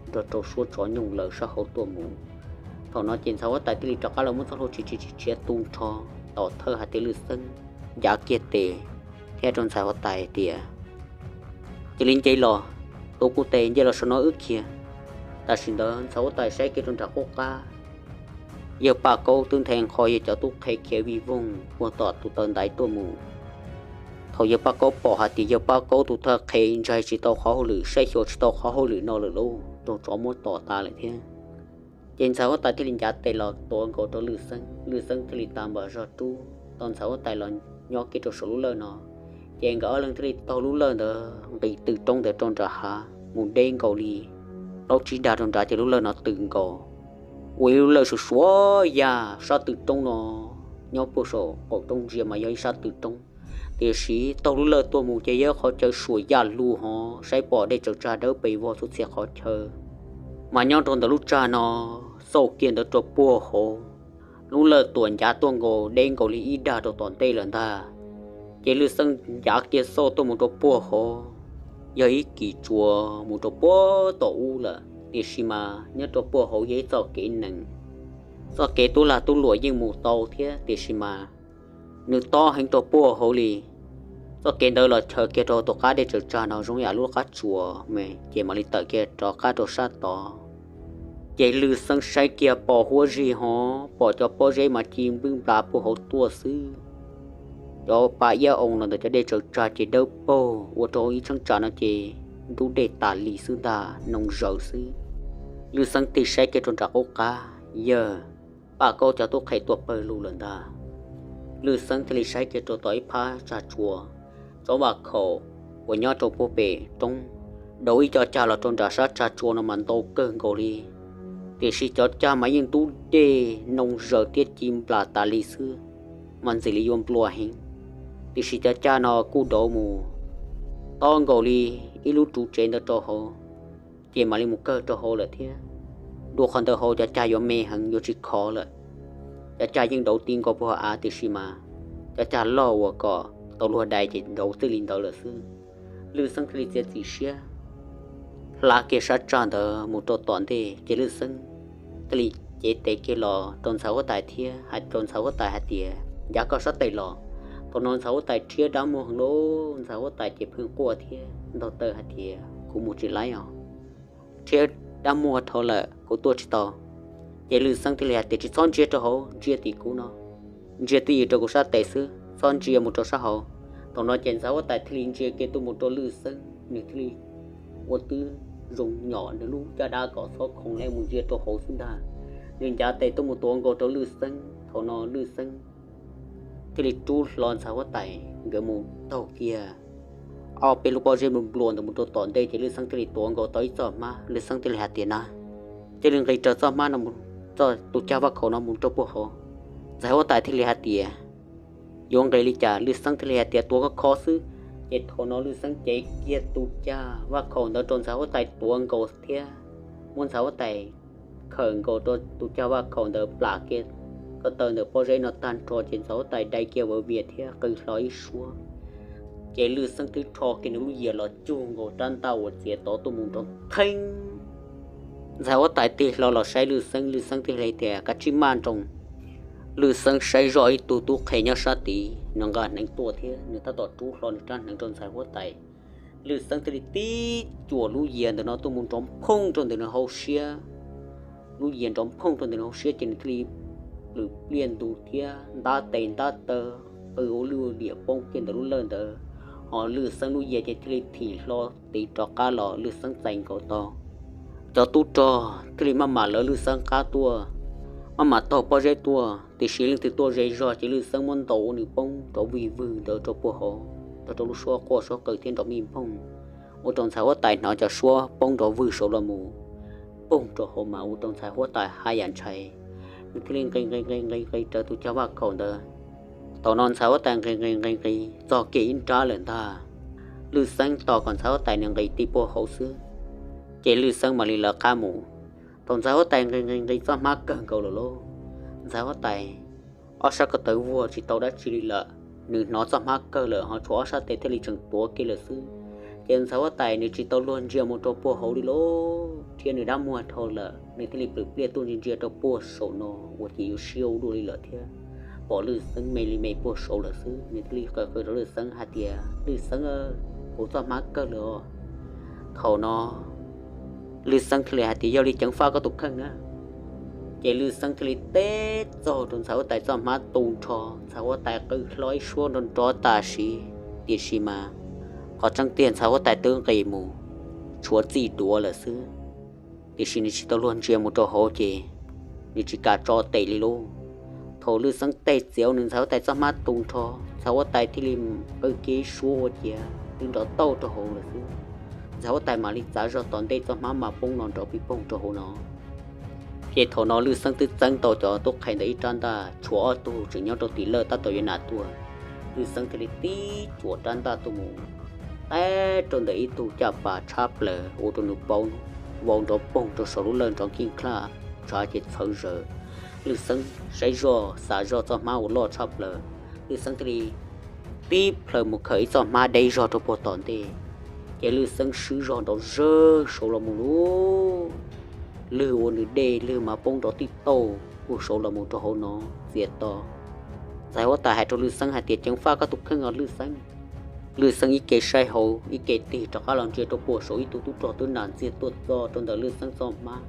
nrog rau suab tsov nyooj lawm sab hauv tuaj mus. Thaum no ces ntxhais huab tais thiaj li rov qab los muab txoj hlua tsis tsis tsis tshiav tu nrho tom thawj hais tias Lwj Xeeb ncav kiag tes thiab rau ntxhais huab tais tias, cia li nce los, tus kuv tes nce los saum no wb khiav. Tam sim ntawd ntxhais huab tais saib kiag rau nram qub qab, yawg Paj Kaub twb nthe nqho yawg cov tub qhe khiav vij voog puag tom tus taw ntaiv tuaj mus. Thaum yawg Paj Kaub pom hais tias yawg Paj Kaub tus thawj qhe ntshai tsis tau qhov hauj lwm, saib xyuas tsis tau qhov hauj lwm no lawm lauj, raug tsov muab tom tas lawm thiab. Ces ntxhais huab tais thiaj li ncav tes los tuav nkaus rau Lwj Xeeb, Lwj Xeeb thiaj li tas npam zog rub tau ntxhais huab tais los nyob kiag rau saum lub lawj no. Ces nkawd ob leeg thiaj li taug lub lawj ntawd nqis tw roob ntawd rau nram hav mus deb nkaus li plaub tsib dag rau nrad ces lub lawj no tws nkaus ua ib lub lawj suav suav yaj sab tw roob no. Nyob puag saum qaum roob ntsia mas yog ib sab tw roob, tiam sis taug lub lawj tuaj mus ces yog qhov chaw suam yaj lug hov, saib pom dej tsaws tsag dawb pes vog txhua txhia qhov chaw. Mas nyob rau ntawm lub tsag no xauj kiag ntawd rau puag hauv, lub lawj tuam ncav tuaj nkaus deb nkaus li ib dag rau tom ntej lawm ntag. Ces Lwj Xeeb ncav kiag xauj tuaj mus rau puag hauv, yog ib kis tsuas mus rau puag tom ub lawm, tiam sis mas nyob rau puag hauv yog ib txoj kev nees. Txoj kev tub lag tub luam yeej mus tau thiab, tiam sis mas nws tob heev rau puag hauv li. Txoj kev ntawd los chaws kiag rau tom qab dej tsaws tsag no zoo yam lub qab tsuas me ces mam li tawm kiag rov qab rau sab tod. Ces Lwj Xeeb saib kiag pom huab zig hov, pom cov pob zeb mas ci npwj nplas puag hauv tuaj xwb. Cov pa iab oo los ntawm cov dej tsaws tsag ces dawb paug ua rau ib cheeb tsam no ces ntub dej tas li xwb ntag, noo zaws xwb. Lwj Xeeb tig saib kiag rau nram qub qab, yawg Paj Kaub cov tub qhe tuaj pawg lug lawm ntag. Lwj Xeeb thiaj li saib kiag rau tom ib phab tsag tsua, tsob vaj khaum uas nyob rau puag pem roob, dauv ib co cag los rau nram sab tsag tsua no mas ntau kawg nkaus li. Tiam sis cov cag mas yeej ntub dej noo zaws thiab ci nplas tas li xwb, mas ntxim li yuav nplua heev. Tiam sis cov cag no kuj dauv mus tob nkaus li ib lub ruv tsev ntawd rau hauv, ces mam li mus kawg rau hauv lawm thiab. Dua qhov ntawd hauv cov cag yuav me heev yuav tsis khov lawm. Cov cag yeej dauv ti nkaus puag av tiam sis mas cov cag loj uas kom tau luag dai ces dauv txij li ntawd lawm xwb. Lwj Xeeb thiaj li txiav txim siab hla kiag sab tsag ntawd mus rau tom ntej ces Lwj Xeeb thiaj li cev tes kiag los rau ntxhais huab tais thiab hais rau ntxhais huab tais hais tias, ncav koj sab tes los. Thaum no ntxhais huab tais rhiab dab muag heev lauj, ntxhais huab tais ces pheej quaj thiab ntaug taw hais tias kuv mus tsis laib os, rhiab dab muag dhau lawm kuv tuaj tsis tau. Ces Lwj Xeeb thiaj li hais tias tsis txhob ntsia rau hauv, ntsia tim kuv no, ntsia twj ywm rau kuv sab tes xwb, txhob ntsia mus rau sab hauv. Thaum no ces ntxhais huab tais thiaj li ntsia kiag tuaj mus rau Lwj Xeeb, nws thiaj li ua twb zoo nyom nws lub caj dab kom txhob khoov li mus ntsia rau hauv xwb ntag. Nws ncav tes tuaj mus tuav nkaus rau Lwj Xeeb, thaum no Lwj Xeeb thiaj li rub hlo ntxhais huab tais nkawd mus taug kiag ob peb lub pob zeb nplua ntawd mus rau tom ntej ces Lwj Xeeb thiaj li tuav nkaus tau ib txoj hmab. Lwj Xeeb thiaj li hais tias na, thiaj li nqis raws txoj hmab no, txoj tus cag vaj khaum no mus rau puag hauv. Ntxhais huab tais thiaj li hais tias yuav nqis li cas? Lwj Xeeb thiaj li hais tias tuav kho kho xwb. Ces thaum no Lwj Xeeb cev kiag tus cag vaj khaum ntawd rau ntxhais huab tais tuav nkaus thiab muab ntxhais huab tais khawm nkaus rau tus cag vaj khaum ntawd plam kiag ko taw ntawm pob zeb no tag nrho ces ntxhais huab tais dai kiag vawv vias thiab qw hlo ib suab. Ces Lwj Xeeb twb rho kiag nws lub yias los cug nkaus rab ntaj uas txiav tod tuaj mus nrov theeb. Ntxhais huab tais tig hlo los saib Lwj Xeeb, Lwj Xeeb thiaj li tias kav tsij maj nroos. Lwj Xeeb saib zoj ib tug tub qhe nyob sab tid, nws nqa hneev tuaj thiab nws tab tom rub hlo nws rab hneev rau ntxhais huab tais. Lwj Xeeb thiaj li tib cuam lub yias ntawm no tuaj mus nrov phooj rau ntawm nws hauv siab. Lub yias nrov phooj rau ntawm nws hauv siab ces nws thiaj li plws pliaj ntug thiab ntab tes ntab taw qw ua lwj diam poob kiag ntawm lub lawj ntawd. Ho Lwj Xeeb lub yias ces thiaj li thim hlo tiv rov qab los, Lwj Xeeb txais nkaus tau. Cov tub rog thiaj li maj mam lawv Lwj Xeeb qab tuaj, maj mam taug pob zeb tuaj, tiam sis leej twg tuaj ze zog ces Lwj Xeeb muab ntaus ua nws poob rov vig vwg ntawd rau puag hauv, nrog rau lub suab quaj suab qw thiab nrov mij npoog, ua rau ntxhais huab tais hnov cov suab poob nrov vwg saud los mus, poog rau hauv mas ua rau ntxhais huab tais haj yam ntshai. Nws thiaj li nqis nqis nqis nqis nqis raws tus cag vaj khaum ntawd. Thaum no ntxhais huab tais nqis nqis nqis nqis txog kiag ib nrab lawm ntag, Lwj Xeeb tos kom ntxhais huab tais nws nqis tib puag hauv xwb, ces Lwj Xeeb mam li lawv qab mus. Thaum ntxhais huab tais nqis nqis nqis txoj hmab kawg nkaus lawm lauj, ntxhais huab tais ob sab ko taw vuag tsis tau dab tsi li lawm, nws hnov txoj hmab kawg lawm ho tshuav ob sab tes thiaj li tseem tuav kiag lawm xwb. Ces ntxhais huab tais nws tsis tau luag ntsia mus rau puag hauv li lauj, thiab nws dab muag dhau lawm, nws thiaj li plhws pliaj tuaj ntsia ntsia rau puag saum no uas ces yuav siab ua luaj li lawm thiab, pom Lwj Xeeb me li me puag saud lawm xwb, nws thiaj li qw qw rau Lwj Xeeb hais tias, Lwj Xeeb, kuv txoj hmab kawg lawm os. Thaum no Lwj Xeeb thiaj li hais tias, Yog li ceev faj koj tus kheej na. Ces Lwj Xeeb thiaj li teb txaug rau ntxhais huab tais txoj hmab tu nrho, ntxhais huab tais qw hlo ib suab nrov nrov tam sim, tiam sis mas qhov tseeb tiag ntxhais huab tais twb nqis mus tshuav txij duav lawm xwb. Tiam sis nws tsis tau luag ntsia mus rau hauv ces nws tsis kam tso tes li lauj. Thaum Lwj Xeeb teb txiav nws ntxhais huab tais txoj hmab tu nrho, ntxhais huab tais thiaj li qw kiag ib suab ua ciav twb nrov tauj rau hauv lawm xwb. Ntxhais huab tais mam li txav zog tom ntej txoj hmab mas poob no nrov pij poog rau hauv no. Ces thaum no Lwj Xeeb twb txeeb tau cov tub qhe ntawd ib rab ntaj, tshuav ob tug tseem nyob rau tim lawj tab tom yuav nam tuaj. Lwj Xeeb thiaj li tib cuam rab ntaj tuaj mus tab rau ntawm ib tug caj pas tshab plaws ua rau nws paub, vau nrov poog rau saum lub lawj nrov nkij nkaj, tshav ces txhawv zaws. Lwj Xeeb saib zoj xav zoj txoj hmab uas loj tshaj plaws, Lwj Xeeb thiaj li tib plhaws mus khaws ib txoj hmab deb zog rau puag tom ntej. Ces Lwj Xeeb swb zog nrov zawg saud los mus lauj, lwg ua nws dej lwg mas poob nrov tij tauj puag saud los mus rau hauv no txias to. Ntxhais huab tais hais rau Lwj Xeeb hais tias, Ceev faj koj tus kheej os Lwj Xeeb. Lwj Xeeb ib ke saib hauv ib ke tig rov qab los ntsia rau puag saud ib tug tub rog twb nam ntxiag tuaj txog rau ntawm Lwj Xeeb txoj hmab.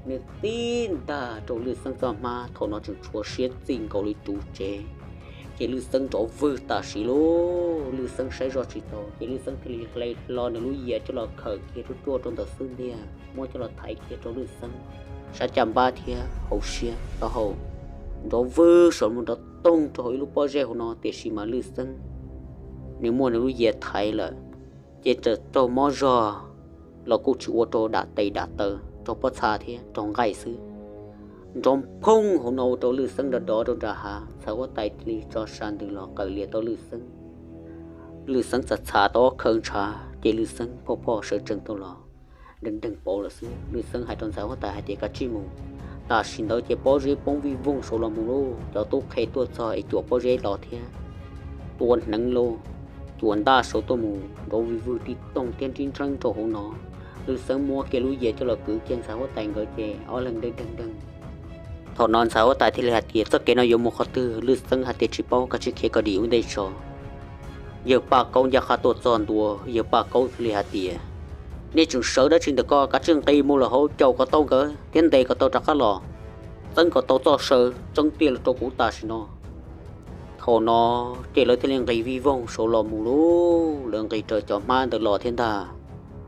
Nws tib ntag rau Lwj Xeeb txoj hmab, thaum no tseem tshuav siab txij nkaus li ruv tsev. Ces Lwj Xeeb nrov vwg tam sim lauj, Lwj Xeeb saib zoj tsis tau, ces Lwj Xeeb thiaj li hle hlo nws lub yias coj los khawm kiag ruaj ruaj rau ntawm xub ntiag, muab coj los thaiv kiag rau Lwj Xeeb sab caj npab thiab hauv siab taub hau. Nrov vwg saum mus nrov toog rau hauv ib lub pob zeb hauv no, tiam sis mas Lwj Xeeb nws muaj nws lub yias thaiv lawm, ces txawm raug mob zog los kuj tsis ua rau dam tes dam taw, raug pob txha thiab raug nqaij xwb. Nrov nphoob hauv no ua rau Lwj Xeeb nrov dov rau nram hav, ntxhais huab tais thiaj li tso sa ntws los qawm lias tau Lwj Xeeb. Lwj Xeeb txav txhav tau ob khawv ntshav, ces Lwj Xeeb phoj phoj sawv tsees tau los, nreeg nreeg pauv lawm xwb. Lwj Xeeb hais rau ntxhais huab tais hais tias, Kav tsij mus. Tam sim ntawd ces pob zeb poob vij voog saud los mus lauj, cov tub qhe tuaj txog es cuam pob zeb los thiab, tua hneev lauj, cuam ntaj saud tuaj mus nrov vij vwg tij toog thiab nrib nreeb rau hauv no. Lwj Xeeb muab kiag lub yias coj los kwv kiag ntxhais huab tais nkawd ces ob leeg nreeg nreeg nreeg. Thaum no ntxhais huab tais thiaj li hais tias, Txoj kev no yuav mus qhov twg? Lwj Xeeb hais tias, Tsis paub, kav tsij khiav kom dim ua ntej tso. Yawg Paj Kaub ncaj qha tuaj txog ntua, Yawg Paj Kaub thiaj li hais tias, Nej tseem sawv dab tsi ntawm ko? Kav tsij nqis mus lawm hauv caum kom tau nkawd thiab ntes kom tau rov qab los, txeeb kom tau txoj saw tseeb tiag los rau kuv tam sim no. Thaum no ces lawv thiaj li nqis vij voog saud los mus lauj, lawv nqis raws cov hmab ntawd los thiab ntag.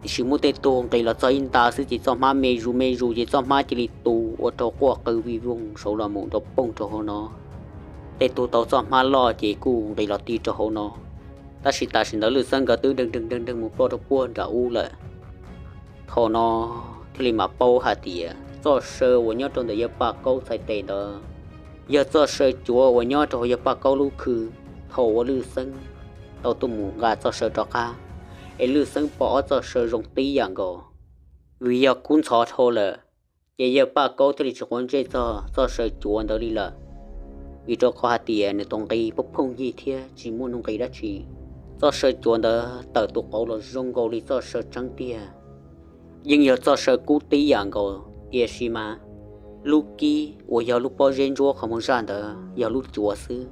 Tiam sis muaj tej tug nqis los txog ib nta xwb ces txoj hmab me zus me zus ces txoj hmab cia li tu ua rau quaj qw vij voog saud los mus nrov poog rau hauv no. Tej tug tau txoj hmab loj ces kuj nqis los ti rau hauv no. Tab sis tam sim ntawd Lwj Xeeb nkawd twb nreeg nreeg nreeg nreeg mus ploj rau puag nram ub lawm. Thaum no thiaj li mam paub hais tias txoj saw uas nyob rau ntawm Yawg Paj Kaub txhais tes ntawd yog txoj saw cuav uas nyob rau hauv Yawg Paj Kaub lub khw thaum uas Lwj Xeeb tau tuaj mus nqa txoj saw rov qab, es Lwj Xeeb pom ob txoj saw zoo tib yam nkaus. Vim yog kub ntxhov dhau lawm, ces Yawg Paj Kaub thiaj li tsis quav ntsej txog txoj saw cuav ntawd li lawm, vim rau qhov hais tias nws tau nqi phooj phooj ywg thiab tsis muaj nuj nqis dab tsi. Txoj saw cuav ntawd tawm tus qauv los zoo nkaus li txoj saw tseeb tiag. Yeej yog txoj saw kub tib yam nkaus, tiam sis mas lub kib uas yog lub pob zeb ntsuab qhov muag zaj ntawd yog lub cuav xwb.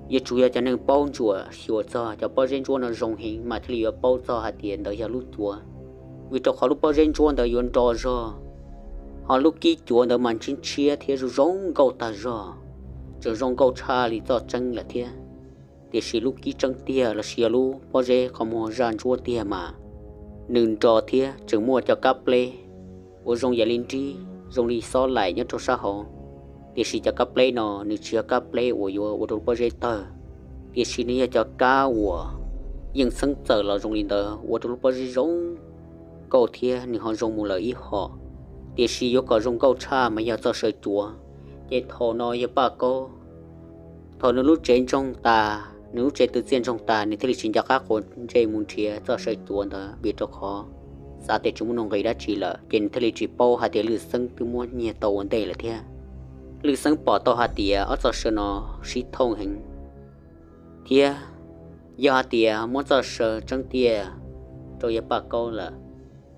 Yuav tsum yog cov neeg paub ntsuam xyuas txog cov pob zeb ntsuab no zoo heev mas thiaj li yuav paub txog hais tias ntawd yog lub cuav, vim rau qhov lub pob zeb ntsuab ntawd yuav nro zog, ho lub kib cuav ntawd mas ntshiab ntshiab thiab zoo zoo nkauj tag zog, tseem zoo nkauj tshaj li txoj tseeb lawm thiab. tiam sis lub kib tseeb tiag los sis yog lub pob zeb qhov muag zaj ntsuab tiag mas nws nro thiab tseem muaj cov kab pleb uas zoo yam li nrib zoo li xob laim nyob rau sab hauv. Tiam sis cov kab pleb no nws tsis yog kab pleb uas yuav ua rau lub pob zeb tawg, tiam sis nws yog cov kab uas yeej txheeb txawm los zoo li ntawd ua rau lub pob zeb zoo nkauj thiab nws ho zoo mus lawm ib hom. Tiam sis yuav kom zoo nkauj tshaj mas yog txoj saw cuav. Ces thaum no yawg Paj Kaub, thaum nws lub tsev ntsoog tas, nws lub tsev twv txiaj ntsoog tas, nws thiaj li tsis nco qab quav ntsej mus nrhiav txoj saw cuav ntawd vim rau qhov xav tias tsis muaj nuj nqis dab tsi lawm, ces nws thiaj li tsis paub hais tias Lwj Xeeb twb muab nyiag tau ua ntej lawm thiab. Lwj Xeeb pom tau hais tias ob txoj saw no sib thooj heev, thiab yog hais tias muab txoj saw tseeb tiag rau yawg Paj Kaub lawm,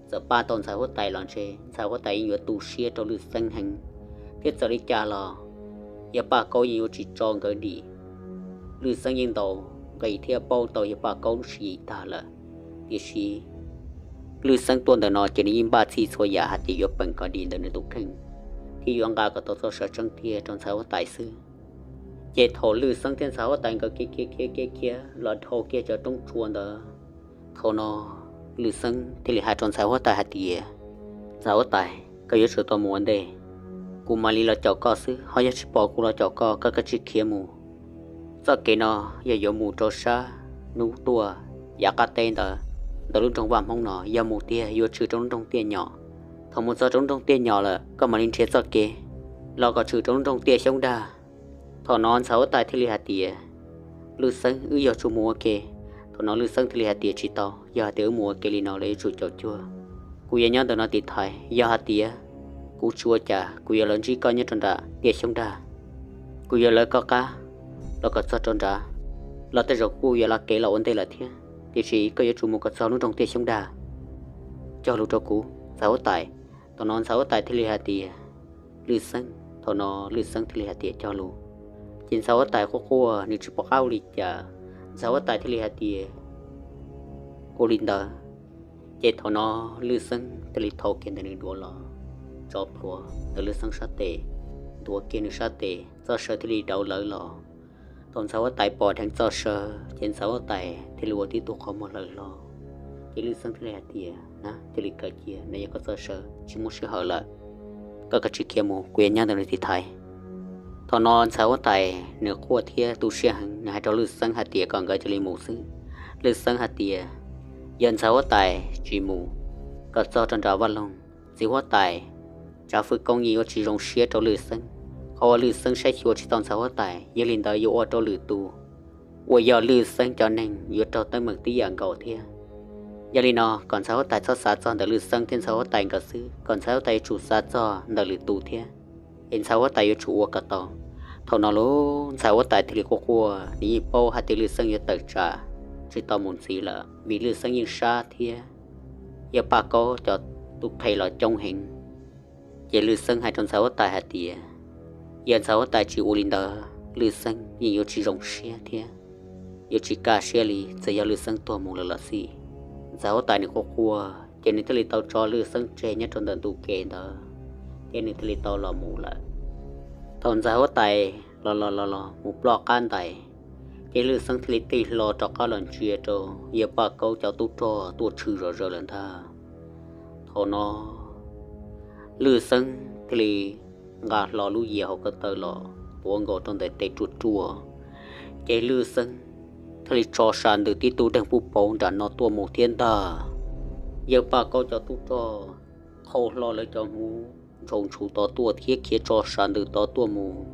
txawm pab tau ntxhais huab tais los ntshe ntxhais huab tais yeej yuav tu siab rau Lwj Xeeb heev, thiab txawm li cas los yawg Paj Kaub yeej yuav tsis tso nkawd dim. Lwj Xeeb yeej ntaus nqi thiab paub tau yawg Paj Kaub lub tswv yim tag lawm, tiam sis Lwj Xeeb tuaj ntawm no ces nws yeej npaj txhij txhua yam hais tias yuav peem kom dim ntawm nws tus kheej, thiab yuav nqa kom tau txoj saw tseeb tiag rau ntxhais huab tais xwb. Ces thaum Lwj Xeeb thiab ntxhais huab tais nkawd khiav khiav khiav khiav khiav los dhau kiag cov roob tsua ntawd, thaum no Lwj Xeeb thiaj li hais rau ntxhais huab tais hais tias, Ntxhais huab tais, koj yuav tsum tau mus ua ntej, kuv mam li los caum koj xwb, ho yog tsis pom kuv los caum koj, koj kav tsij khiav mus. Txoj kev no yog yuav mus rau sab hnub tuaj yav qab teb ntawd, ntawm lub nroog Vaj Hmoob no, yog mus tiag yuav tshwm rau lub nroog Tiaj Nyom. Thaum mus txog rau lub nroog Tiaj Nyom lawm koj mam li nrhiav txoj kev los kom tshwm rau lub nroog Tiaj Xyoob Dag. Thaum no ntxhais huab tais thiaj li hais tias, Lwj Xeeb, wb yuav tsum mus ua ke. Thaum no Lwj Xeeb thiaj li hais tias, Tsis tau, yog hais tias wb mus ua ke li no lawv yuav tsum caum cuag. Kuv yuav nyob ntawm no tiv thaiv, yog hais tias kuv tsis ua cas kuv yuav los ntsib koj nyob rau nram Tiaj Xyoob Dag. Kuv yuav lawv koj qab los kom txog rau nrad, los tej zaum kuj yuav la kev los ua ntej lawm thiab, tiam sis koj yuav tsum mus kom txog lub nroog Tiaj Xyoob Dag. Cog lus rau kuv ntxhais huab tais. Thaum no ntxhais huab tais thiaj li hais tias, Lwj Xeeb. Thaum no Lwj Xeeb thiaj li hais tias, Cog lus. Ces ntxhais huab tais quaj quaj nws tsis pom qab ua li cas, ntxhais huab tais thiaj li hais tias, Ua li ntawd. Ces thaum no Lwj Xeeb thiaj li thau kiag ntawm nws duav los tso plhuav ntawm Lwj Xeeb sab tes, ntuav kiag nws sab tes, txoj saw thiaj li dauv lawv los. Thaum ntxhais huab tais pom dheev txoj saw ces ntxhais huab tais thiaj li ua tib tug qhov muag hlawv hlo. Ces Lwj Xeeb thiaj li hais tias, Na, cia li kawm cia, no yog koj txoj saw, tsis muaj sij hawm lawm. Koj kav tsij khiav mus, kuv yuav nyob ntawm no tiv thaiv. Thaum no ntxhais huab tais nws quaj thiab tu siab heev, nws hais rau Lwj Xeeb hais tias kom nkawd cia li mus xwb. Lwj Xeeb hais tias, Yog ntxhais huab tais tsis mus kom txog rau nram vaj loog, txiv huab tais Tsav Fwj Koob yeej yuav tsis zoo siab rau Lwj Xeeb. Qhov uas Lwj Xeeb saib xyuas tsis tau ntxhais huab tais, yog li ntawd yuav ua rau lwm tus uas yog Lwj Xeeb cov neeg yuav raug teeb meem tib yam nkaus thiab. Yog li no kom ntxhais huab tais txhob xav txog ntawm Lwj Xeeb thiab ntxhais huab tais nkawd xwb, kom ntxhais huab tais yuav tsum xav txog ntawm lwm tus thiab, es ntxhais huab tais yuav tsum ua kom tau. Thaum no lub ntxhais huab tais thiaj li quaj quaj, nws yeej paub hais tias Lwj Xeeb yuav tawm tsam tsis tau mus ntxiv lawm, vim Lwj Xeeb yeej sab thiab yawg Paj Kaub cov tub qhe los coob heev. Ces Lwj Xeeb hais rau ntxhais huab tais hais tias, Yog ntxhais huab tais tsis ua li ntawd, Lwj Xeeb yeej yuav tsis zoo siab thiab yuav tsis kaj siab li txawm yog Lwj Xeeb tuag mus lawm los xij. Ntxhais huab tais nws quaj quaj, ces nws thiaj li tau tso Lwj Xeeb tseg nyob rau ntawm ntu kev ntawd, thiab nws thiaj li tau los mus lawm. Thaum ntxhais huab tais los los los los mus ploj qab ntais, ces Lwj Xeeb thiaj li tig hlo rov qab los ntsia rau yawg Paj Kaub cov tub rog tuaj tshwm zom zaws lawm ntag. Thaum no Lwj Xeeb thiaj li nqa hlo lub yias hauv ko taw los tuav nkaus rau ntawm tes ruaj ruaj, ces Lwj Xeeb thiaj li tso sa ntws tib tug deeg puj pauv nram no tuaj mus thiab ntag. Yawg Paj Kaub cov tub rog qhau hlo lawv cov hmuv ntshau ntshus tod tuaj thiab khiav tso sa ntws tod tuaj mus.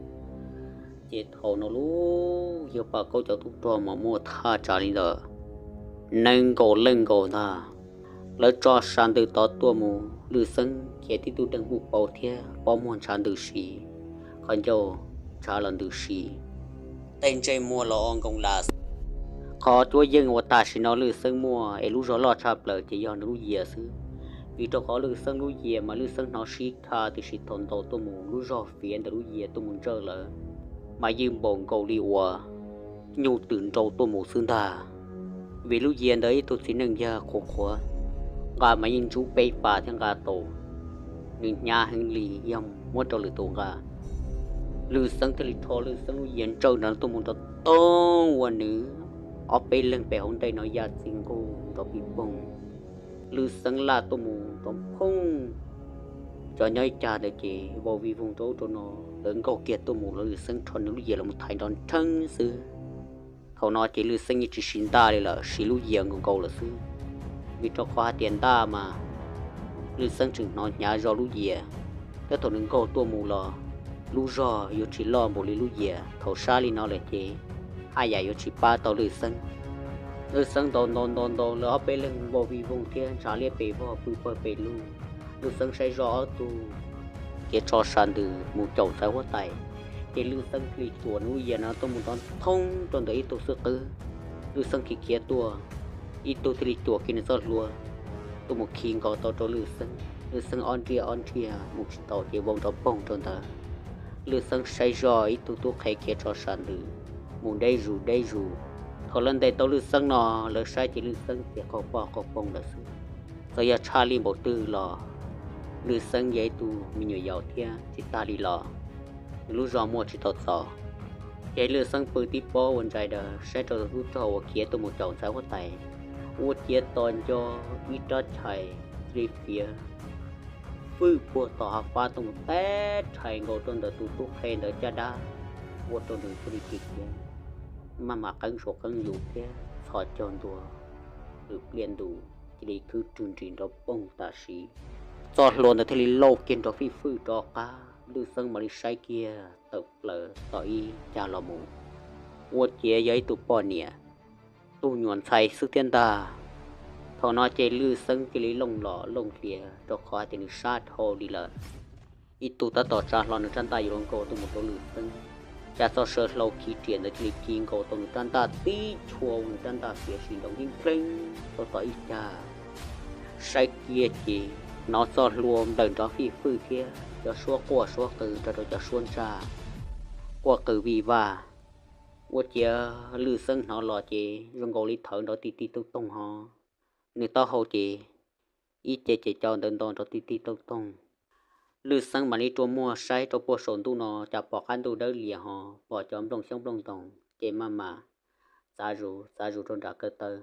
Ces thaum no lub yawg Paj Kaub cov tub rog mas muaj thaj tsam li ntawm nees nkaum leej nkaus ntag. Lawv tso sa ntws tod tuaj mus, Lwj Xeeb khiav tib tug deeg puj pauv thiab pob muag ntshav ntws si, qhov ncauj ntshav los ntws si, tej ntsej muag los o nkoos las. Qhov cuab yeej uas tam sim no Lwj Xeeb muaj es lub zog loj tshaj plaws ces yog nws lub yias xwb, vim rau qhov Lwj Xeeb lub yias mas Lwj Xeeb hnov sib kha, tiam sis thaum ntaus tuaj mus lub zog fiav ntawm lub yias tuaj mus ntsawj lawm mas yeej npaum nkaus li uas nyuj twm nrau tuaj mus xwb ntag. Vim lub yias ntawd ib tug txiv neej yawg qhuav qhuav, nqa mas yeej ntsub peb pas thiab nqa taus, nws hnyav heev li yog muab rau lwm tus nqa. Lwj Xeeb thiaj li rho Lwj Xeeb lub yias ntsawj nrad tuaj mus rau Toog ua nws ob peb leeg pem hauv ntej no ya txij nkuj nrov pij poog. Lwj Xeeb laj tuaj mus nrov phooj. Cov nyob ib cag ntawd ces vau vij voog rau ub rau no, lawv nkaug kiag tuaj mus los Lwj Xeeb rho nws lub yias los thaiv nrov nrheeb xwb. Thaum no ces Lwj Xeeb yeej tsis siv ntaj li lawm, siv lub yias nkaus nkaus lawm xwb. Vim rau qhov hais tias ntaj mas Lwj Xeeb tseem hnov hnyav zog lub yias, thiab thaum nws nkaug tuaj mus los lub zog yuav tsis loj npaum li lub yias. Thaum sab li no lawm ces haj yam yuav tsis pab tau Lwj Xeeb. Lwj Xeeb ntaus ntaus ntaus ntaus, lawv ob peb leeg vau vij voog thiab ntshav liab pes vog pw pawg pes lug. Lwj Xeeb saib zoj ob tug khiav tso sas ntws mus caum ntxhais huab tais, ces Lwj Xeeb thiaj li cuam nws lub yias no tuaj mus nrov nthoob rau ntawm ib tug xwb qwb. Lwj Xeeb khiav khiav tuaj, ib tug thiaj li cuam kiag nws txoj hlua tuaj mus khi nkaus tau rau Lwj Xeeb. Lwj Xeeb ob nriaj ob nriaj mus tsis tau ces vau nrov poog rau ntawd. Lwj Xeeb saib zoj ib tug tub qhe khiav tso sas ntws mus deb zus deb zus. Thaum lawv ntes tau Lwj Xeeb no, lawv saib ces Lwj Xeeb ces qaug poj qaug poog lawm xwb. Txawm yog tshaj li npaum twg los Lwj Xeeb yog ib tug me nyuam yaus thiab tsis tag li los nws lub zog muaj tsis tau txaus. Ces Lwj Xeeb pw tib pob ua ntsais daws saib rau tus tub rog uas khiav tuaj mus caum ntxhais huab tais, ua ciav tos nco ib rab chais li fiav fwj puag tom hav fab tuaj mus teb rhais nkaus rau ntawm tus tub qhe ntawd caj dab, ua rau nws thiaj li khiav khiav maj mam qeeb saum qeeb yus thiab txhos caug ntua, lwm pliaj ntus cia li khwb rwg nris nrov poog tam sim. Txoj hlua ntawd thiaj li lauj kiag nrov fij fwj rov qab, Lwj Xeeb mam li saib kiag tawm plaws tom ib cag los mus, ua ciav yog ib tug poj niam tug nyuam ntxhais xwb thiab ntag. Thaum no ces Lwj Xeeb cia li looj los looj hlias rau qhov hais tias nws sab dhau li lawm. Ib tug tab tom tsa hlo nws rab ntaj yuav luag nkaus tuaj mus rau Lwj Xeeb, cas txoj saw hlau khi riam ntawd cia li khi nkaus tau nws rab ntaj tib chua, nws rab ntaj xiav sim nrov nkeeb npleeb rau tom ib cag. Saib kiag ces hnov txoj hlua nplawm nrov fij fwj thiab cov suab quaj suab qw nrog rau cov suab ntsaj quaj qw vij vaj. Ua ciav Lwj Xeeb hnov los ces zoo nkaus li thawv nrov ti ti tooj toog ho, nws taub hau ces ib ce ces cau ntawv nto nrov ti ti tooj toog. Lwj Xeeb mam li rua muag saib rau puag saum ntuj no cas pom qab ntuj dawb lias ho, pom cov nplooj xyoob nplooj ntoos ces maj mam txav zus txav zus rau nram ko taw.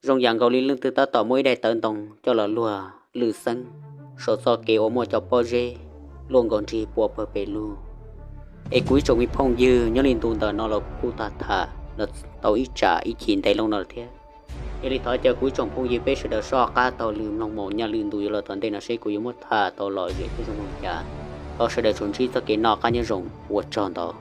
Zoo yam nkaus li leej twg tab tom muab ib daim tawv ntoo coj los luag Lwj Xeeb saum txoj kev uas muaj cov pob zeb luaj nkaus nrig pua pawg pes lug. Es kuv ib tsoom me phooj ywg, nyob li ntu ntawm no los kuv kuj tag tham los tau ib tsam ib chim ntev loo no lawm thiab. Yog li thov caw kuv ib tsoom phooj ywg peb sawv daws soj qab taug lw mloog mus, nyob li ntu yuav los tom ntej no seb kuv yuav muab tham tau lom zem thiab zoo li cas. Thov sawv daws tsuas ntsib txoj kev noj qab nyob zoo, ua tsaug ntau.